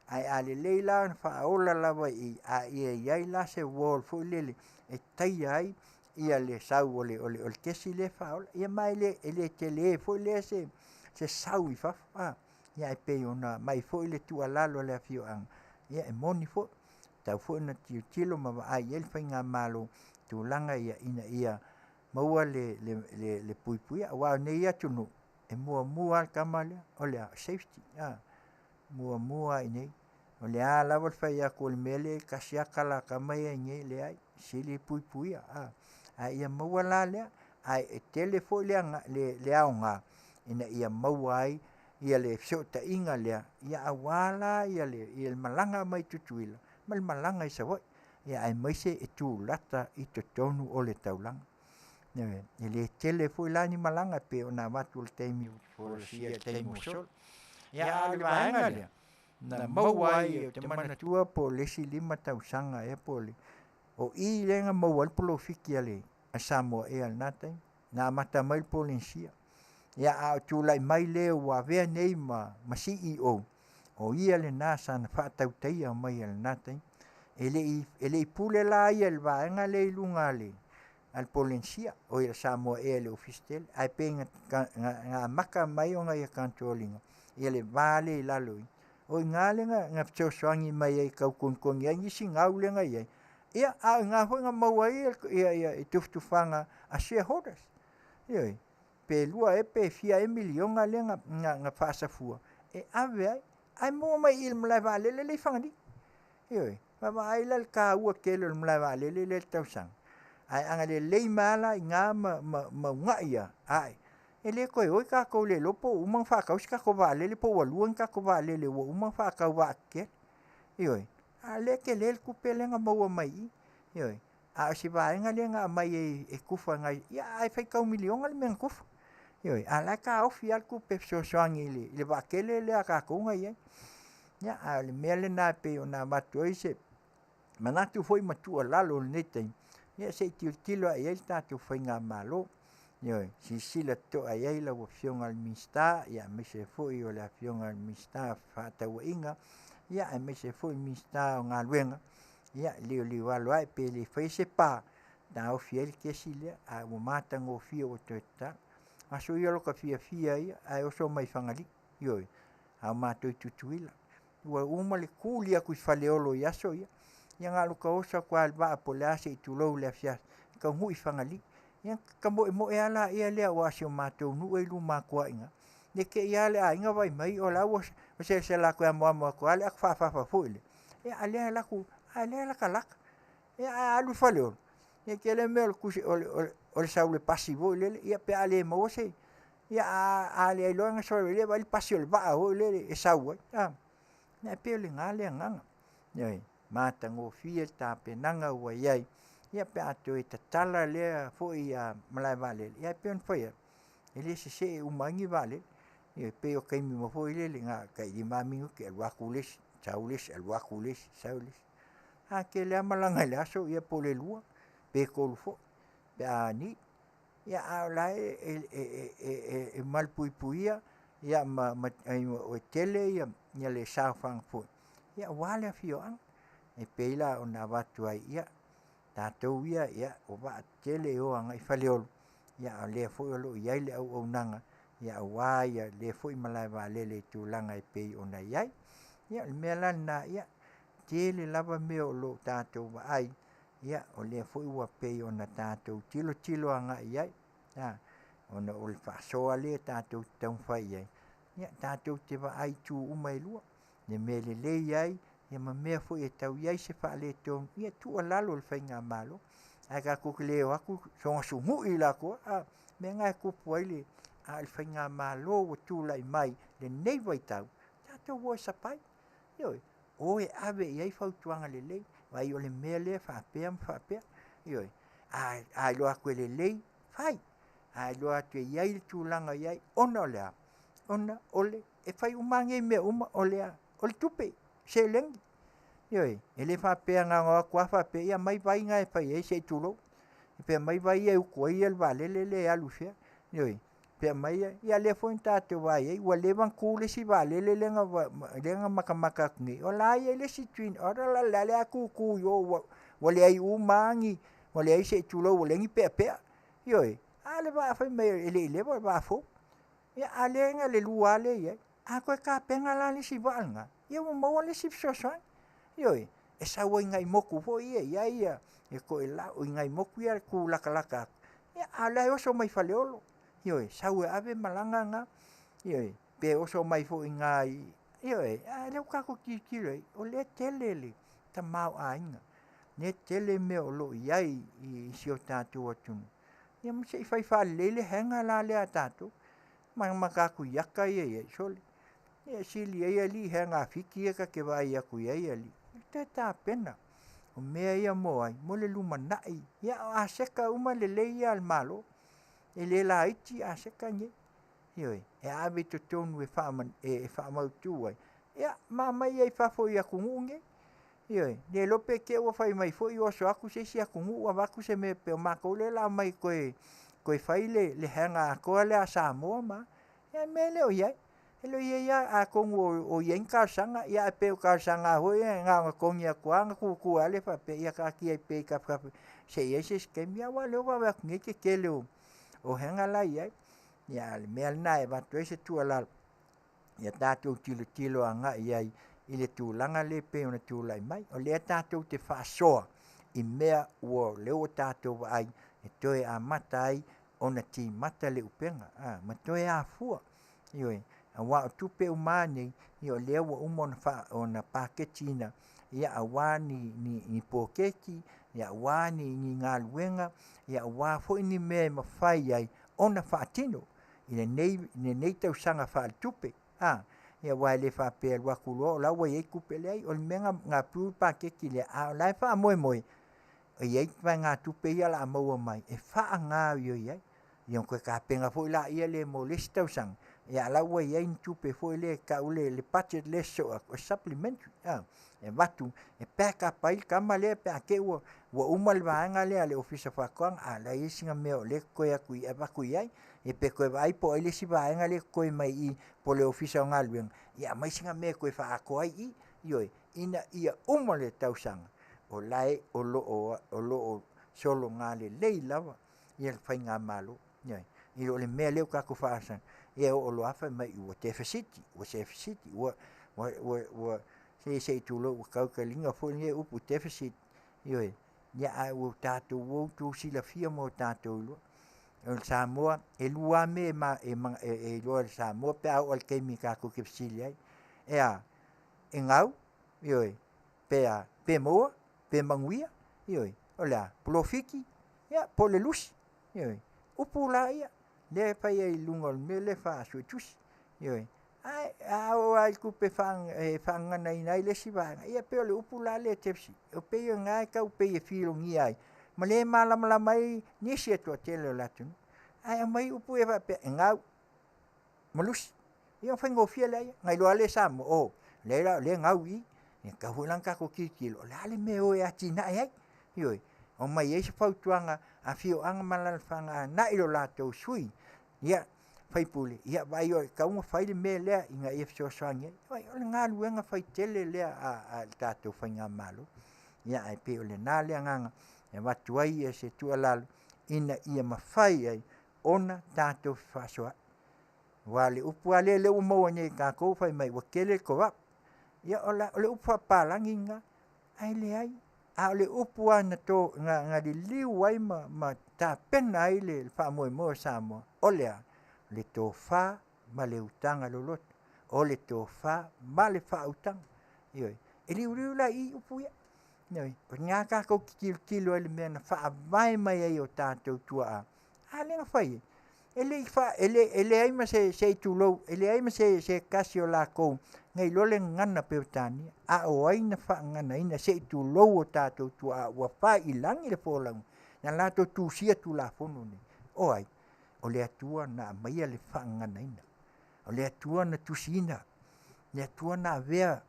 Ae a lelei la ona faaola lava i i, a ia i ai la se wall foi lele e taia ai le sau o le kesi lea e faaola. Ia ma e le tele foi lea se sau i fafo, a, ia ae pei ona aumai foi le tuualalo a le afioaga, ia e moni foi, e tatau foi ona tilotilo ma vaai i ai le faigamalo i tulaga ia ina ia maua le puipuia. Aua o nei atunuu, e muamua lava le tama lea, o le a? O le safety, a, muamua lava i inei. O le a lava le fai atu o le mea lea e tasi lava tala a tama ia i inei, e leai, e sili le puipuia. A ia maua la lea, ae e tele foi le aoga ina ia maua ai le fesootaiga lea aua la le malaga mai Tutuila ma le malaga i Savaii, aemaise e tulata i totonu o le taulaga. Ioe. E le tele foi la ni malaga pei ona avatu i le taimi folasia i le taimi ua sola. Ia, a o le vaega lea na maua ai, ou te manatua po o le isi 5 tausaga ea po o le… O i lea na maua ai le polofiti a le Samoa Air i lena taimi, na amata mai le Polenisia. Ia a o tulai mai le ua avea nei ma CEO, o ia lena sa na faatautaia mai i lena taimi. E le i pule la ia i le vaega lea i luga a le Polenisia, oi le Samoa Air i le Ofisa Tele, ae pei na amata mai ona ia control ina Ia le va lea i lalo i i. O i ina lea na fesoasoani mai ai e tau togitogi ai nisi gau lea na i ai, ia a o i ina foi na maua ai ia tufatufaga a shareholders. Ioe, pe 2 ea pe fia ea miliona lea na faasafua e ave ai, ae maua mai i i le malae vaalele lea i Fagalii. Ioe, vaavaai la i le taua tele o le malae vaalele lea i le tausaga. Ae ana lelei mai lava la i ina ma uunai lava, ae e le toe o tatou le iloa po ua uma ona faatau se tatou vaalele po ua 2 ni tatou vaalele ua uma ona faatau vaatetele. Ioe, a o lea e tele le tupe lea na maua mai i i. Ioe, a o si vaega lea na aumai ai e tufa i nai, ae faitau miliona le mea na tufa. Ioe, a o la e taofi lava le tupe fesoasoani i le vaatele lea a tatou na i ai. Ia, a o le mea lena e pei ona avatu ai se manatu foi ma tuualalo i lenei taimi, ia se i tilotilo ae i ai le tatou faigamalo. Ioe, silasila totoa i ai lau Afioga i le Minisita, aemaise foi o le Afioga i le Minisita o Fefaatauaiga, aemaise foi o le Minisita o Galuega, ia liuliu alo ae pe le faia se pa e taofi ai le kesi lea, ae ua matagofie ua toe tatala. Aso ia o lota fiafia ia ae oso mai Fagalii, ioe, a o matou i Tutuila. Ua uma le tuli atu i Faleolo i aso ia, ia na o lota oso atu lava i le vaa po o le a se i tulou i le afiafi, taunuu i Fagalii. Ia ona moemoe lava lea aua o si o matou nuu e i luma atu lava i ina. Ne i te i lava le aiga vaai mai o la e ua selasela atu e amoamo atu lava le ato foi lea, a o lea e alu atu a o lea e latalata. Ae a alu i Faleolo, ia e tele mea o le sau i le pasi foi lele, ia pe a le maua se… ia a leai loa ona sau lea vaai le pasi o le vaa foi lele e sau ai, a. Ia e pei o lena le agaga, ioe, matagofie le tapenaga ua i ai pe a toe tatala lea foi malae vaalele, ae pei ona fai atu, e le sesee uma ai ni vaalele. E pei o taimi uma foi lele na o le tai 5 lava minute alu atu le isi, sau le isi, alu atu le isi, sau le isi. A tele lava malaga i le aso ia po o le 2 pe 3 foi pe a need. Ia a o la e malupuipuia ma e tele le saofaga foi aua le afioaga. E pei la ona avatu ai, ia, tatou ia o vaatetele e o agai i Faleolo, a o lea foi o lo o i ai le auaunaga aua lea foi malae vaalele i tulaga e pei ona i ai. Ia o le mea la lena, e tele lava mea o lo o tatou vaai, o lea foi ua pei ona tatou tilotilo agai i ai, ona o le faasoa lea tatou te taumafai i ai, ia tatou te vaai i itu uma e lua, le mea e lelei ai ma mea foi e tau i ai se faaletonu, ia e tuualalo i le faigamalo. Ae tatou te le o atu soona sunui latou, a o mea na e tupu ai le… A o le faigamalo ua tulai mai i lenei vaitau, tatou o e sapai, ioe, o e ave i ai fautuaga lelei, vaai o le mea lea e faapea ma faapea, ioe. A iloa atu e lelei, fai, a iloa atu e i ai le tulaga e i ai, ona o le a? Ona e fai uma lava nei mea uma o le a? O le tupe, seleni. Ioe, e le faapea na ona o atu lava faapea, ia aumai vai na e fai ai se i tulou, pe aumai vai ia e utu ai le vaalele lea e alu i fea. Ioe, pe aumai, ia o lea foi na tatou vaai i ai, ua leva ona tu le isi vaalele lea na matamata atu nei, o la e i ai le isi twin otter o la e tutu i o ua leai uma lava ni, ua leai se i tulou, ua leai ni peapea. Ioe, a o le vaa fai mai e le i leva o le vaa fou. Ia a o lea na o le 2 lava lea e i ai. A toe tapena la le isi vaa lena, ia ua maua le isi fesoasoani. Ioe, e sau ai i nai motu foi ia e i ai toelau, i nai motu ia e tu latalata atu, a o la e oso mai Faleolo, ioe, sau e ave malaga na, ioe, pe oso mai foi i ina i… ioe, a o lea ua tatou tilotilo i ai, o lea e tele le tamaoaiga, o lea e tele mea o lo o i ai i si o tatou atunuu, ia ma se i fai faalelei le hanger la lea a tatou ma tatou iata ia e i ai, sole, ia e sili ai alii hanger a Fiti ia ta te vaai atu i ai alii, toe tapena. O mea ia mo ai? Mo le lumanai. Ia o aseta uma lelei ia a le Malo, e le laiti aseta nei, ioe, e ave i totonu e faamautu ai, ia ma aumai ai i fafo i atunuu nei. Ioe, le iloa pe te i ua fai mai foi oso atu se isi atunuu avatu se mea pei o matou lea o le a omai e toe fai le hanger atoa lea a Samoa ma a. Ia a o le mea e le o i ai. E le o i ai lava, atonu o i ai ni talosaga, ae pei o talosaga lava foi ia na ona togi atu lava ona tutu lava lea faapea, ia taatia pea i tafatafa se i i ai se isi taimi. Aua o lea ua vaavaai atu nei i le tetele o hanger la e i ai. A o le mea lena e avatu ai se tuualalo. Ia tatou tilotilo agai ai i le tulaga lea e pei ona tulai mai. O lea tatou te faasoa i mea ua lea ua tatou vaai e toe amata ai ona timata le upega, a, ma toe afua. Ioe, aua o tupe uma lava nei, ia o lea ua uma ona faa, ona paketiina, ia aua ni, ni, ni poloketi, ia aua ni, ni galuega, ia aua foi ni mea e mafai ai ona faatino i lenei, lenei tausaga faaletupe. A, ia aua e le faapea e alu atu loa o la ua i ai tupe, leai, o le mea na, na approve le paketi lea, a o la e faamoemoe e i ai vaegatupe ia o le a maua mai e faagaoioi ai. Ia ona toe tapena foi laia lea mo le isi tausaga, ia a o la ua i ai ni tupe foi lea e tau le, le budget lea e sosoo atu, o supplementary, a, e avatu e back up ai le tama lea pe a te i ua, ua uma le vaega lea a le Ofisa o Faatoaga, a o la e i ai sina mea o lea e totoe atu i, e avatu i ai. Ia pe toe vaai po o ai le isi vaega lea e totoe mai i i po o le Ofisa o Galuega, ia aumai sina mea e toe faaatoa ai i i. Ioe, ina ia uma le tausaga, o la e o lo o, o lo o sologa lelei lava ia le faigamalo. Ioe, i lo le mea lea ua tatou faasagi, ia e oo loa fai mai ua tefesiti, ua sefesiti, ua, ua, ua, ua, se se i tulou ua tau taliga foi lenei upu deficit, ioe, ia ae ua tatou ua outou silafia ma o tatou iloa. O le Samoa, e lua lava mea e, ma, e, e, e iloa e le Samoa pe a oo i le taimi tatou te fesili ai. E a? E gau, ioe, pe a, pe maua, pe manuia, ioe, o le a? Polofiti, ia, po o le lusi, ioe. Upu la ia, lea e fai ai i luga o le mea lea faasuetusi, ioe. Ae a oo lava i tupe e faagaganaina ai le isi vaega, ia pei o le upu la lea e deficit, e pei o lena e tau pei e filogia ai, ma le malamalama ai nisi e toatele o le atunuu. Ae aumai upu ia faapea, e gau ma lusi. Ia ona faigofie lea, na iloa lava lea e Samoa, o, leai la o lea e gau i i. Ia tatau foi la ona tatou tilotilo, o le a le mea e o e atinae ai? Ioe, aumai ai se fautuaga a afioaga ma alaalafaga agai i lo latou sui usufono, faipule, ia vaai e tatau ona fai le mea lea ina ia fesoasoani ai. Vaai, o le galuega faitele lea a le tatou faigamalo. Ia ae pei o lena le agaga e avatu ai se tuualalo ina ia mafai ai ona tatou fefaasoaai. Aua o le upu lava lea ua maua nei e tatou fai mai ua tele le corrupt. Ia o le upu faapapalagi lena, ae leai. A o le upu lava na, to, na, na liliu ai ma, ma tapena ai le faamoemoe o Samoa, o le a? O le tofa ma le utaga loloto. O le tofa ma le faautaga. Ioe. E liuliu la i upu ia. Ioe. O lena tatou te tilotilo ai i le mea na faavae mai ai o tatou tuaa. A lea na fai ai. E le i fa, e le, e leai ma se, se i tulou, e leai ma se, se tasi o lakou na iloa le gagana Peretania, a o ai na faagaganaina se i tulou o tatou tuaa ua fai i lagi le folauga, na latou tusia Tulafono nei? O ai? O le Atua na aumaia le faagaganaina. O le Atua na tusiina. Le Atua na avea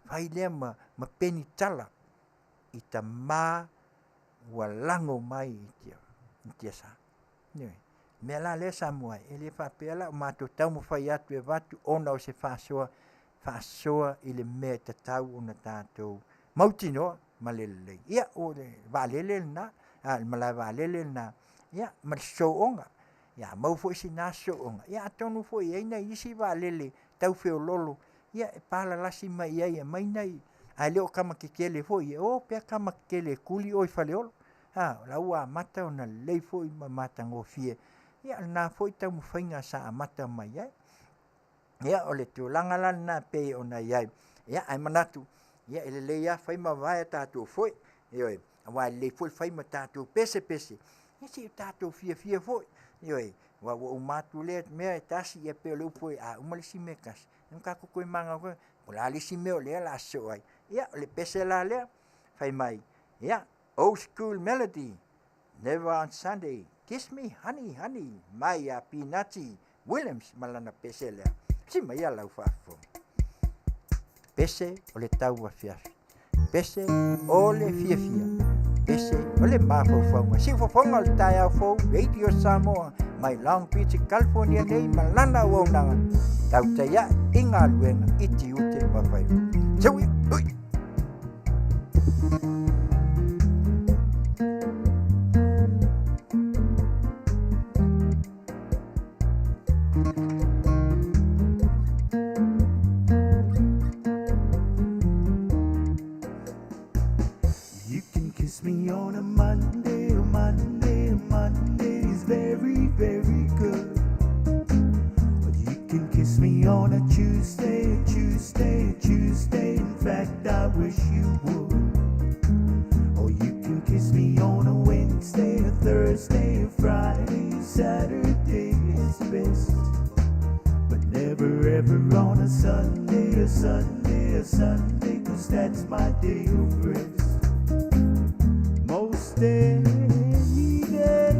fai lea ma, ma penitala i tama ua lago mai i tia, i tiasa. Ioe. Mea la lea Samoa e le faapea la o matou taumafai atu e avatu ona o se faasoa, faasoa i le mea e tatau ona tatou mautinoa ma le lelei. Ia, o le vaalele lena, a, le malae vaalele lena, ia, ma le sosooga. Ia, a maua foi sina sosooga, ia atonu foi e i ai nai isi vaalele tau feoloolo, ia, e palalasi mai i ai e aumai nai, ae le o tama tetele foi ia, o pea tama tetele e tuli oe i Faleolo. A, o la ua amata ona lelei foi ma matagofie, ia, o lena foi taumafaiga sa amata mai ai. Ia, o le tulaga la lena e pei ona i ai. Ia, ae manatu, ia, e lelei lava fai ma vae a tatou foi, ioe, aua e lelei foi le fai ma tatou pesepese, ia se i o tatou fiafia foi, ioe, aua ua uma atu lea mea e tasi, ia pei o le upu foi, a uma le isi mea e tasi, ia ona tatou toe mananau foi, po o le a le isi mea o lea o le a sosoo ai. Ia, o le pese la lea, fai mai, ia, old school melody, Never on Sunday, Kiss me honey honey, mai ia Pinati Williams ma lana pese lea. Si mai ia lau faafofoga. Pese o le tau afiafi. Pese o le fiafia. Pese o le mafaufauga. Siufofoga o le taeao fou, Radio Samoa, mai Long Beach, California nei ma lana auaunaga. Tautai ae i galuega i tiute ma faiva. Seu ia, ui! Kiss me on a Monday, a Monday, a Monday is very, very good. But you can kiss me on a Tuesday, a Tuesday, a Tuesday. In fact, I wish you would. Or you can kiss me on a Wednesday, a Thursday, a Friday, Saturday is best. But never ever on a Sunday, a Sunday, a Sunday, cause that's my day of rest. Most any day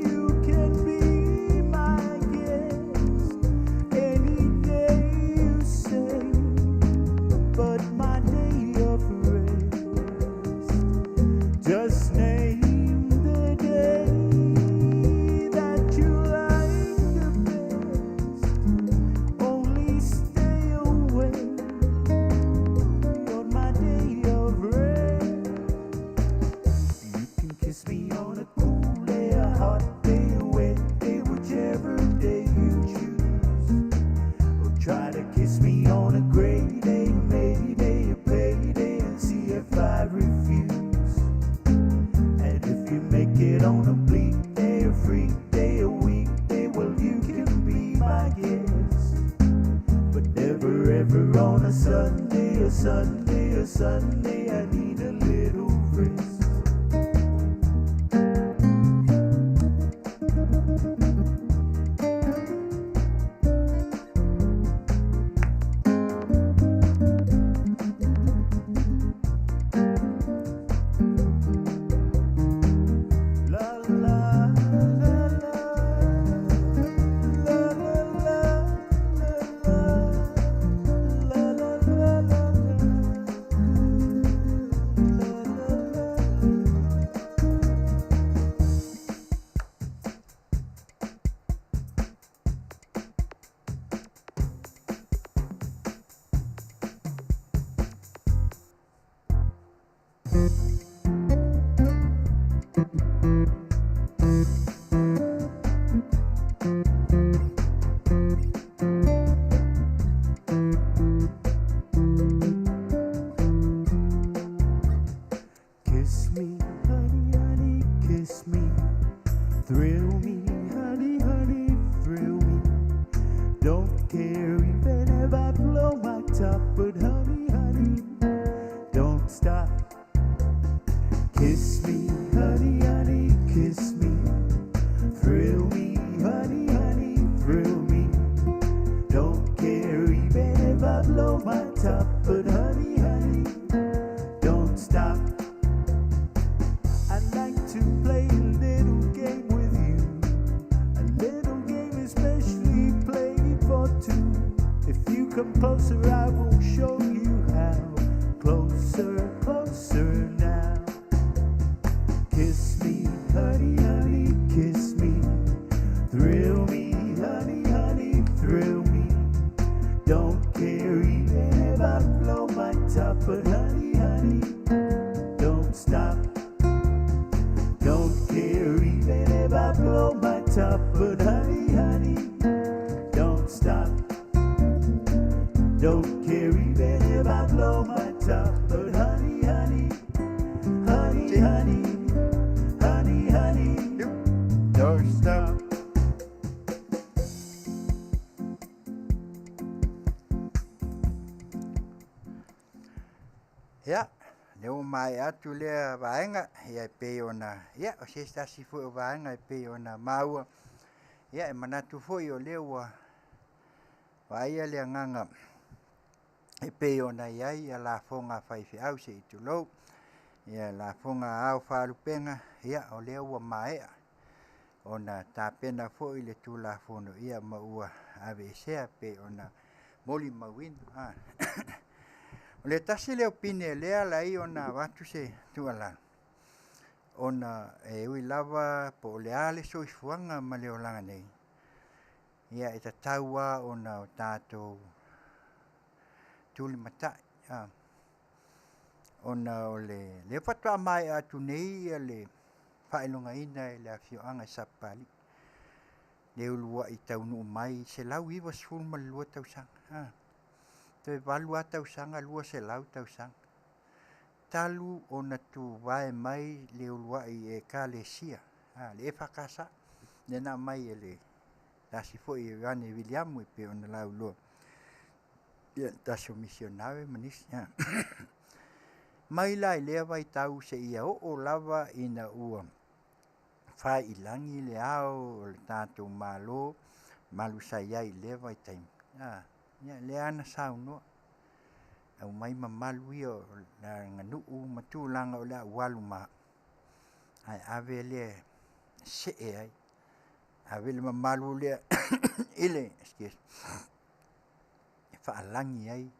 you can be my guest. Any day you say, but my day of rest. Just name the day that you like the best. Only stay away on my day of rest. You can kiss me on a cool day, a hot day, a wet day, whichever day you choose. Or try to kiss me on a gray day, May Day, a payday, and see if I refuse. And if you make it on a bleak day, a free day, a weekday, well, you can be my guest. But never ever on a Sunday, a Sunday, a Sunday, I need a little rest. La la la la la la la la la la. Kiss me, honey, honey, kiss me. Thrill me, honey, honey, thrill me. Don't care even if I blow my top, but honey, honey, don't stop. Kiss me, honey, honey, kiss me. Thrill me, honey, honey, thrill me. Don't care even if I blow my top, but honey, honey, don't stop. I'd like to play a little game with you. A little game especially played for two. If you come closer, I will show you how. Closer, closer now. Kiss me, honey, honey, kiss me. Thrill me, honey, honey, thrill me. Don't care even if I blow my top, but honey, honey, don't stop. Don't care even if I blow my top, but honey, honey, don't stop. Don't care even if I blow my top, but honey, honey, honey, honey, honey, honey, don't stop. Ia, lea ua maea atu lea vaega, ia e pei ona, ia, o se tasi foi o vaega e pei ona maua, ia, e manatu foi o lea ua vaaia le agaga e pei ona i ai ia lafoga a faifeau se i tulou, ia lafoga a ao faalupega, ia, o lea ua maea ona tapena foi le Tulafono, ia, ma ua aveesea pei ona molimauina. A. O le tasi lea o pine lea ala ai ona avatu se tuualalo, ona e ui lava po o le a le soifuaga ma le olaga nei, ia e tatau lava ona o tatou tulimatai, a, ona o le lea faatoa maea atu nei ia le faailogaina e le afioaga i Sapapalii, le uluai taunuu mai 192 tausaga, a, toe 8 lava tausaga 200 tausaga. Talu ona tuvae mai le uluai Ekalesia, a, le EFKS, lea na aumai e le tasi foi o Ioane Viliamu e pei ona lauiloa, ia le tasi o misionare ma nisi. Mai la i lea vaitau seia oo lava ina ua fai i lagi le ao o le tatou Malo malu sa i ai i lea vaitaimi, a, ia lea na saunoa, aumai mamalu ia o le aganuu ma tulaga o le a ou alu ma au, ae ave lea e see ai, ave le mamalu lea i le, excuse, e faalagi ai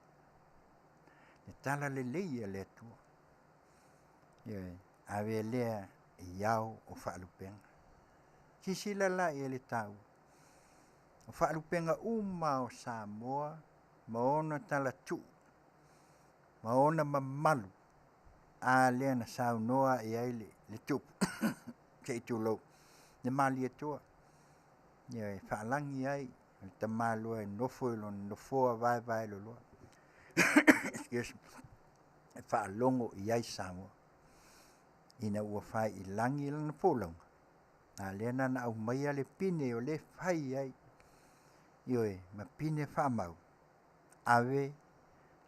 le talalelei a le Atua. Ioe, ave lea i ao o faalupega. Silasila la i ai i le taua? O faalupega uma lava o Samoa ma ona talatuu ma ona mamalu, a lea na saunoa i ai le Tupu, se i tulou, le Malietoa, ioe, e faalagi ai le tamaloa e nofo i lona nofoa vaevaeloloa, excuse me, e faalogo i ai Samoa ina ua fai i lagi lana folauga, a lea na ona aumaia le pine o lea e fai ai, ioe, ma pine faamau, ave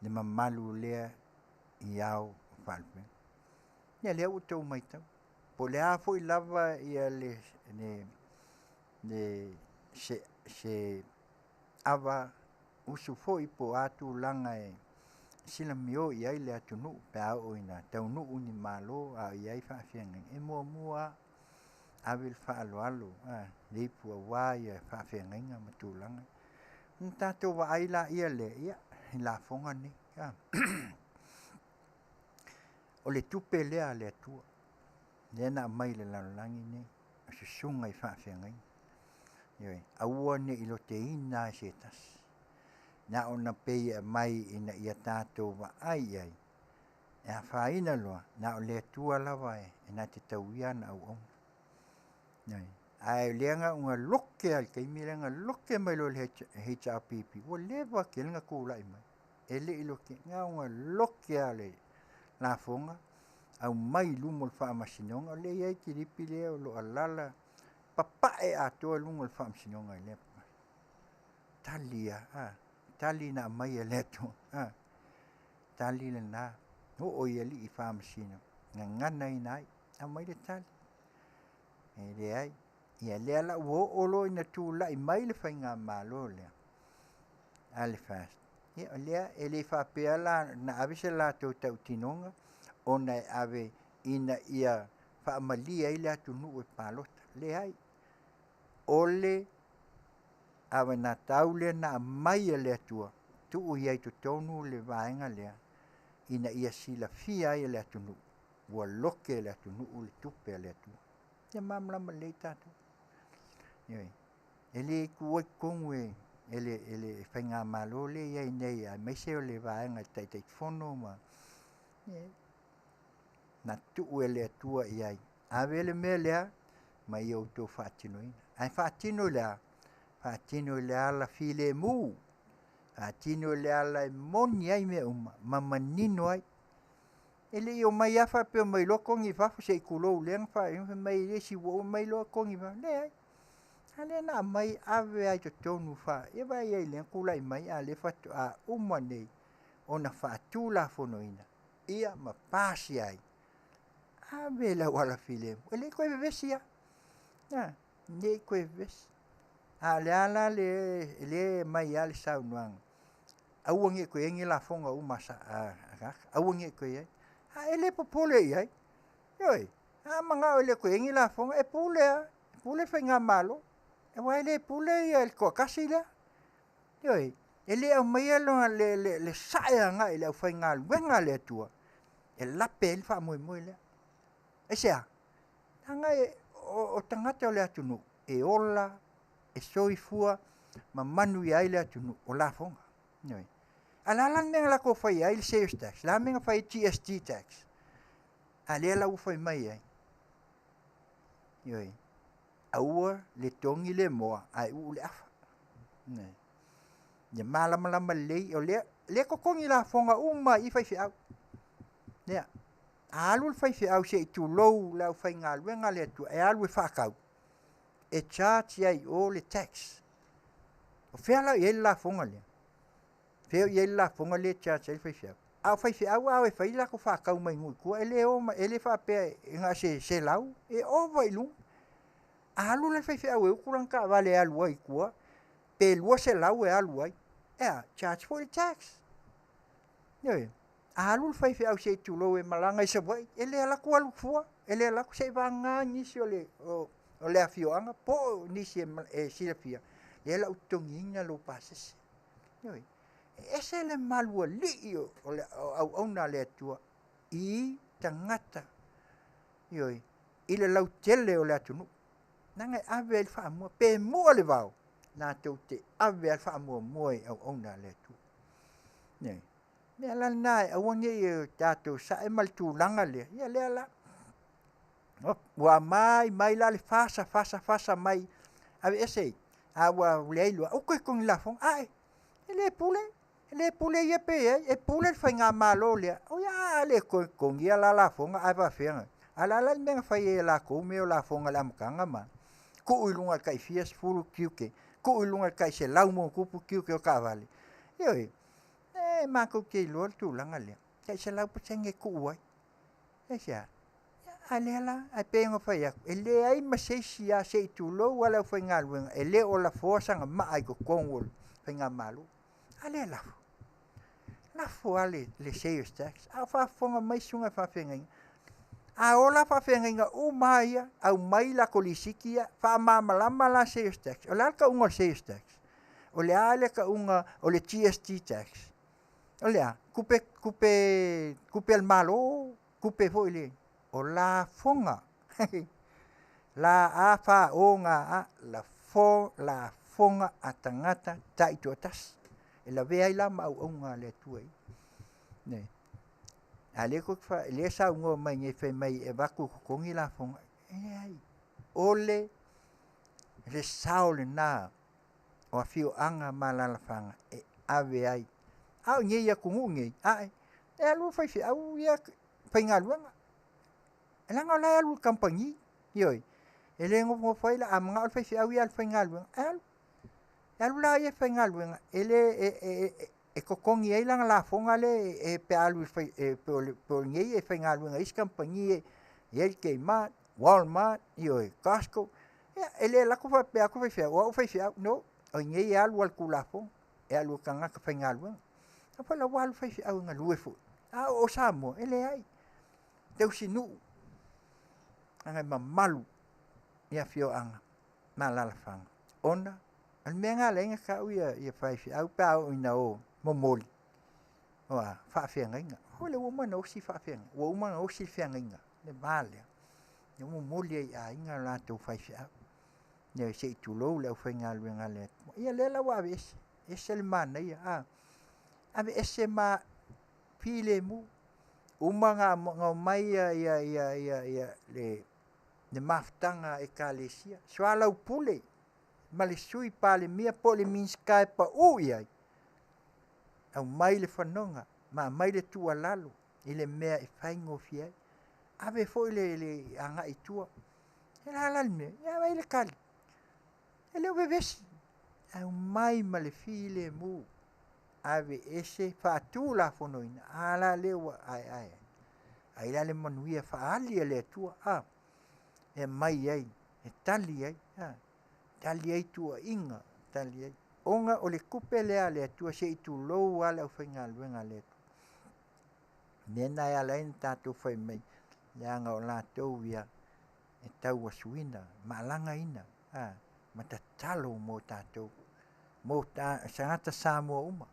le mamalu lea i ao o faalupega. Ia lea ua outou matau, po o le a foi lava se ava usu foi po o a tulaga e silamio i ai le atunuu pe a oo ina taunuu ni malo a o i ai faafeagaiga, e muamua lava ave le faaaloalo le ipu aua faafeagaiga ma tulaga. Ona tatou vaai laia lea i lafoga nei. O le tupe lea a le Atua lea na aumai i le lalolagi lenei, o susuga i faafeagaiga. Ioe, aua ne i loteina lava e se tasi, na ona pei e aumai ina ia tatou vaai i ai, e afaina loa, na o le Atua lava e na te tauia ana auauna. Ioe. Ae o lea na ona lote lava i le taimi lea na lote mai loa e le HRPP, ua leva tele ona tulai mai, e le i loteina, na ona lote lava o le lafoga, aumai i luma o le Faamasinoga, o lea e i ai kilipi lea o lo o alaala papae atoa i luga o le Faamasinoga i lea tali lava, tali na aumai e le Atua, tali lena, oo i alii faamasino, gaganaina ai, aumai le tali. E leai. Ia lea la ua oo loa ina tulai mai le faigamalo lea a le FAST, ia o lea e le faapea la na ave se latou tautinoga ona e ave ina ia faamalie ai le atunuu e palota. Leai. O le anavatau lea na aumai e le Atua tuu i ai i totonu le vaega lea ina ia silafia ai e le atunuu ua lote e le atunuu le tupe a le Atua. Ia malamalama lelei tatou. Ioe. E le tuua i totonu e le faigamalo lea e i ai nei aemaise o le vaega Taitaifono ma na tuu e le Atua i ai, ave le mea lea ma ia outou faatinoina. Ae faatino i le a? Faatino i le ala filemu, faatino i le ala e moni ai mea uma ma manino ai. E le i omai lava faapea mai loa togi i fafo se i tulou lea na fai mai le isi ua omai loa togi i fafo. Leai. A lea na aumai ave lava i totonu ia vaai i ai lea na tulai mai a o lea faatoa uma nei ona faatulafonoina ia ma pasia ai. Ave le auala filemu, e le i toe vevesi lava. A, le i toe vevesi. A o le a la le e aumai lava le saunoaga, aua ne i toe i ai ni lafoga uma a tagata, aua ne i toe i ai. A e le popole i ai, ioe, a manao e le toe i ai ni lafoga, e pule lava, e pule le faigamalo, aua e le pule le toatasi lea. Ioe, e le aumaia le sae agai i le aufaigaluega a le Atua e lape ai le faamoemoe lea. Aisea? Leaga o tagata o le atunuu e ola, e soifua ma manuia ai le atunuu, o lafoga. Ioe. A o le a la le mea na latou faia ai le sales tax? O le a le mea na fai ai le GST tax? A lea la ua fai mai ai, ioe, aua le togi le moa ae uu le afa. Ioe. Ia malamalama lelei, o lea e totogi lafoga uma lava i i faifeau. Lea. A alu le faifeau se i tulou le aufaigaluega a le Atua e alu e faatau, e charge ai i o le tax. O fea la o i ai le lafoga lea? Fea o i ai le lafoga lea e charge ai le faifeau? A o faifeau a o e fai latou faatau mai nuu i tua, e le o ma, e le faapea e na o se $100, e ova i luga. A alu la le faifeau e utu lana taavale e alu ai i tua, pe $200 e alu ai, e a? Charge foi le tax. Ioe. A alu le faifeau se i tulou e malaga i Savaii, e le alu atu alu fua, e le alu atu seiavagana nisi o le, o, o le afioaga po o nisi e, e silafia, lea o le a ou totogiina lou pasese. Ioe. E ese le malualii o, o le o auauna a le Atua i tagata, ioe, i le lautele o le atunuu. Leaga e ave ai le faamua, pe mua le vao, latou te ave lava le faamuamua i auauna a le Atua. Ioe. Mea la lena e aua ne i tatou sae ma le tulaga lea, ia lea la. Ua aumai mai la le fasa fasa fasa mai, aveese, a ua leai loa, aua toe totogi lafoga. Ae, e le pule, e le pule ia pe i ai, e pule le faigamalo lea. Oi a le toe totogia la lafoga ae faapefea. A o le a la le mea na fai ai e latou mea o lafoga i le amataga ma tuu i luga i le tai fia sefulu tiute, tuu i luga i le tai 100+ tiute o taavale. Ioe, e matou te iloa le tulaga lea, tai 100% e tuu ai. Aisea? A lea la, ae pei ona fai atu, e leai ma se isi lava se i tulou lava le aufaigaluega e le o lafoa sana maa i totonu o le faigamalo. A lea e lafo. Lafo lava le, le sales tax, a o faafofoga mai susuga i faafeagaiga. A o la faafeagaiga uma lava ia, aumai latou lisiti ia, faamalamalama la sales tax. O le a le tauga o le sales tax? O le a le tauga o le GST tax? O le a? Tupe, tupe, tupe a le Malo, tupe foi le, o lafoga. La a fa o ga a, la fo, lafoga a tagata taitoatasi. E lavea ai la ma auauna a le Atua ia. Ne. A lea tou te fa, lea e saunoa mai nei fai mai e avatu e totogi lafoga. E leai. O le, le sao lena o afioaga ma alaalafaga e ave ai. A o i inei i atunuu nei, ae, e alu le faifeau ia faigaluega. E leaga o la e alu i le kamupani, ioe. E le nofonofo ai la, a manao le faifeau ia e alu e faigaluega, e alu. E alu la ia e faigaluega, e le, e, e, e, e totogi ai lana lafoga lea e, pe a alu i fai, e, pe o le, pe o lenei e faigaluega i isi kamupani e i ai le Kmart, Walmart, ioe, Costco. Ia, e le alu atu faapea atu faifeau, o au o faifeau. No, o i inei e alu lava i le Tulafono, e alu i le tagata faigaluega. A foi la ua alu faifeau e galue foi. A o Samoa, e leai. Tausinuu, leaga e mamalu i afioaga ma alaalafaga ona o le mea lena e ala ai ona tau ia faifeau pe a oo ina o momoli o a faafeagaiga. O lea ua uma ona osi faafeagaiga, ua uma ona osi le feagaiga le va lea. Lea ua momoli ai i aiga latou faifeau. Ia se i tulou le aufaigaluega a le Atua. Ia lea la ua aveese, ese le manaia, a aveese ma filemu. Uma ona omai ia, ia, ia, ia, ia le, le mafutaga a Ekalesia, soalaupule ma le Sui Palemia po o le Minisita e pau i ai, aumai le fanoga ma aumai le tuualalo i le mea e faigofie ai. Ave foi le, le agai i tua. E le a la le mea? Ia vaai le tali. E le o vevesi. Aumai ma le filemu. Aveese faatulafonoina. A la lea ua ae ae. Ai la le manuia faaali a le Atua. A, e aumai ai, e tali ai. A, tali ai tuuaiga, tali ai. Ona o le tupe lea a le Atua se i tulou lava le aufaigaluega a le Atua. Mea lena e ala ai ona tatou fai mai, leaga o latou ia e tauasuina, malagaina, a, ma tatalo mo tatou, mo ta, tagata Samoa uma,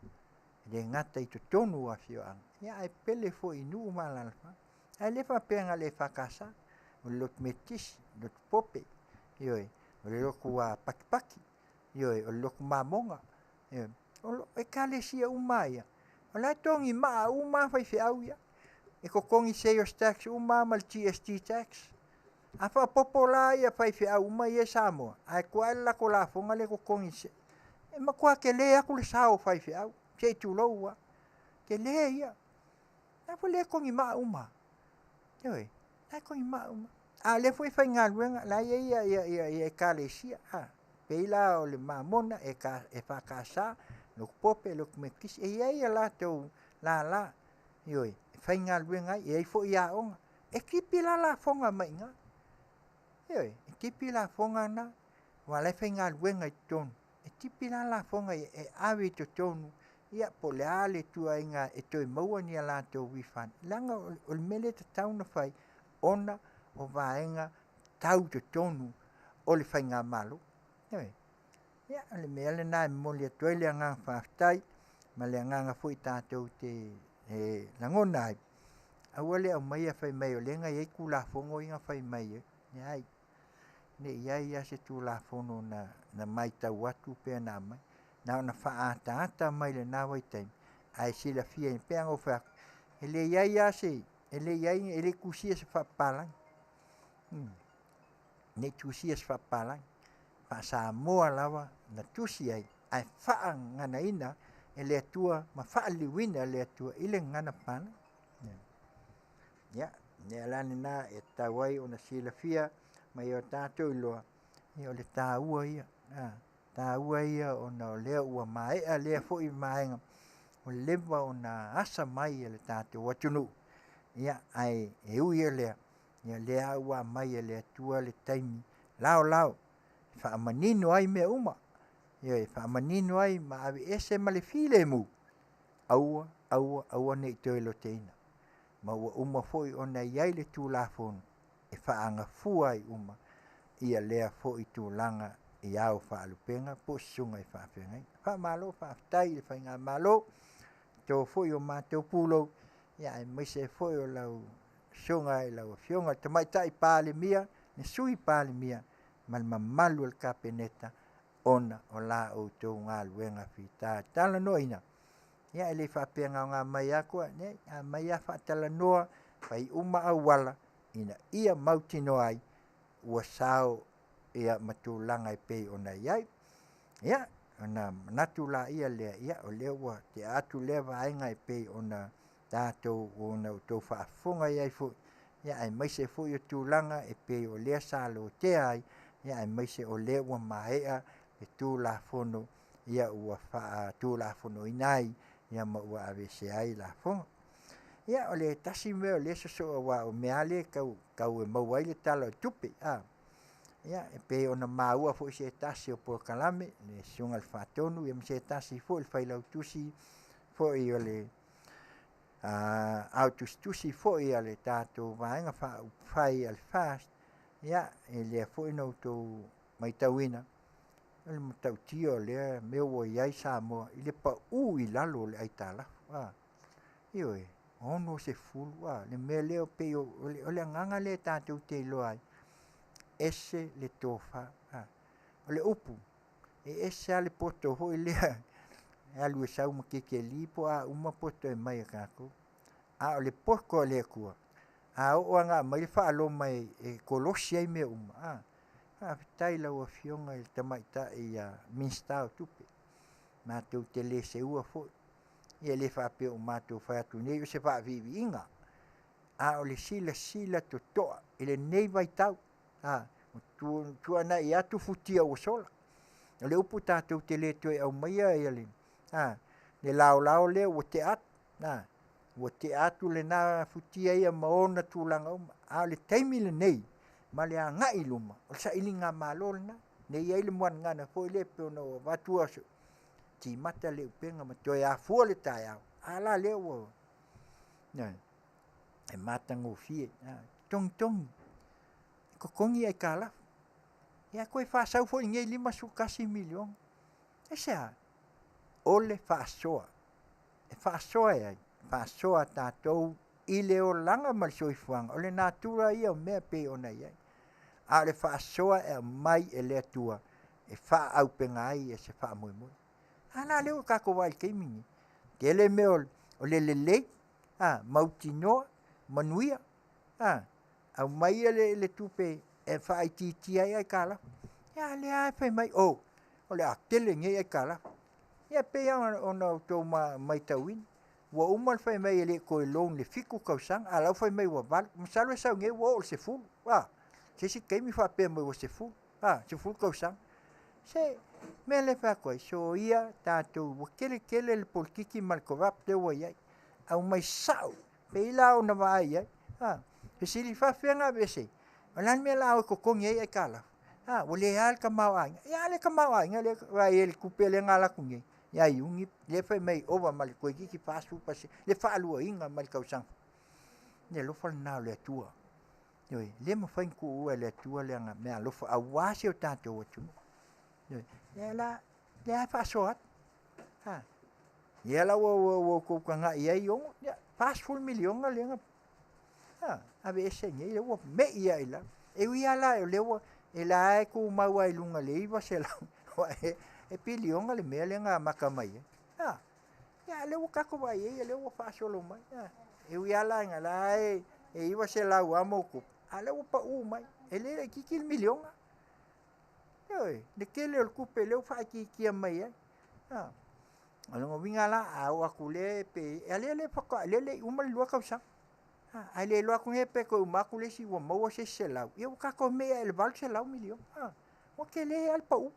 e le gata i totonu o afioaga, ia ae pele foi i nuu ma alaalafaga. Ae le faapea na o le EFKS, o le lotu Metotisi, lotu Pope, ioe, o le lotu Patipati, ioe, o le lotu Mamoga, ioe, o ekalesia uma lava ia, o la e togi maa uma lava faifeau ia, e totogi sales tax uma lava ma le GST tax. A faaopoopo la ia faifeau uma ia i Samoa, ae tuu ae le latou lafoga lea e totogi, e matua tele atu le sao o faifeau, se i tulou lava, tele ia. La foi le togi maa uma. Ioe, la e kogimaa uma. A o lea foi e faigaluega, la e i ai ia, ia, ia ekalesia, a, pei la o le Mamona, EFKS, Lotu Pope, Lotu Metotisi, e i ai a latou lala, ioe, e faigaluega ai, e i ai foi aoga. E tipi la lafoga mai i ina. Ioe, e tipi lafoga na, aua o la e faigaluega i totonu. E tipi la lafoga ia e ave i totonu, ia po o le a le ituaiga e toe maua ni a latou refund, leaga o le mea lea e tatau ona fai, ona o vaega tau i totonu o le faigamalo. Ioe. Ia, o le mea lena e momoli atu ai le agaga faafetai ma le agaga foi tatou te e lagona ai, aua le aumaia fai mai o lea na i ai Tulafono ia na fai mai ai. Leai, e le i i ai lava se Tulafono na matau atu pe na aumai. Na ona faaataata mai lena vaitaimi, ae silafia e pei lava ona ou fai atu, e le i ai lava se, e le i ai, e le i tusia se faapapalagi. E le i tusia se faapapalagi. Faa-Samoa lava na tusi ai, ae faagaganaina e le Atua ma faaliliuina e le Atua i le gagana papalagi. Ia, o le mea la lena e tatau ai ona silafia ma ia o tatou iloa, ia o le taua ia, taua ia ona o lea ua maea lea foi vaega ua leva ona asa mai e le tatou atunuu, ia ae e ui o lea, ia o lea lava ua aumai e le Atua le taimi laolao e faamanino ai mea uma. Ioe, e faamanino ai ma aveese ma le filemu, aua, aua, aua ne i toe loteina. Ma ua uma foi ona i ai le Tulafono e faagafua ai uma ia lea foi tulaga i ao faalupega po o susuga i faafeagaiga. Faamalo faafetai i le faigamalo, to foi o matou pulou, aemaise ai foi o lau susuga i lau Afioga i le Tamaitai Palemia, le Sui Palemia ma le mamalu o le Kapeneta ona o la outou galuega fita talanoaina. Ia e le faapea na ona aumai lava koa, leai, a aumai lava faatalanoa, fai uma auala ina ia mautinoa ai ua sao ia ma tulaga e pei ona i ai. Ia, ona manatu laia lea, ia o lea ua tea atu lea vaega e pei ona tatou ona outou faafofoga i ai foi, ia aemaise foi o tulaga e pei o lea sa lotea ai, ia aemaise o lea ua maea le Tulafono ia ua faatulafonoina ai ia ma ua aveesea ai lafoga. Ia o le tasi mea o lea e sosoo aua o mea lava ia e tau e maua ai le Tala o le Tupe, a. Ia e pei ona maua foi i se tasi o polokalame le Susuga i le Faatonu ia ma se tasi foi o le Failautusi foi o le Ao Tusitusi foi a le tatou Vaega Faaupufai a le FAST, ia e lea foi na outou matauina o le matautia o lea mea ua i ai Samoa i le pau i lalo o le aitalafu, a. Ioe, 60, a, le mea lea pei o le agaga lea tatou te iloa ai, ese le tofa. A. O le upu, e ese lava le poto foi lea e alu e sau ma kekeli po o a uma poto e aumai a tatou, a o le poto a le Atua, a oo lava ina aumai le faa-Roma e kolosi ai mea uma, a, faafetai i lau Afioga i le Tamaitai Minisita o Tupe, matou te le seua foi. Ia e le faapea ua matou fai atu nei o se faaviiviiga, a o le silasila totoa i lenei vaitau, a, ua tuanai atu futia ua sola. O le upu tatou te le toe aumaia le, a, le laolao lea ua tea atu, a, ua tea atu lena futia ia ma ona tulaga uma, a o le taimi lenei ma le agai i luma, o le sailigamalo lena. Lea e i ai le muagagana foi lea pei ona ou avatua, timata le upega ma toe afua le taeao, a la lea ua, ioe, e matagofie, togitogi, totogi aitalafu. Ia toe faasau foi i lenei $51 miliona. Aisea? O le faasoa. E faasoa e ai? E faasoa a tatou i le olaga ma le soifuaga, o le natura ia o mea e pei ona i ai. A o le faasoa e aumai e le Atua e faaauupega ai se faamoemoe. A la lea ua tatou vaai i le taimi lenei, tele mea o le lelei, a, mautinoa, manuia, a, aumai le tupe e faaitiitia ai aitalafu. A o lea lava e fai mai, oh, o le a tele nei aitalafu. Ia e pei lava ona outou matauina. Ua uma le fai mai e le i toe loan i le 7 tausaga, a o la ua fai mai ua 8. Masalo e sau nei ua oo i le 10, a. Se isi taimi faapea mai ua 10, a, 10 tausaga. Se mea lea e fai atu ai, soia tatou, ua tele tele le polokiki ma le corrupt lea ua i ai. Aumai sao, pei la ona vaai i ai, a, fesili faapefea ona aveese ai? O le a le mea o le a o e totogi ai aitalafu? A, ua le a le tamaoaiga. Ia a le tamaoaiga lea e vaai ai i le tupe lea na alu atu nei ia Iuni lea fai mai e ova ma le toeitiiti 40% le faaluaina mai le tausaga. Le alofa lena o le Atua. Ioe, e le mafai ona tuua e le Atua le meaalofa aua si o tatou atunuu. Ioe, lea la, lea e faasoa atu. Ha. Ia la ua outou tagai ai ono, ia 40 miliona lea na ha, aveese nei, lea ua mei lava i lalo. E ui lava la o lea ua, e la e tumau lava i luga i le 900, e piliona le mea lea na amata mai ai. Ha. Ia lea ua tatou vaai i ai o lea ua faasolo mai. Ha. E ui lava la ina la e 900 lava ma ona tupu, a o lea ua pau mai, e le laitiiti le miliona. Ioe, le tele o le tupe lea ua faaitiitia mai ai. Ha. O lona uiga la, a oo atu lea pe, a o lea faatoa, lea e le i uma le 2 tausaga. Ha, ae le iloa atu nei pe toe uma atu le isi ua maua se isi 100, ia ua tatou mei lava i le 800 miliona. Ha, ua tele lava le pau.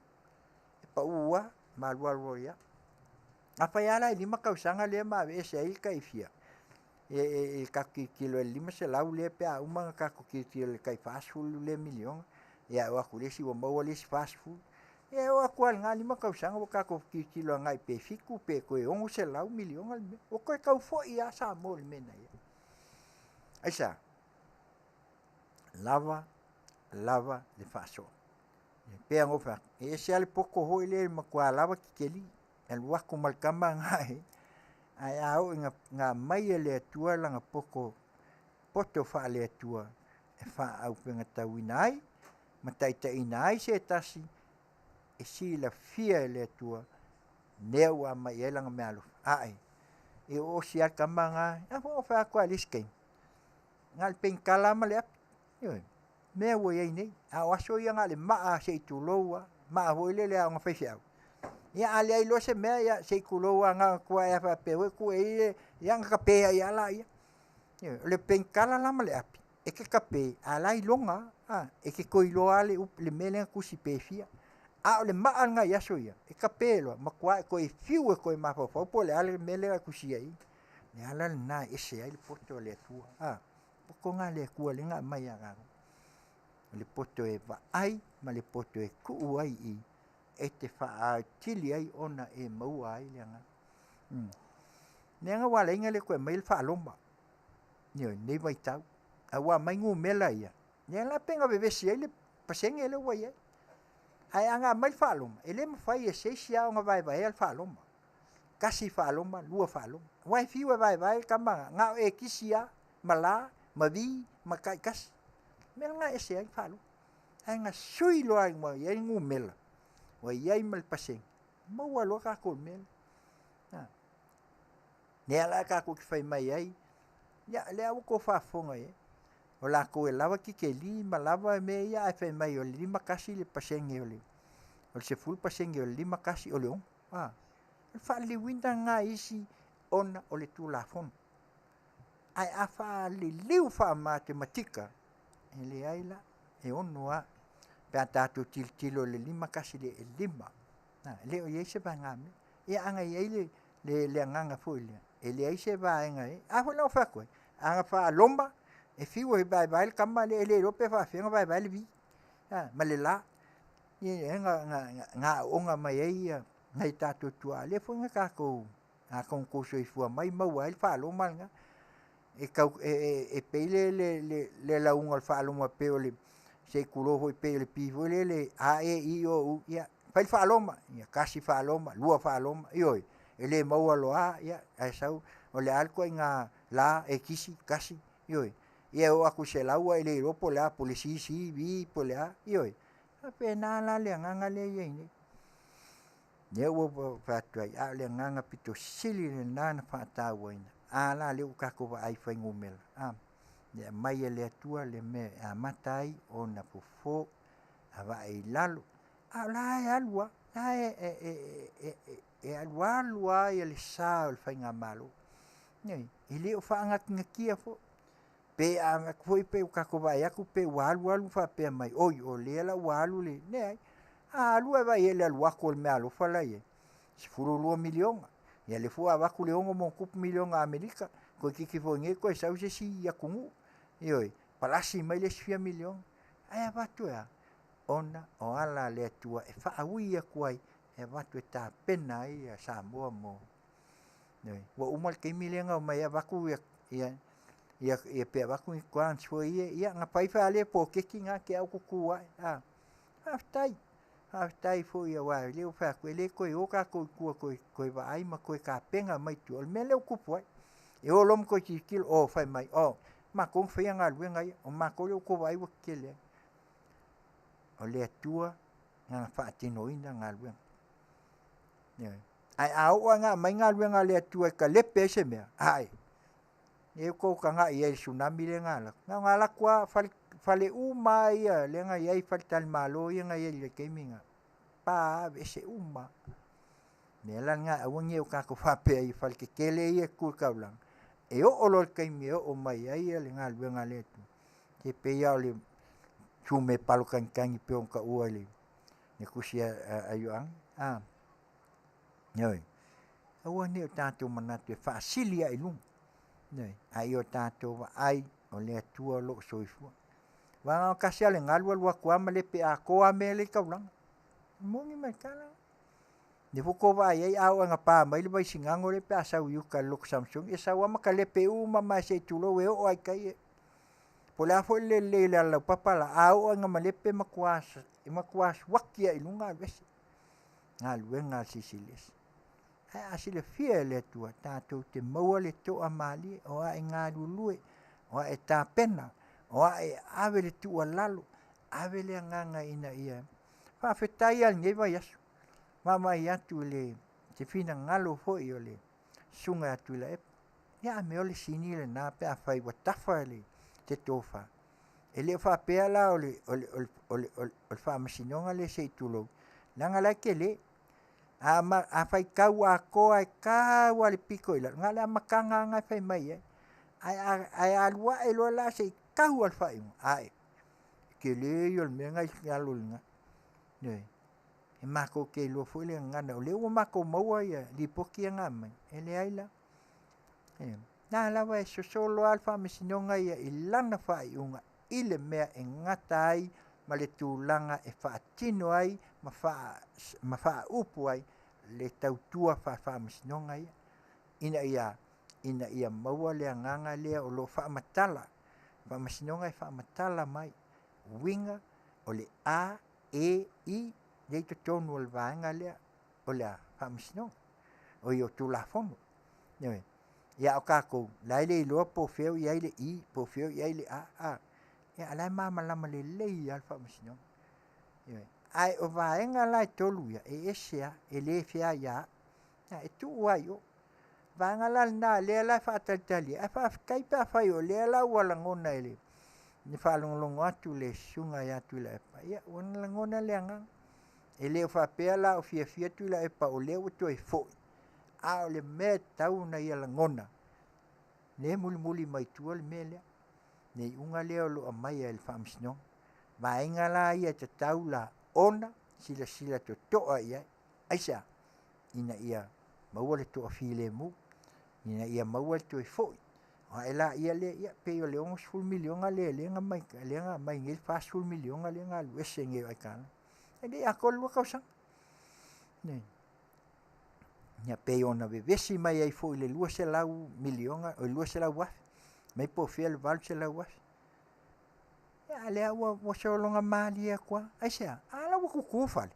E pau lava ma alualu ai lava. Afai lava la e 5 tausaga lea ma aveese ai le tai fia, e le tatou tilotilo i le 500 lea pe a uma ona tatou tilotilo i le tai 40 lea miliona, ia e oo atu i le isi ua maua le isi 40, ia e oo atu lava i lena 5 tausaga ua tatou tilotilo agai pe 7 pe toe 600 miliona le mea. Ua toe tau foi lava Samoa i le mea na i ai. Aisea? Lava, lava le faasoa. E pei ona ou fai atu, e ese lava le poto foi lea e matua lava kikeli, e alu atu ma le tama lena e, ae a oo ina aumai e le Atua lana poto, poto faale-Atua e faaaupegatauina ai ma taitaiina ai se tasi e silafia e le Atua mea ua aumai i ai lana meaalofa. Ae, e oosi lava le tama lena, a foi na fai atu lava i le isi taimi, na o le penitala lava ma le api. Ioe, mea ua i ai nei, a o aso ia na o le maa se i tulou lava, maa foi lele a ona faifeau. Ia a leai loa se mea, ia se i tulou lava na ona tuu lava faapea foi tuu i ai, ia ona tape ai lava laia. Ioe, o le penitala la ma le api, e te tape, a o la e iloga lava, a, e te toe iloa lava le mea lea na tusi pe fia. A o le maa lena i aso ia, e tape loa, matua e toe fiu e toe mafaufau po o le a le mea lea na tusi ai. O le ala lena e ese ai le poto a le Atua. A, poto lena a le Atua lea na aumai ia tatou. O le poto e vaai ma le poto e tuu ai i e te faaatili ai ona e maua ai le agaga. Leaga ua ala ai ona le toe aumaia le faaloma. Ioe, lenei vaitau. A ua aumai numera ia, lea la pei ona vevesi ai le pasene lea ua i ai. Ae a na aumai le faaloma, e le mafai e se isi lava ona vaevaea le faaloma. Tasi faaloma, lua faaloma. Aua e fiu e vaevae le tama lena, na o ekisi lava, ma la, ma vi, ma taitasi. O le mea lena e ese ai le faaloma. Ae na sui loa ina ua i ai le numera, ua i ai ma le pasene, maua loa tatou i le mea lea. Lea la tatou te fai mai ai, ia lea ua outou faafofoga i ai, o latou e lava titeli ma lava mea ia ae fai mai o le 51 le pasene o le 10% o le 51 o le 6. A, o le faaliliuina lena e isi ona o le Tulafono. Ae a faaliliu faamatematika, e leai la, e 6 lava. Pe a tatou tilotilo i le 51 i le 5, e le o i ai se vaegamea. Ia a na i ai le, le, le agaga foi lea, e leai se vaega e, a foi la ua fai atu ai, a na faaloma, e fiu e vaevae le tama lea, e le iloa pe faafefea ona vaevae le vi, a, ma le la. Ia, na, na, na aooga mai ai ia nai tatou tuaa, lea foi na tatou, atonu tou soifua mai maua ai le faaloma lena. E tau, e, e, e pei le, le, le, le lauga o le faaloma pei o le, se i tulou foi pei o le pi foi lele, a, e, i, o, u, ia, fai le faaloma, ia, tasi faaloma, lua faaloma, ioe, e le maua loa lava, ia, ae sau, o le a le ituaiga la e kisi, kasi, ioe, ia e oo atu i le 100 e le iloa po o le a, po o le C, C, V, po o le a, ioe, e faapena la le agaga lea e i ai nei. Lea ua ou fai atu ai, a o le agaga pito sili lena na faatauaina. A la lea ua tatou vaai i fuainumera, a, le aumai e le Atua le mea e amata ai ona fofo a vaai i lalo. A o la e alu lava, la e alu alu lava le sa o le faigamalo. Ioe, e le o faagatagatia foi. Pe a avatu foi pe ua tatou vaai atu pe ua alu alu faapea mai, oi o lea la ua alu le, leai. A alu ae vaai i ai i le alu atu o le meaalofa la e i ai, $12 miliona, ia lea foi ua avatu le $6+ miliona Amerika, toeitiiti foi nei toe sau se isi atunuu, ioe, palasi mai le isi fia miliona. Ae avatu e a? Ona o ala a le Atua e faaui atu ai e avatu e tapena ai Samoa mo. Ioe. Ua uma le taimi lea na omai ai avatu pe avatu ni grants foi ia, ia na fai foi lava lea poloketi lena te i lava ua tutu ae, a. Faafetai, faafetai foi aua o lea ua ou fai atu e le toe o tatou i tua e toe vaai ma toe tapena mai tua. O le mea lea ua tupu ai, e o loa ma toe tilotilo, o fai mai, o matou na faia galuega ia, o matou lea ua outou vaai ua tetele ai. O le Atua na Lana faatinoina galuega. Ioe. Ae a oo lava ina aumai galuega a le Atua e talepe ai se mea, ae, lea ua outou tagai i ai i le Tsunami lea na alu atu, na ona alu atu lava fale uma lava ia lea na i ai faletalimalo ia na i ai i le taimi lena, pa aveese uma lava. O le mea la lena aua ne i o tatou faapea i faletetele ia e tu i le taulaga, e oo loa i le taimi e oo mai ai le galuega a le Atua, se pei lava o le sume palotagitagi e pei ona taua i le tusi a Ioane, a, ioe. Aua ne i o tatou manatu e faasili ae i luga, ioe, a ia o tatou vaai o le Atua o lo o soifua. Aua na o le tasi lava o le galu alu atu lava malepe atoa lava mea la e i le taulaga. E moni ma le tala. O lea foi ua outou vaai i ai a oo ina pa mai le vaisigano lea pe a sau i uta i le Loto Samasoni, e sau lava ma talepe uma mai lava se i tulou e oo lava i tai. Po o le a foi le lelei o le ala laupapa la, a oo lava ina malepe e matua suaki lava i luga alu ese. Galuega a le Silisili Ese. Ae a silafia e le Atua tatou te maua le toamalie o a e galulue, o a e tapena, o a e ave le tuualalo, ave le agaga ina ia faafetai lava i lenei vaiaso, vaavaai atu i se finagalo foi o le Susuga ia Tuilaepa, ia a mea o le sini lena pe afai ua tafa se tofa. E le o faapea la o le Faamasinoga lea se i tulou, leaga o la e tele. A faitau atoa e tau lava i le pito i lalo, na o le amataga lava lena e fai mai ai. Ae a alu ae loa la se i tau lava i le faaiuga, ae, o le tele ia o le mea lena e i lalo i ina. Ioe. E matou te iloa foi le gagana, o lea ua matou maua lipoti ia na aumai, e leai la. Ioe. O la e lava e sosolo lava le Faamasinoga ia i lana faaiuga i le mea e gata ai ma le tulaga e faatino ai ma faaupu ai le tautua faa-Faamasinoga ia, ina ia maua le agaga lea o lo o faamatala, Faamasinoga e faamatala mai uiga o le A, E, I lea e i totonu o le vaega lea o le a? Faamasinoga, oi o Tulafono. Ioe. Ia a o tatou, la e le iloa po o fea o i ai le I po o fea o i ai le A, a o la e malamalama lelei lava le Faamasinoga. Ioe. Ae o vaega la e tolu ia, e ese lava, e le feaiaai, e tuu lava i o. O vaega la na o lea la e faatalitali ai, ae faafetai pe afai o lea la ua lagona i le faalogologo atu i le Susuga ia Tuilaepa, ia ua lagona le agaga. E le o faapea la o fiafia Tuilaepa o lea ua toe foi, a o le mea e tatau ona ia lagona, lea e mulimuli mai tua le mea lea, le iuga lea o lo o aumai e le Faamasinoga. O vaega la ia e tatau la ona silasila totoa i ai. Aisea? Ina ia maua le toafilemu, ina ia maua le toe foi. Ona e laia lea, ia pei o le $60 miliona lea na aumai nei le $40 miliona lea na alu ese nei o aitalafu. E le i atoa le 2 tausaga. Ia pei ona vevesi mai ai foi i le $200 miliona, oi $200,000, mai po o fea le $800,000. Ia a o lea ua sologa malie atu lava. Aisea? A la e ua tutu fale.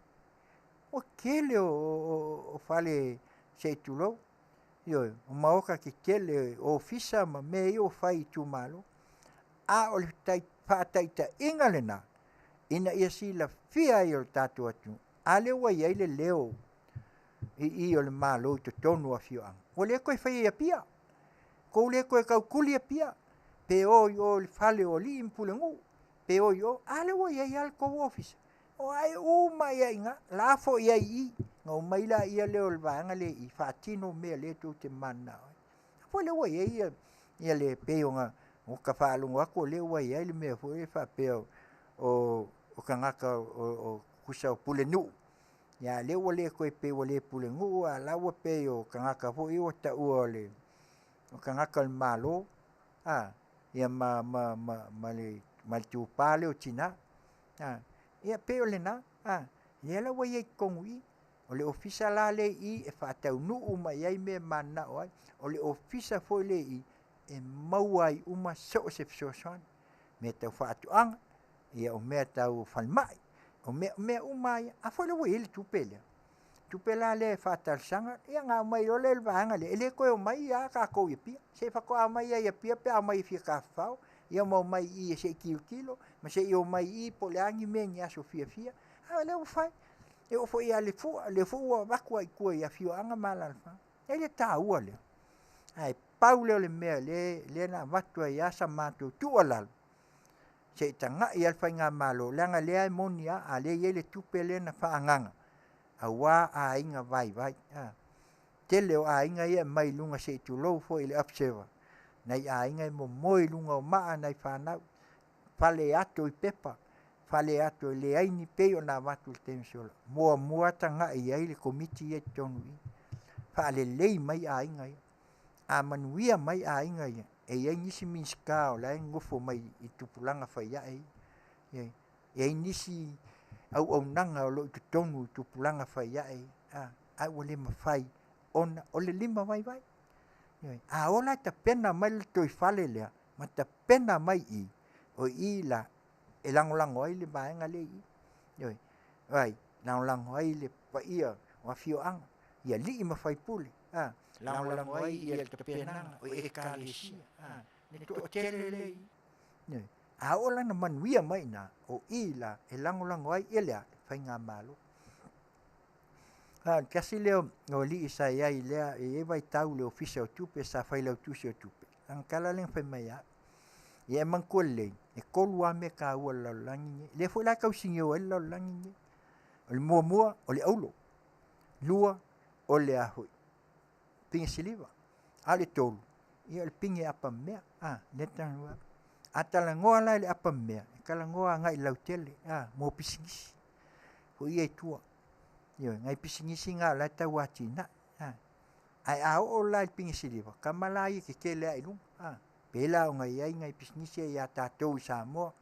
Ua tele o fale se i tulou, ioe, o maota tetele, o ofisa ma mea ia ua fai i itumalo. A o le faataitaiga lena ina ia silafia ai e le tatou atunuu, a lea ua i ai le leo i i o le Malo i totonu o afioaga, ua le toe faia i Apia, tou le toe tautuli Apia, pe o i o i le fale o alii ma pulenuu, pe o i o, a lea ua i ai lava le tou ofisa, o ai uma lava i ina, lafo i ai i i, ona omai laia lea o le vaega lea e i i faatino mea o lea tou te mananao ai. foi lea ua i ai ia, ia le pei ona ua faalogo atu o lea ua i ai le mea foi lea faapea o o tagata o tusa o pulenuu, ia lea ua le toe pei ua le pulenuu a o la ua pei o tagata foi ia ua taua o le o tagata o le Malo, a, ia ma ma ma ma le ma le itupa lea o tina. A, ia pei o lena, a, lea la ua i ai i totonu i i. O le Ofisa la lea i i e faataunuu uma i ai mea e mananao ai. O le Ofisa foi lea i i e maua ai uma so o se fesoasoani, mea tau faatoaga, ia o mea tau falemai, o mea mea uma lava ia. A foi la ua i ai le tupe lea, tupe la lea e faatalosaga, ia ona aumai loa lea e le vaega lea, e le toe omai lava tatou i Apia. Se faatoa omai lava i Apia pe a omai e fia tafafao, ia ma omai i i se i tilotilo, ma se i omai i i po o le a ni mea i ni aso fiafia, a o lea ua fai. E oo foi ia Lefua, o lea foi ua avatu lava i tua i afioaga ma alaalafaga. E le taua lea, ae pau lea o le mea lea na avatu ai lava sa matou tuualalo, se i tagai lava le faigamalo, leaga o lea e moni lava, a o lea e i ai le tupe lea na faaagaaga aua aiga vaivai. Tele o aiga ia e aumai i luga se i tulou foi i le observer, nai aiga e momoe i luga o maa nai fanau, fale e ato i pepa, fale e ato e leai ni pei ona avatu i le taimi ua sola. Muamua tagai i ai le Komiti ia i totonu i i, faalelei mai aiga ia. A manuia mai aiga ia, e i ai nisi Minisita o la e nonofo mai i tupulaga faiae ia. E i ai nisi auaunaga o lo o i totonu i tupulaga faiae ia, ae ua le mafai ona o le limavaivai. Ioe. A o la e tapena mai le toe fale lea ma tapena mai i i, o i la e lagolago ai le vaega lea e i i. Ioe. O ai? Lagolago ai le paia o afioaga i alii ma faipule, a, lagolago ai le tapenaga o ekalesia, a, le toatele lea e i i. Ioe. A oo la ina manuia mai i ina, o i la e lagolago ai le a? Le faigamalo. A o le tasi lea o alii sa i ai lea, e i ai vaitau i le Ofisa o Tupe sa failautusi o Tupe, lana tala lea na fai mai ia au, ia e manatua lelei, e 3 lava mea taua i le lalolagi lenei. Lea foi la e tausinio ai le lalolagi lenei. O le muamua, o le auro. Lua, o le a foi? Pine siliva. A o le 3, ia o le pine apamea. A, lea e talanoa atu. A talanoa la i le apamea, e talanoa agai i le lautele, a, mo pisinisi. Foi ia i tua. Ioe, nai pisinisi na o la e tau atinae. A, ae a oo la i le pine siliva, tama la ia e tetele ae i luga. A, pei la ona i ai nai pisinisi ia ia tatou i Samoa,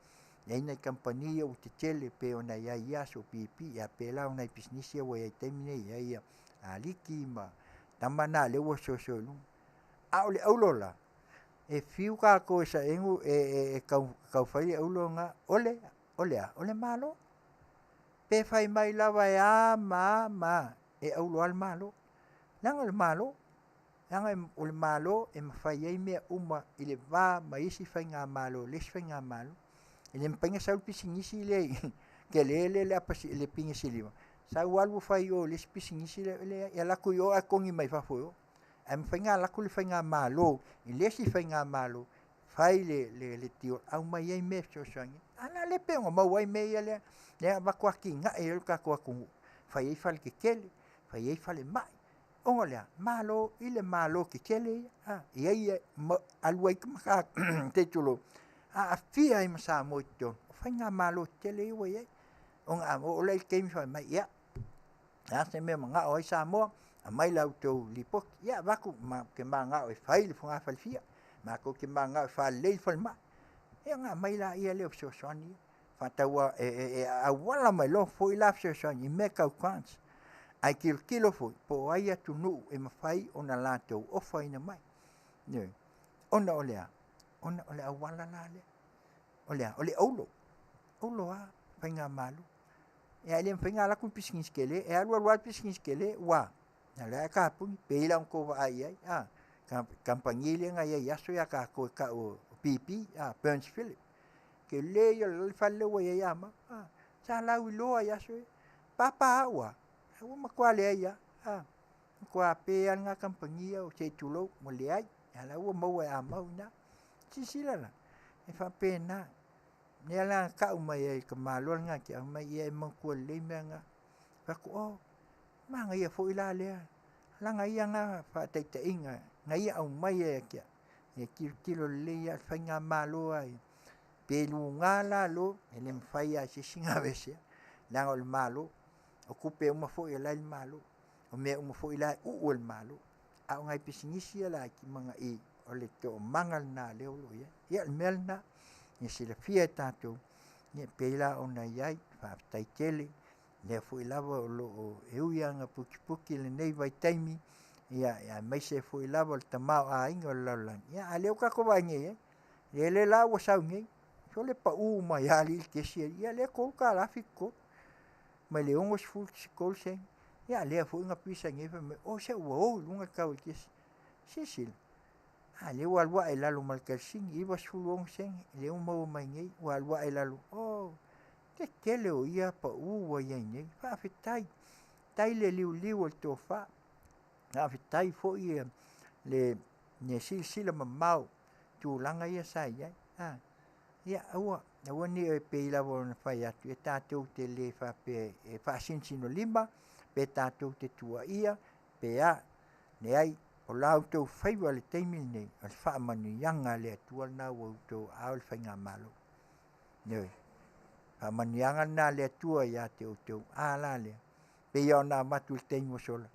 e i ai nai kamupani ia ua tetele pei ona i ai ia aso BP, ia pei la o nai pisinisi ia ua i ai i le taimi lenei, e i ai ia Aliki ma tama na lea ua soso i luga. A o le auro la, e fiu tatou e saegu e tau fai le auro lena, o le o le a? O le Malo. Pe fai mai lava e a ma a ma a, e auro lava le Malo. Leaga o le Malo, leaga o le Malo e mafai ai mea uma i le va ma isi faigamalo, le isi faigamalo. E le mafai ona sau le pisinisi lea i tele lea le apa le pine siliva, sau alu fai i o i le isi pisinisi lea, e leai, e alu atu i o ae togi mai fafo i o. Ae mafai ona alu atu le faigamalo i le isi faigamalo fai le le le tio aumai ai mea e fesoasoani ai. A la lea pei ona maua ai mea ia lea lea avatu atinae ai le tatou atunuu, fai ai faletetele, fai ai falemai, ona o le a? Malo i le Malo tetele ia, a, e i ai ma alu ai ma se i tulou, aafia ai ma Samoa i totonu o faigamalo tetele ia ua i ai. Ona a oo lea i le taimi fai mai, ia, o le a se mea e manao ai Samoa, aumai la outou lipoti. Ia avatu, matou te mananao e fai le fogafalefia, matou te mananao e faalelei le falemai. Ia ona aumai laia lea o fesoasoani ia. Faatau e auala mai loa foi la fesoasoani i mea tau grants. Ae tilotilo foi po o ai atunuu e mafai ona latou ofaina mai. Ioe. Ona o le a? Ona o le auala la lea. O le a? O le auro. Auro lava faigamalo. Ia e le mafai ona alu atu le pisinisi tele, e alu alu lava le pisinisi tele ua o la e kapuni, pei la ona outou vaai i ai, a, kamupani lea na i ai i aso ia tatou e tau o BP, a, Burns Philip. Tele ia o le fale lea ua i ai Amau, a, sa lauiloa i aso ia. Papa au lava, ua matua leai lava, a, matua pe lava lena kamupani ia se i tulou, ua leai, a o la ua maua e Amau i ina. Silasila la, e faapena. Lea la na tau mai ai e le tamaloa lena te aumai, ia e manatua lelei mea na. Fai atu, oh, manaia foi la lea, laga ia na faataitaiga. Na ia aumai ia te au. Ia tilotilo lelei lava i le faigamalo lava ia. Pe luga lalo, e le mafai lava e se isi ona aveesea, leaga o le Malo. O tupe uma foi o la e i le Malo. O mea uma foi o la e uu e le Malo. A o nai pisinisi ia laiti ma na o le toomaga lena o lea o lo o i ai. Ia o le mea lena, ia silafia e tatou, e pei la ona i ai, faafetai tele, o lea foi lava o lo o, e ui lava ina putiputi lenei vaitaimi, aemaise foi lava o le tamaoaiga o le lalolagi, a o lea ua tatou vaai nei i ai, o lea la ua sau nei, sole pau mai lava alii le kesi alii, ia o lea e $3.73 mai le 63sene, a o lea foi na pisa nei fai mai, oi se ua o i luga le tau o le kesi. Silasila, a o lea ua alu ae i lalo ma le kerosene, 96sene lea ua maua mai nei ua alu ae i lalo. O le tele o ia pau ua i ai nei, faafetai. Faafetai le liuliu o le tofa, faafetai foi le silasila mamao i tulaga ia sa i ai. Ia aua, aua ne i pei lava ona fai atu, e tatou te le faapea e faasinosinolima, pe tatou te tuuaia, pe a. Leai, o la outou faiva i le taimi lenei, o le faamanuiaga a le Atua lena ua i outou aao le faigamalo. Ioe. Faamanuiaga lena a le Atua ia te outou. A la lea? Pei lava ona avatu i le taimi ua sola,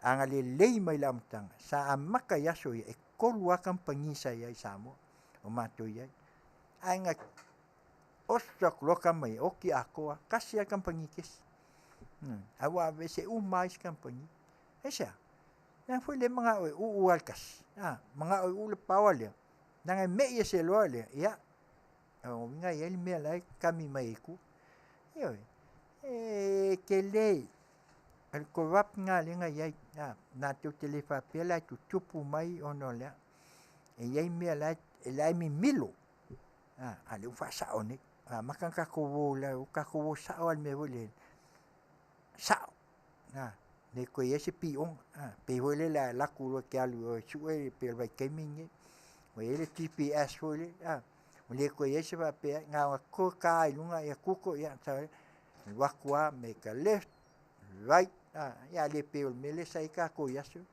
agalelei mai i le amataga, sa amata i aso ia, e 3 lava kamupani sa i ai i Samoa o matou i ai. Ae na oso atu loa tama ia, oti atoa, tasi lava le kamupani kesi. Ae ua aveese uma lava isi kamupani. Aisea? Leaga foi lea e manao e uu lava le tasi, a, manao e uu le power lea, leaga e mei ese loa lea, ia, o lona uiga e i ai le mea la e kami mai ai i tua. Ioe, e tele, o le corrupt lena lea na i ai, matou te le faapea la e tutupu mai ona o le a, e i ai mea la e mimilo, a o lea ua faasao nei. Ua amata ona tatou o, ua tatou o sao lava i le mea foi lele, sao, le toe i ai se pioga. Pei foi lele a e alu atu loa e te alu e sue pei o le vaitaimi lenei, ua i ai le GPS foi lele, ua le toe i ai se faapea na ona ta lava i luga google ia sau ai, alu atu lava make a left, right, a le pei o le mea lea sa i ai tatou i aso ia.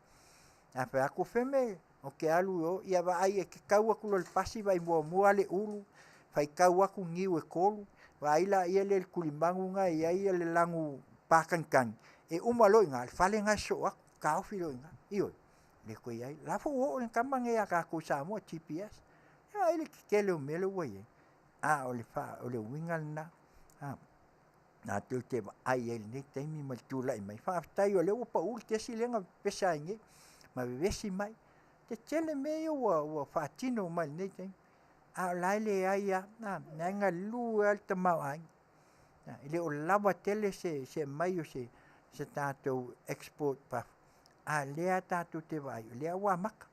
A fai atu, Feme, ou te alu i o, ia vaai e te tau atu loa i le pasi vaai muamua lava le ulu, faitau atu niu e 3, vaai laia lea i le tulimanu lena e i ai le lanu patagitagi, e uma loa i ina, o le fale lena e sosoo atu, taofi loa i ina. Ioe, e le toe i ai. O la foi ua oo le tama lenei ia tatou i Samoa, GPS. Vaai i le tetele o mea lea ua i ai, a o le uiga lena, tatou te vaai ai i lenei taimi ma le tulai mai. Faafetai o lea ua pau le kesi lea na pepesa ai nei ma vevesi mai. Tetele mea ia ua faatino mai i lenei taimi, a o la e leai lava, o la e galue lava le tamaoaiga. E le o lava tele se aumai o se tatou export i fafo, a o lea tatou te vaai, o lea ua amata.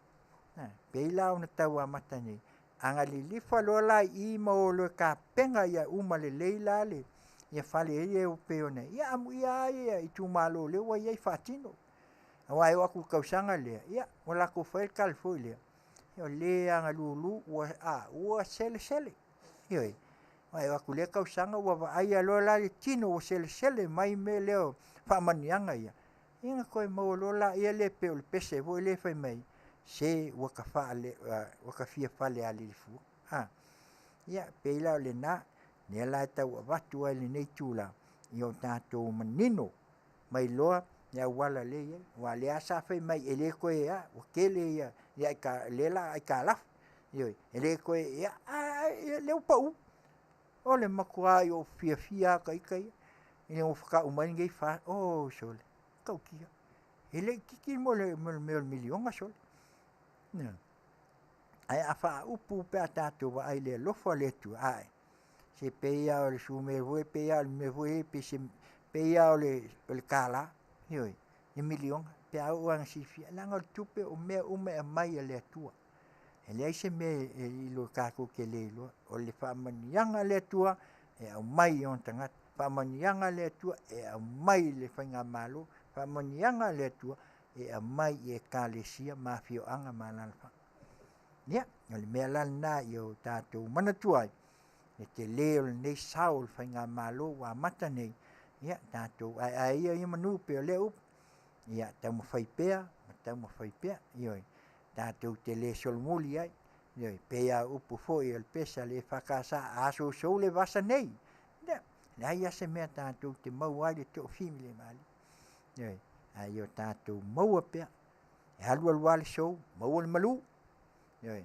E pei la ona tau amata nei, a na lilifa loa la i i ma o loa e tapena ia uma lelei la le ia fale ia e pei ona ia amuia lava ia itumalo lea ua i ai faatino. Aua e oo atu i le tausaga lea, ia ua latou faia le tala foi lea, o le agalulu ua, a, ua selesele. Ioe. Aua e oo atu i lea tausaga ua vaaia loa la le tino ua selesele mai mea lea o faamanuiaga ia, ia ona toe maua loa laia lea pei o le pese foi lea fai mai, se ua ta faale, ua ta fia falealili fua. A, ia pei la o lena, lea la e tau avatu ai i lenei itula, ia o tatou manino mai loa le auala lea e i ai. Aua o lea lava sa fai mai e le toe a, ua tele ia lea o le a aitalafu. Ioe, e le toe, ia, a o lea ua pau. O le matuai ou fiafia lava ita ia, ina ua tau mai lenei $4, oi sole, matautia. E le itiiti le mea o le miliona sole. Ae a faaupu pe a tatou vaai i le alofa o le Atua, ae, se pei lava o le sume foi, pei lava o le mea foi, pei lava o le $1, ioe, le miliona, pe a oo lava ina silafia, leaga o le tupe o mea uma e aumai e le Atua. E leai se mea e lilo tatou te le iloa. O le faamanuiaga a le Atua e aumai i ona tagata. Faamanuiaga a le Atua e aumai i le faigamalo. Faamanuiaga a le Atua e aumai i ekalesia ma afioaga ma alaalafaga. Ia, o le mea la lena ia o tatou manatua ai, le tele o lenei sao o le faigamalo ua amata nei, ia tatou aeae ia ia manu pei o lea upu, ia taumafai pea ma taumafai pea. Ioe. Tatou te le solomuli ai, ioe, pei lava o upu foi o le pese a le EFKS, a sousou le vasa nei, ia, leai lava se mea tatou te maua ai le toafilemu. Ioe, a ia o tatou maua pea, e alu alu lava le sou, maua le malu, ioe,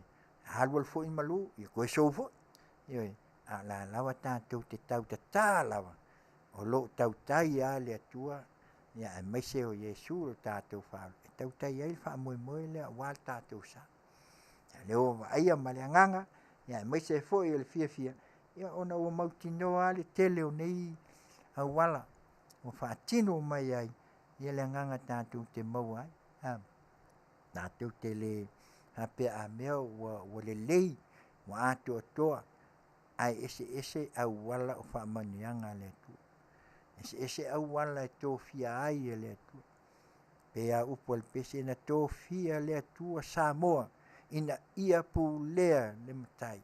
alu alu foi le malu, ia toe sou foi, ioe, a o la lava tatou te tautatā lava, o lo o tautai lava le Atua, ia aemaise o Iesu lo tatou Faaola, e tautai ai le faamoemoe lea aua le tatou sa. Ia lea ua vaaia ma le agaga, ia aemaise ai foi o le fiafia, ia ona ua mautinoa lava le tele o nei auala ua faatino mai ai ia le agaga tatou te maua ai. A, tatou te le faapea a mea ua, ua lelei, ua atoatoa, ae eseese auala o faamanuiaga a le Atua. Eseese auala e tofia ai e le Atua. Pei a upu a le pese na tofia le Atua Samoa ina ia pulea le matai.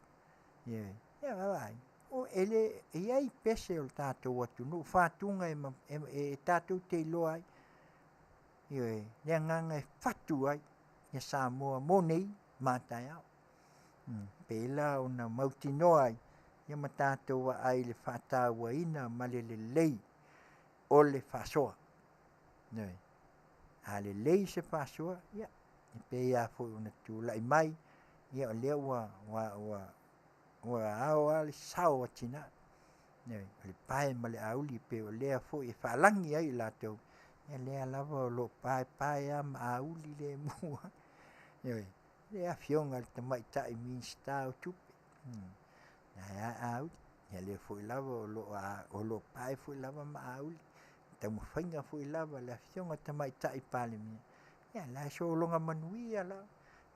Ia, ia vaavaai, o e le e i ai pese o le tatou atunuu fatuga e, e, e tatou te iloa ai. Ioe, le agaga e fatu ai ia Samoa mo nei ma taeao. Pēlā ona mautinoa ai ia ma tatou vaai i le faatauaina ma le lelei o le faasoa. Ioe. A lelei se faasoa, ia, e pei lava foi ona tulai mai, ia o lea ua, ua, ua, ua ao lava le sao a tina. Ioe, o le pae ma le auli pei o lea foi e faalagi ai i latou, ia lea lava o lo o paepae lava ma auli lemu. Ioe, le afioga i le tamaitai Minisita o Tupe, ae a auli, ia lea foi lava o lo o, o lo o pae foi lava ma auli, taumafaiga foi lava le afioga i le tamaitai Palemia, ia la e sologa manuia lava,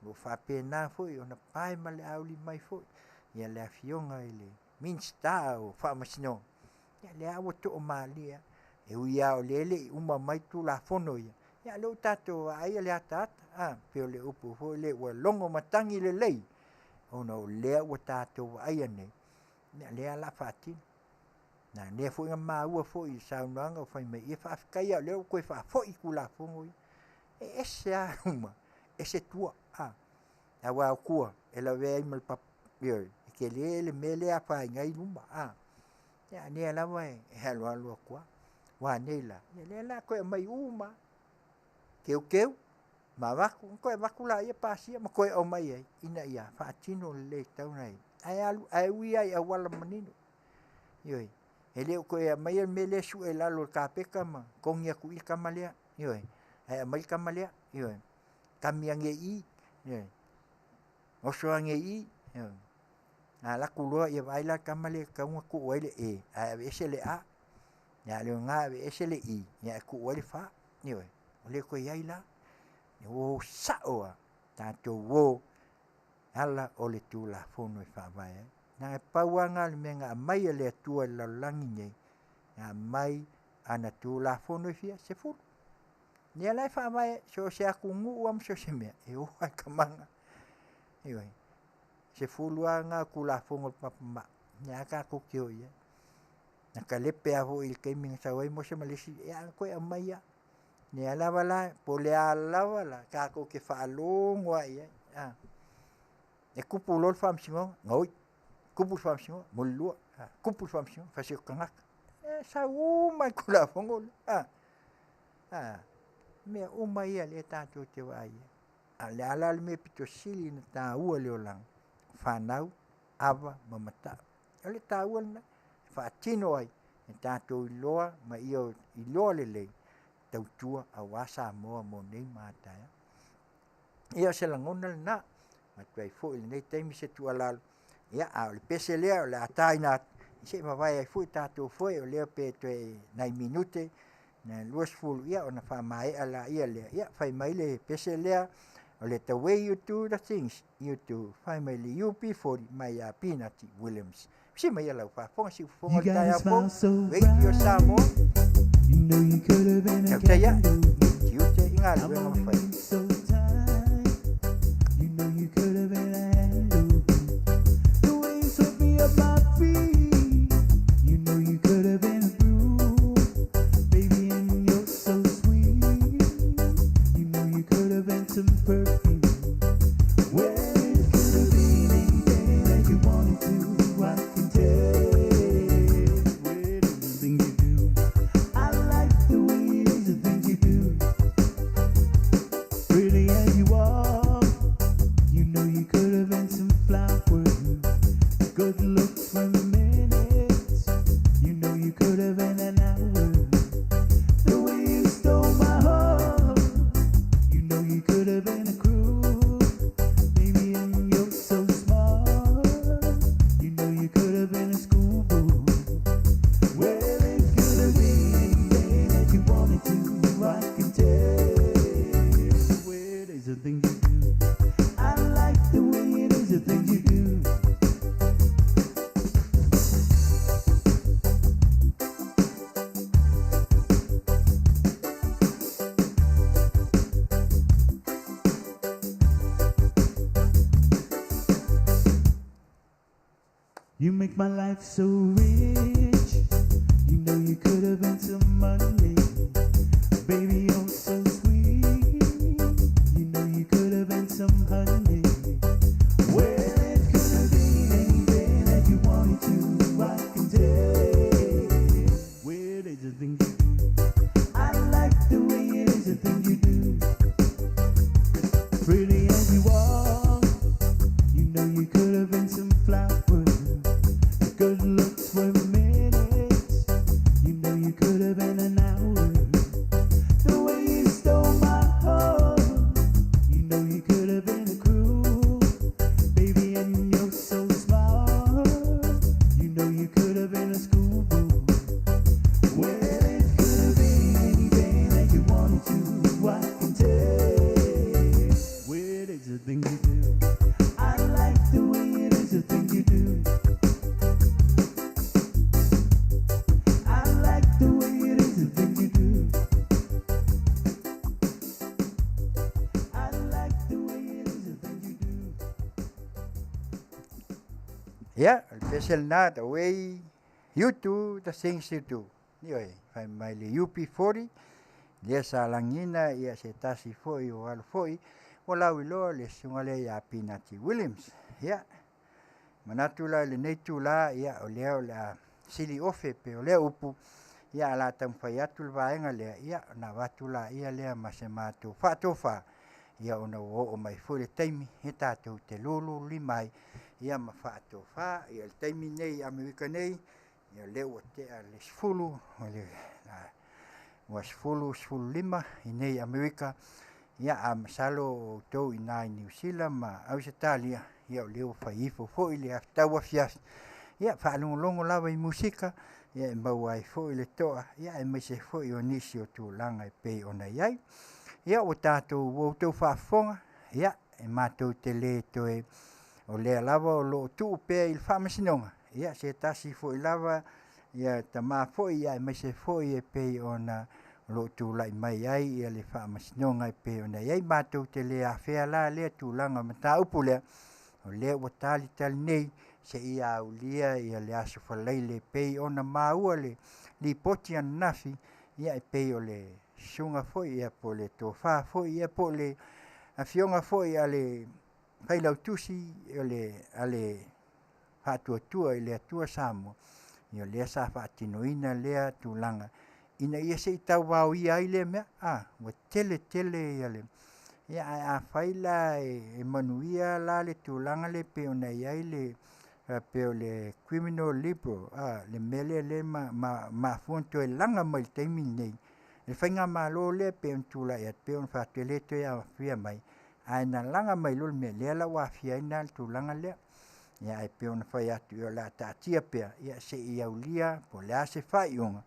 o lo o faapena foi ona pae ma le auli mai foi ia le afioga i le Minisita o Faamasinoga, ia lea ua toomalie lava. E ui lava o lea e le i uma mai Tulafono ia, ia lea ua tatou vaaia le ataata, a, pei o le upu foi lea ua logo matagi lelei, ona o lea ua tatou vaaia nei, ia lea o le a faatino. Na lea foi na maua foi i saunoaga o fai mai, ia faafetai lava o lea ua toe faafoi Tulafono ia. E ese lava luma, ese tua, a. Aua o tua, e lavea ai ma le papa, ioe, e tele le mea lea e afaina ai luma, a. Ia a lea lava e alualu atu lava. Ua nei la, ia lea la toe aumai uma lava, teuteu ma avatu, ona toe avatu laia pasia ma toe aumai ai, ina ia faatino lelei e tatau ona i ai. Ae alu, ae ui lava i auala manino, ioe, e le o toe aumaia le mea lea e sue i lalo o le kapeta ma togi atu i i le tama lea, ioe, ae aumai le tama lea, ioe, kami ane i i, ioe, oso ane i i, ioe. A alu atu loa, ia vaai la le tama lea e tatau ona tuu ai le E, ae aveese le A. Ia a le o lena aveese le I, ia ae tuu ai le F. Ioe, o lea toe i ai la. Ua o sao lava tatou o e ala o le Tulafono e faavae ai. Leaga e pau lava lena o le mea na aumai e le Atua i le lalolagi nei, na aumai ana Tulafono e fia? 10. Lea la e faavae ai, so o se atunuu lava ma so o se mea, e o lava i tamaga. Ioe. 10 lava na o Tulafono o le Papa Maa, lea lava tatou te o i ai. Na talepe lava foi i le taimi na sau ai Mose ma le isi, ia na toe aumai lava. Lea lava la, po o le a lava la, tatou te faalogo lava i ai. A. E tupu loa le faamasinoga, gaoi. Tupu le faamasinoga, molilua. A. Tupu le faamasinoga, fasioti tagata. E sau uma i Tulafono lea. A. A. Mea uma ia lea tatou te vaai ai. A o le a la le mea pito sili ona taua i le olaga? O fanau, ava ma matau. O le taua lena e faatino ai e tatou iloa ma ia iloa lelei tautua aua Samoa mo nei ma a taeao. Ia o se lagona lena, avatu ai foi i lenei taimi se tuualalo, ia a o le pese lea o le a taina atu, se i vavae ai foi tatou foe o lea pe toe nai minute na 20 ia ona faamaea laia lea. Ia fai mai le pese lea o le The Way You Do The Things You Do, fai mai le UB40 mai ia Pinati Williams. Si mai ia lau faafofoga siufofoga o le taeao fou, Radio Samoa. Tautai ae, tiute i galuega ma faiva. You know you could have been a handle. The way you swept me up my feet. You know you could have been a broom. Baby, and you're so sweet. You know you could have been some perfume. Make my life so rich. You know you could have been some money. Baby, you're so sweet. You know you could have been some honey. Well, it could have been anything that you wanted to. I can tell. Well, it's a thing you do. I like the way it is a thing you do. Pretty as you are, you know you could have been some flower. Good looks were minutes. You know you could have been an hour. The way you stole my heart, you know you could have been a crew. Baby, and you're so smart. You know you could have been a schoolboy. Well, it could have been anything that you wanted to. I can tell. Well, it's a thing you do. I like the way it is a thing you do. I like the way it is a thing you do. I like the way it is a thing you do. Ia, o le pese lena, the way you do the things you do. Ioe, fai mai le UB40, lea sa lagiina ia se tasi foi o alo foi, ua lauiloa le susuga lea ia Pinati Williams. Ia, manatu la i lenei itulā, ia o lea o le a sili ofe pei o lea upu, ia ae o le a taumafai atu le vaega lea, ia ona avatu laia lea ma se matou faatofa, ia ona ua oo mai foi le taimi e tatou te lululima ai, ia ma faatofa. Ia o le taimi lenei i Amerika nei, ia o lea ua tea le 10, o le ua 10, 15 i nei i Amerika, ia a masalo o outou i ina i Niu Sila ma Ausetalia, ia o lea ua fai ifo foi le tauafiafi, ia faalogologo lava i musika, ia e maua ai foi le toa, ia aemaise foi o nisi o tulaga e pei ona i ai. Ia ua tatou ua outou faafofoga, ia e matou te le toe o lea lava o lo o tuu pea i le faamasinoga, ia se tasi foi lava ia tama foi ia aemaise foi e pei ona o lo o tulai mai ai ia le faamasinoga e pei ona i ai. Matou te le afea la lea tulaga mataupu lea, o lea ua talitali nei seia aulia ia le Aso Faraile e pei ona maua le lipoti ananafi, ia e pei o le susuga foi ia po o le tofa foi ia po o le afioga foi a le Failautusi o le a le Faatuatua i le Atua Samoa, ia lea sa faatinoina lea tulaga ina ia se i tauvaoia ai lea mea, a, ua tele tele ia le ia ae afai la e manuia la le tulaga lea e pei ona i ai le faapea o le criminal liberal, a, le mea lea lea e mafua ona toe laga mai i le taimi lenei le faigamalo lea e pei ona tulai atu, pei ona fai atu e le toe aofia mai, ae na laga mai loa le mea lea la ua aafia ai la le tulaga lea. Ia ae pei ona fai atu, ia o le a taatia pea ia se i aulia po o le a se faaiuga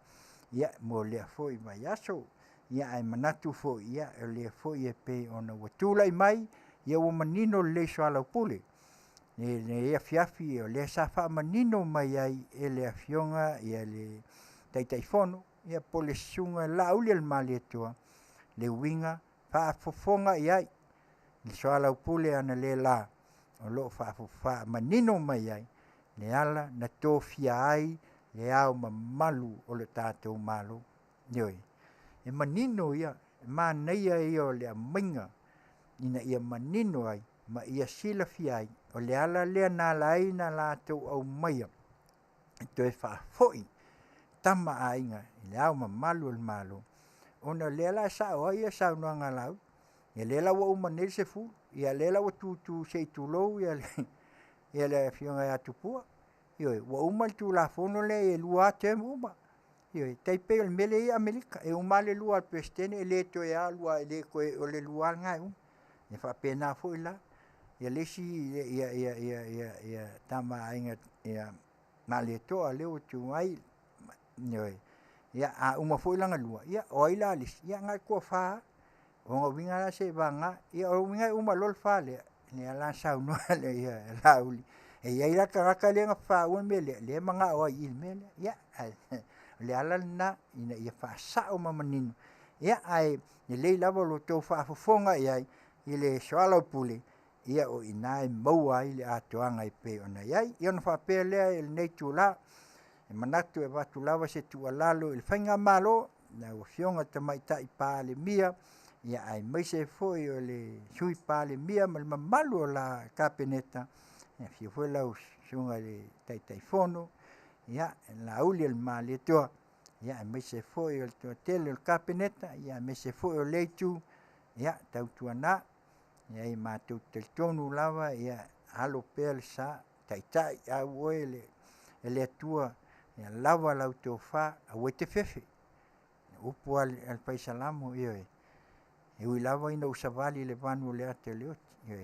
ia mo lea foi vaiaso. Ia ae manatu foi ia o lea foi e pei ona ua tulai mai ia ua manino lelei soalaupule i lenei afiafi o lea sa faamanino mai ai e le Afioga ia le Taitaifono ia po o le Susuga Laaulialemalietoa le uiga faafofoga i ai i le soalaupule analeila o lo o faamanino mai ai le ala na tofia ai le Ao Mamalu o le tatou Malo. Ioe, e manino ia, e manaia ia o le aumaiga ina ia manino ai ma ia silafia ai o le ala lea na ala ai na latou aumaia e toe faafoi Tama a Aiga i le Ao Mamalu o le Malo, ona o lea la e sao ai saunoaga a Laauli, ia lea la ua uma nei le 10, ia lea la ua tutu se i tulou le Afioga ia Tupua, ioe, ua uma le Tulafono lea e 2 lava term uma. Ioe, e tai pei o le mea lea e i ai Amerika, e uma lava le 2 a le Peresetene e le toe alu lava e le toe, o le 2 lava lena e uma. E faapena foi la ia le isi ia Tama a Aiga ia Malietoa lea ua tu ai, ioe, ia a uma foi lana lua, ia o ai la le isi? Ia na o le toafa lava. O lona uiga la seiavagana, ia o lona uiga e uma loa le fa lea, lea la na saunoa Laauli, e i ai la le tagata lea na faua le mea lea, lea e manao ai i i le mea lea. Ia, ae o le ala lena ina ia faasao ma manino, ia ae lelei lava lo outou faafofoga i ai i le soalaupule. Ia o i ina e maua ai le atoaga e pei ona i ai. Ia ona faapea lea i lenei itula, e manatu e avatu lava se tuualalo i le faigamalo, lau Afioga i le Tamaitai Palemia, ia aemaise foi o le Sui Palemia ma le mamalu o le Kapeneta, ia afio foi lau Susuga i le Taitaifono, ia Laaulialemalietoa, ia aemaise foi o le toatele o le Kapeneta, ia aemaise foi o lea itu, ia tautuana, ia matou te talitonu lava ia alo pea le sa, taitai au oe e le Atua ia lava lau tofa, aua e te fefe. O upu a le Fai Salamo, ioe, e ui lava ina ou savali i le vanu o le ata o le oti, ioe,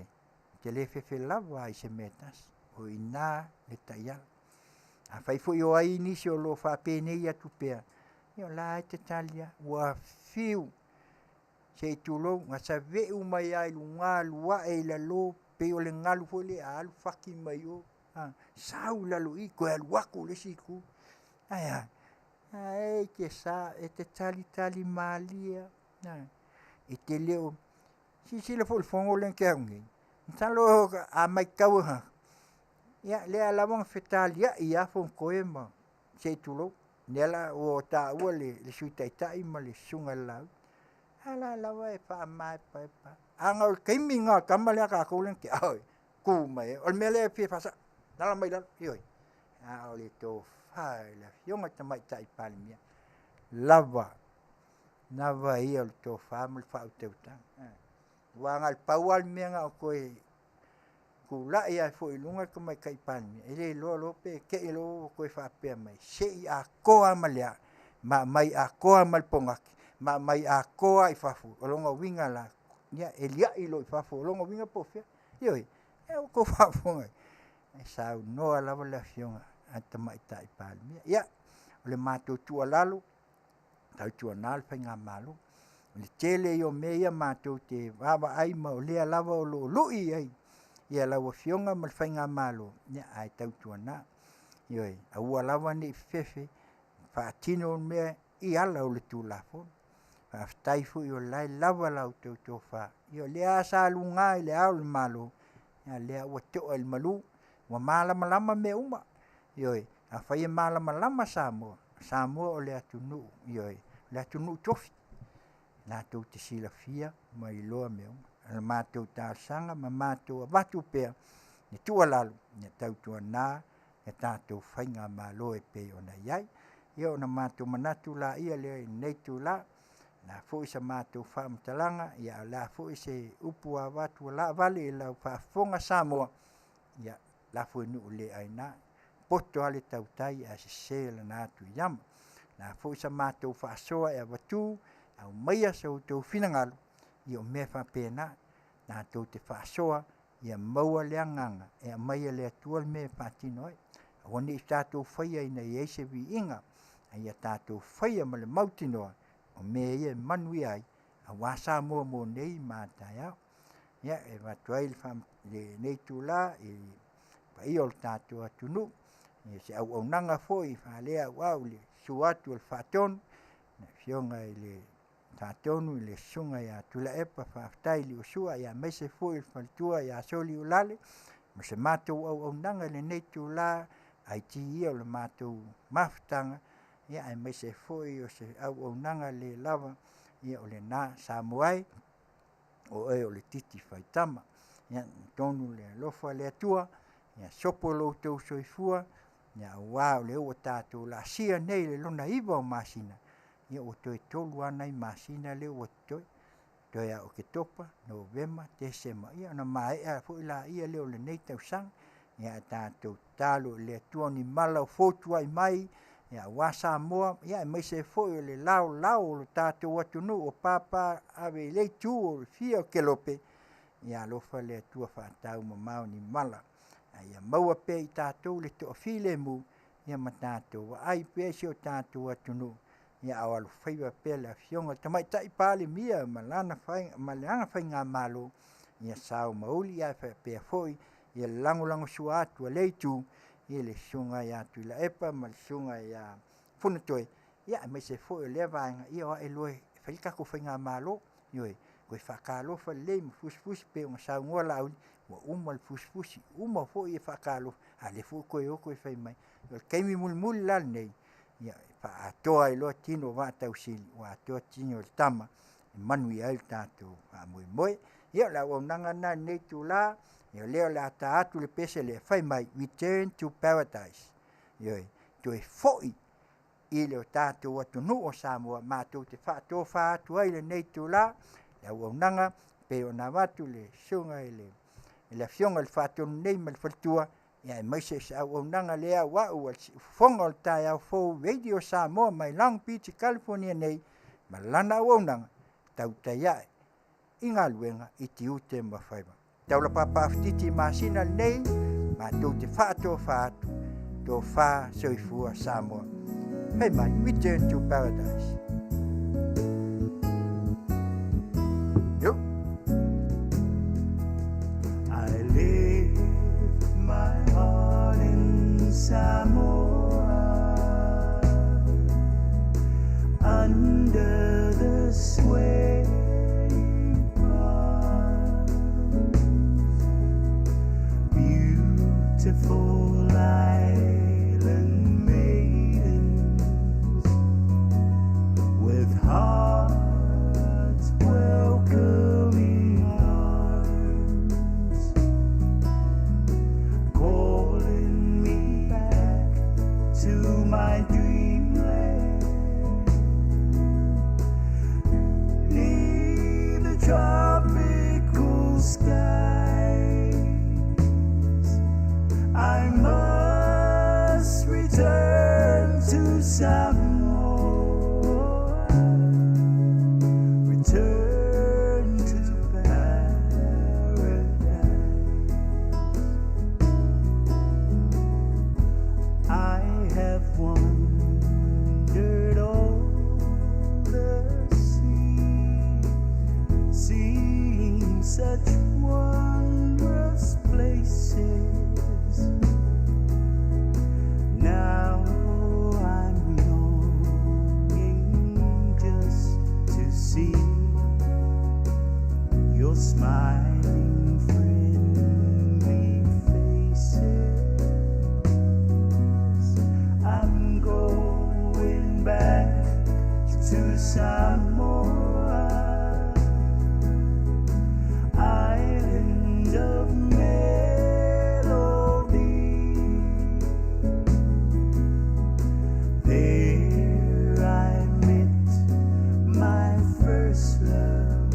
ou te le fefe lava i se mea e tasi, o i ina le taiala. Afai foi o ai nisi o lo o faapenei atu pea, ia o la e te tali lava, ua fiu se i tulou, na saveu mai lava i luga alu ae i lalo pei o le galu foi lea a alu faki mai o, a, sau i lalo i i toe alu atu i le isi itu. Ae a? E te sa, e te talitali malie lava, e te le o… Silasila foi i le fono lea na tea atu nei, masalo a matau e le tagata, ia lea lava na fetaliai lava Fonotoe ma, se i tulou, lea la ua taua le Sui Taitai ma le Susuga i le Laauli, a o la e lava e faamaepaepa lava. Ae na o le taimi lena o le tama lea a tatou lea na tea, oi, tu mai ai, o le mea lea e fia faasao, alaala mai i lalo, ioe. A o le tofa i le Afioga i le Tamaitai Palemia, lava, lava ia o le tofa ma le faautautaga. Aua na o le pau lava le mea na ona toe tulai lava foi i luga le Tamaitai Palemia, e le iloa loa pe te i loa ua toe faapea mai, se i atoa lava ma le a? Ma aumai atoa lava ma le penati, ma aumai atoa lava i fafo. O lona uiga la, ia e liai loa i fafo, o lona uiga po o fea. Ioe, ia ua outou faafofoga mai, e saunoa lava le Afioga a le Tamaitai Palemia. Ia, o le matou tuualalo, tautuana le faigamalo, o le tele ia o mea ia matou te vaavaai ma o lea lava o lo o lui i ai lau Afioga ma le faigamalo, ae tautuana, ioe, aua lava ne i fefefe, faatino mea i ala o le Tulafono. Faafetai foi o la e lava la outou tofa, ia o lea lava sa luga i Le Ao o le Malo, a o lea ua to'a i le malu, ua malamalama mea uma. Ioe. Afai e malamalama Samoa, o Samoa o le atunuu, ioe, o le atunuu tofi, latou te silafia ma iloa mea uma. O le matou talosaga ma matou avatu pea le tuualalo, ia tautuana le tatou faigamalo e pei ona i ai. Ia ona matou manatu lea i lenei itula, o le a foi sa matou faamatalaga, a o le a foi se upu ua avatu ua laavale i lau faafofoga Samoa, ia lafo i nuu le aina, e poto lava le tautai ae sese lana atu i ama. O le a foi sa matou faasoa e avatu, aumaia so outou finagalo, ia o mea faapena, tatou te faasoa ia maua le agaga e aumai e le Atua le mea e faatino ai. Aua ne i tatou faia ina ia i ai se viiga, a ia tatou faia ma le mautinoa o mea ia e manuia ai aua Samoa mo nei ma a taeao. Ia, e avatu ai lenei itula i le paia o le tatou atunuu i se auaunaga foi faaleauau i le susu atu o le Faatonu, le Afioga i le Faatonu le Susuga ia Tuilaepa Faafetai Liusua, aemaise foi le faletua ia Soliulale ma se matou auaunaga i lenei itula IT ia o le matou mafutaga, aemaise foi o se auaunaga le lava, ia o lena. Samoa e, o oe o le titi faitama. Ia atonu i le alofa o le Atua ia sopo lo outou soifua aua o lea ua tatou laasia nei i le lona 9 o masina, ia ua toe 3 lava nai masina lea ua totoe, toe ia Oketopa, Novema, Tesema, ia ona maea foi lea o lenei tausaga. Ae tatou tatalo i le Atua o ni mala o fotuai mai aua Samoa, aemaise foi o le laolao o le tatou atunuu o papaaave i lea itu o le fia o kelope, ia alofa le Atua faataumamao ni mala, a ia maua pea e i tatou le toafilemu ma tatou vaai pea i si o tatou atunuu a o alofaiva pea le Afioga i le Tamaitai Palemia ma lana faigamalo, ia sao ma uli ae faapea foi le lagolagosua atu a lea itu i le Susuga ia Tuilaepa ma le Susuga ia Fonotoe, aemaise foi o lea vaega, ia o ae loa e fai le tatou faigamalo. Ioe. Toe faatalofa lelei ma fusifusi pei ona saunoa Laauli, Ua uma le fusifusi, uma foi e faatalofa, a o lea foi ua toe o toe fai mai. O le taimi mulimuli la lenei, ia e faaatoa ai loa tino o Vaatausili, ua atoa tino o le tama e manuia ai le tatou faamoemoe. Ia o le auaunaga lena i lenei itula, ia o lea o le a ta atu le pese lea, fai mai, return to paradise. Ioe, toe foi i le tatou atunuu o Samoa, matou te faatofa atu ai i lenei itula, le auaunaga pei ona avatu le susuga i le le Afioga i le Faatonu nei ma le faletua, ia aemaise o se auaunaga le auau a le Siufofoga o le Taeao Fou Radio Samoa mai Long Beach, California nei, ma lana auaunaga tautai ae i galuega i tiute ma faiva. Taula paapaa-fititi i masina lenei, matou te faatofa atu, tofa soifua Samoa. Fai mai, return to paradise. Yo. I live my heart in Samoa under the swaying palms, beautiful island maidens with hearts welcoming arms, calling me back to my dreamland neath the tropical skies. I must return to Samoa, return to paradise. I have wandered all the sea, seeing such wondrous places. Now I'm longing just to see your smiling, friendly faces. I'm going back to Samoa, island of melody. There I met my first love,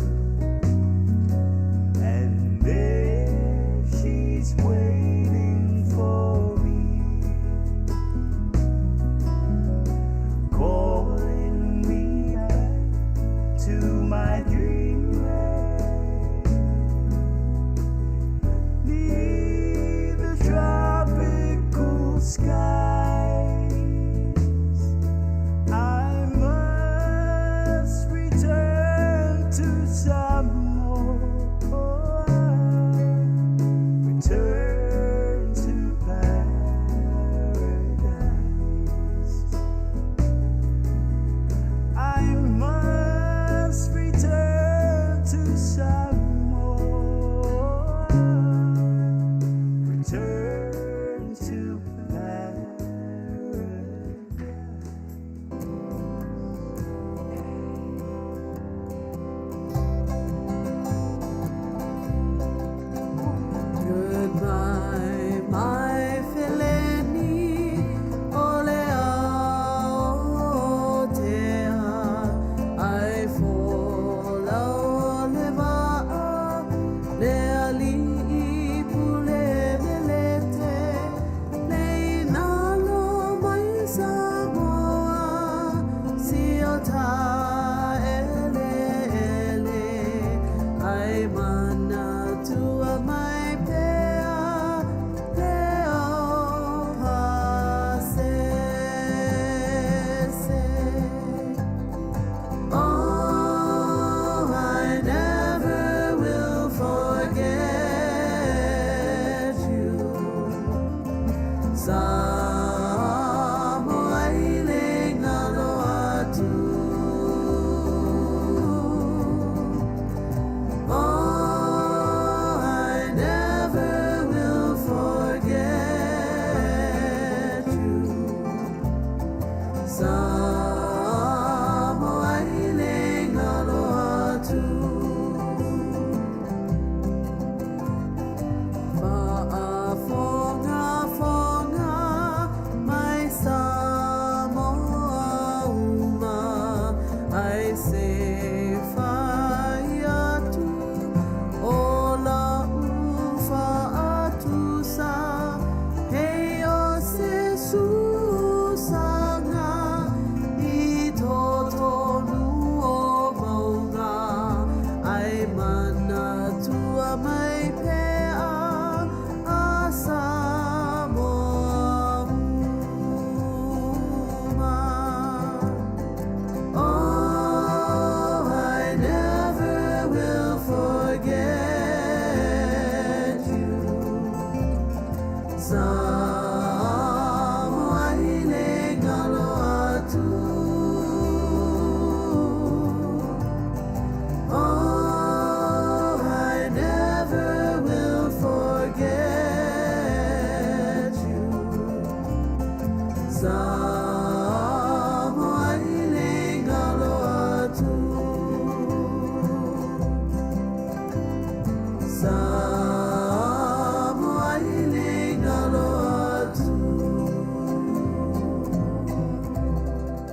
and there she's waiting for me, calling me back Sa.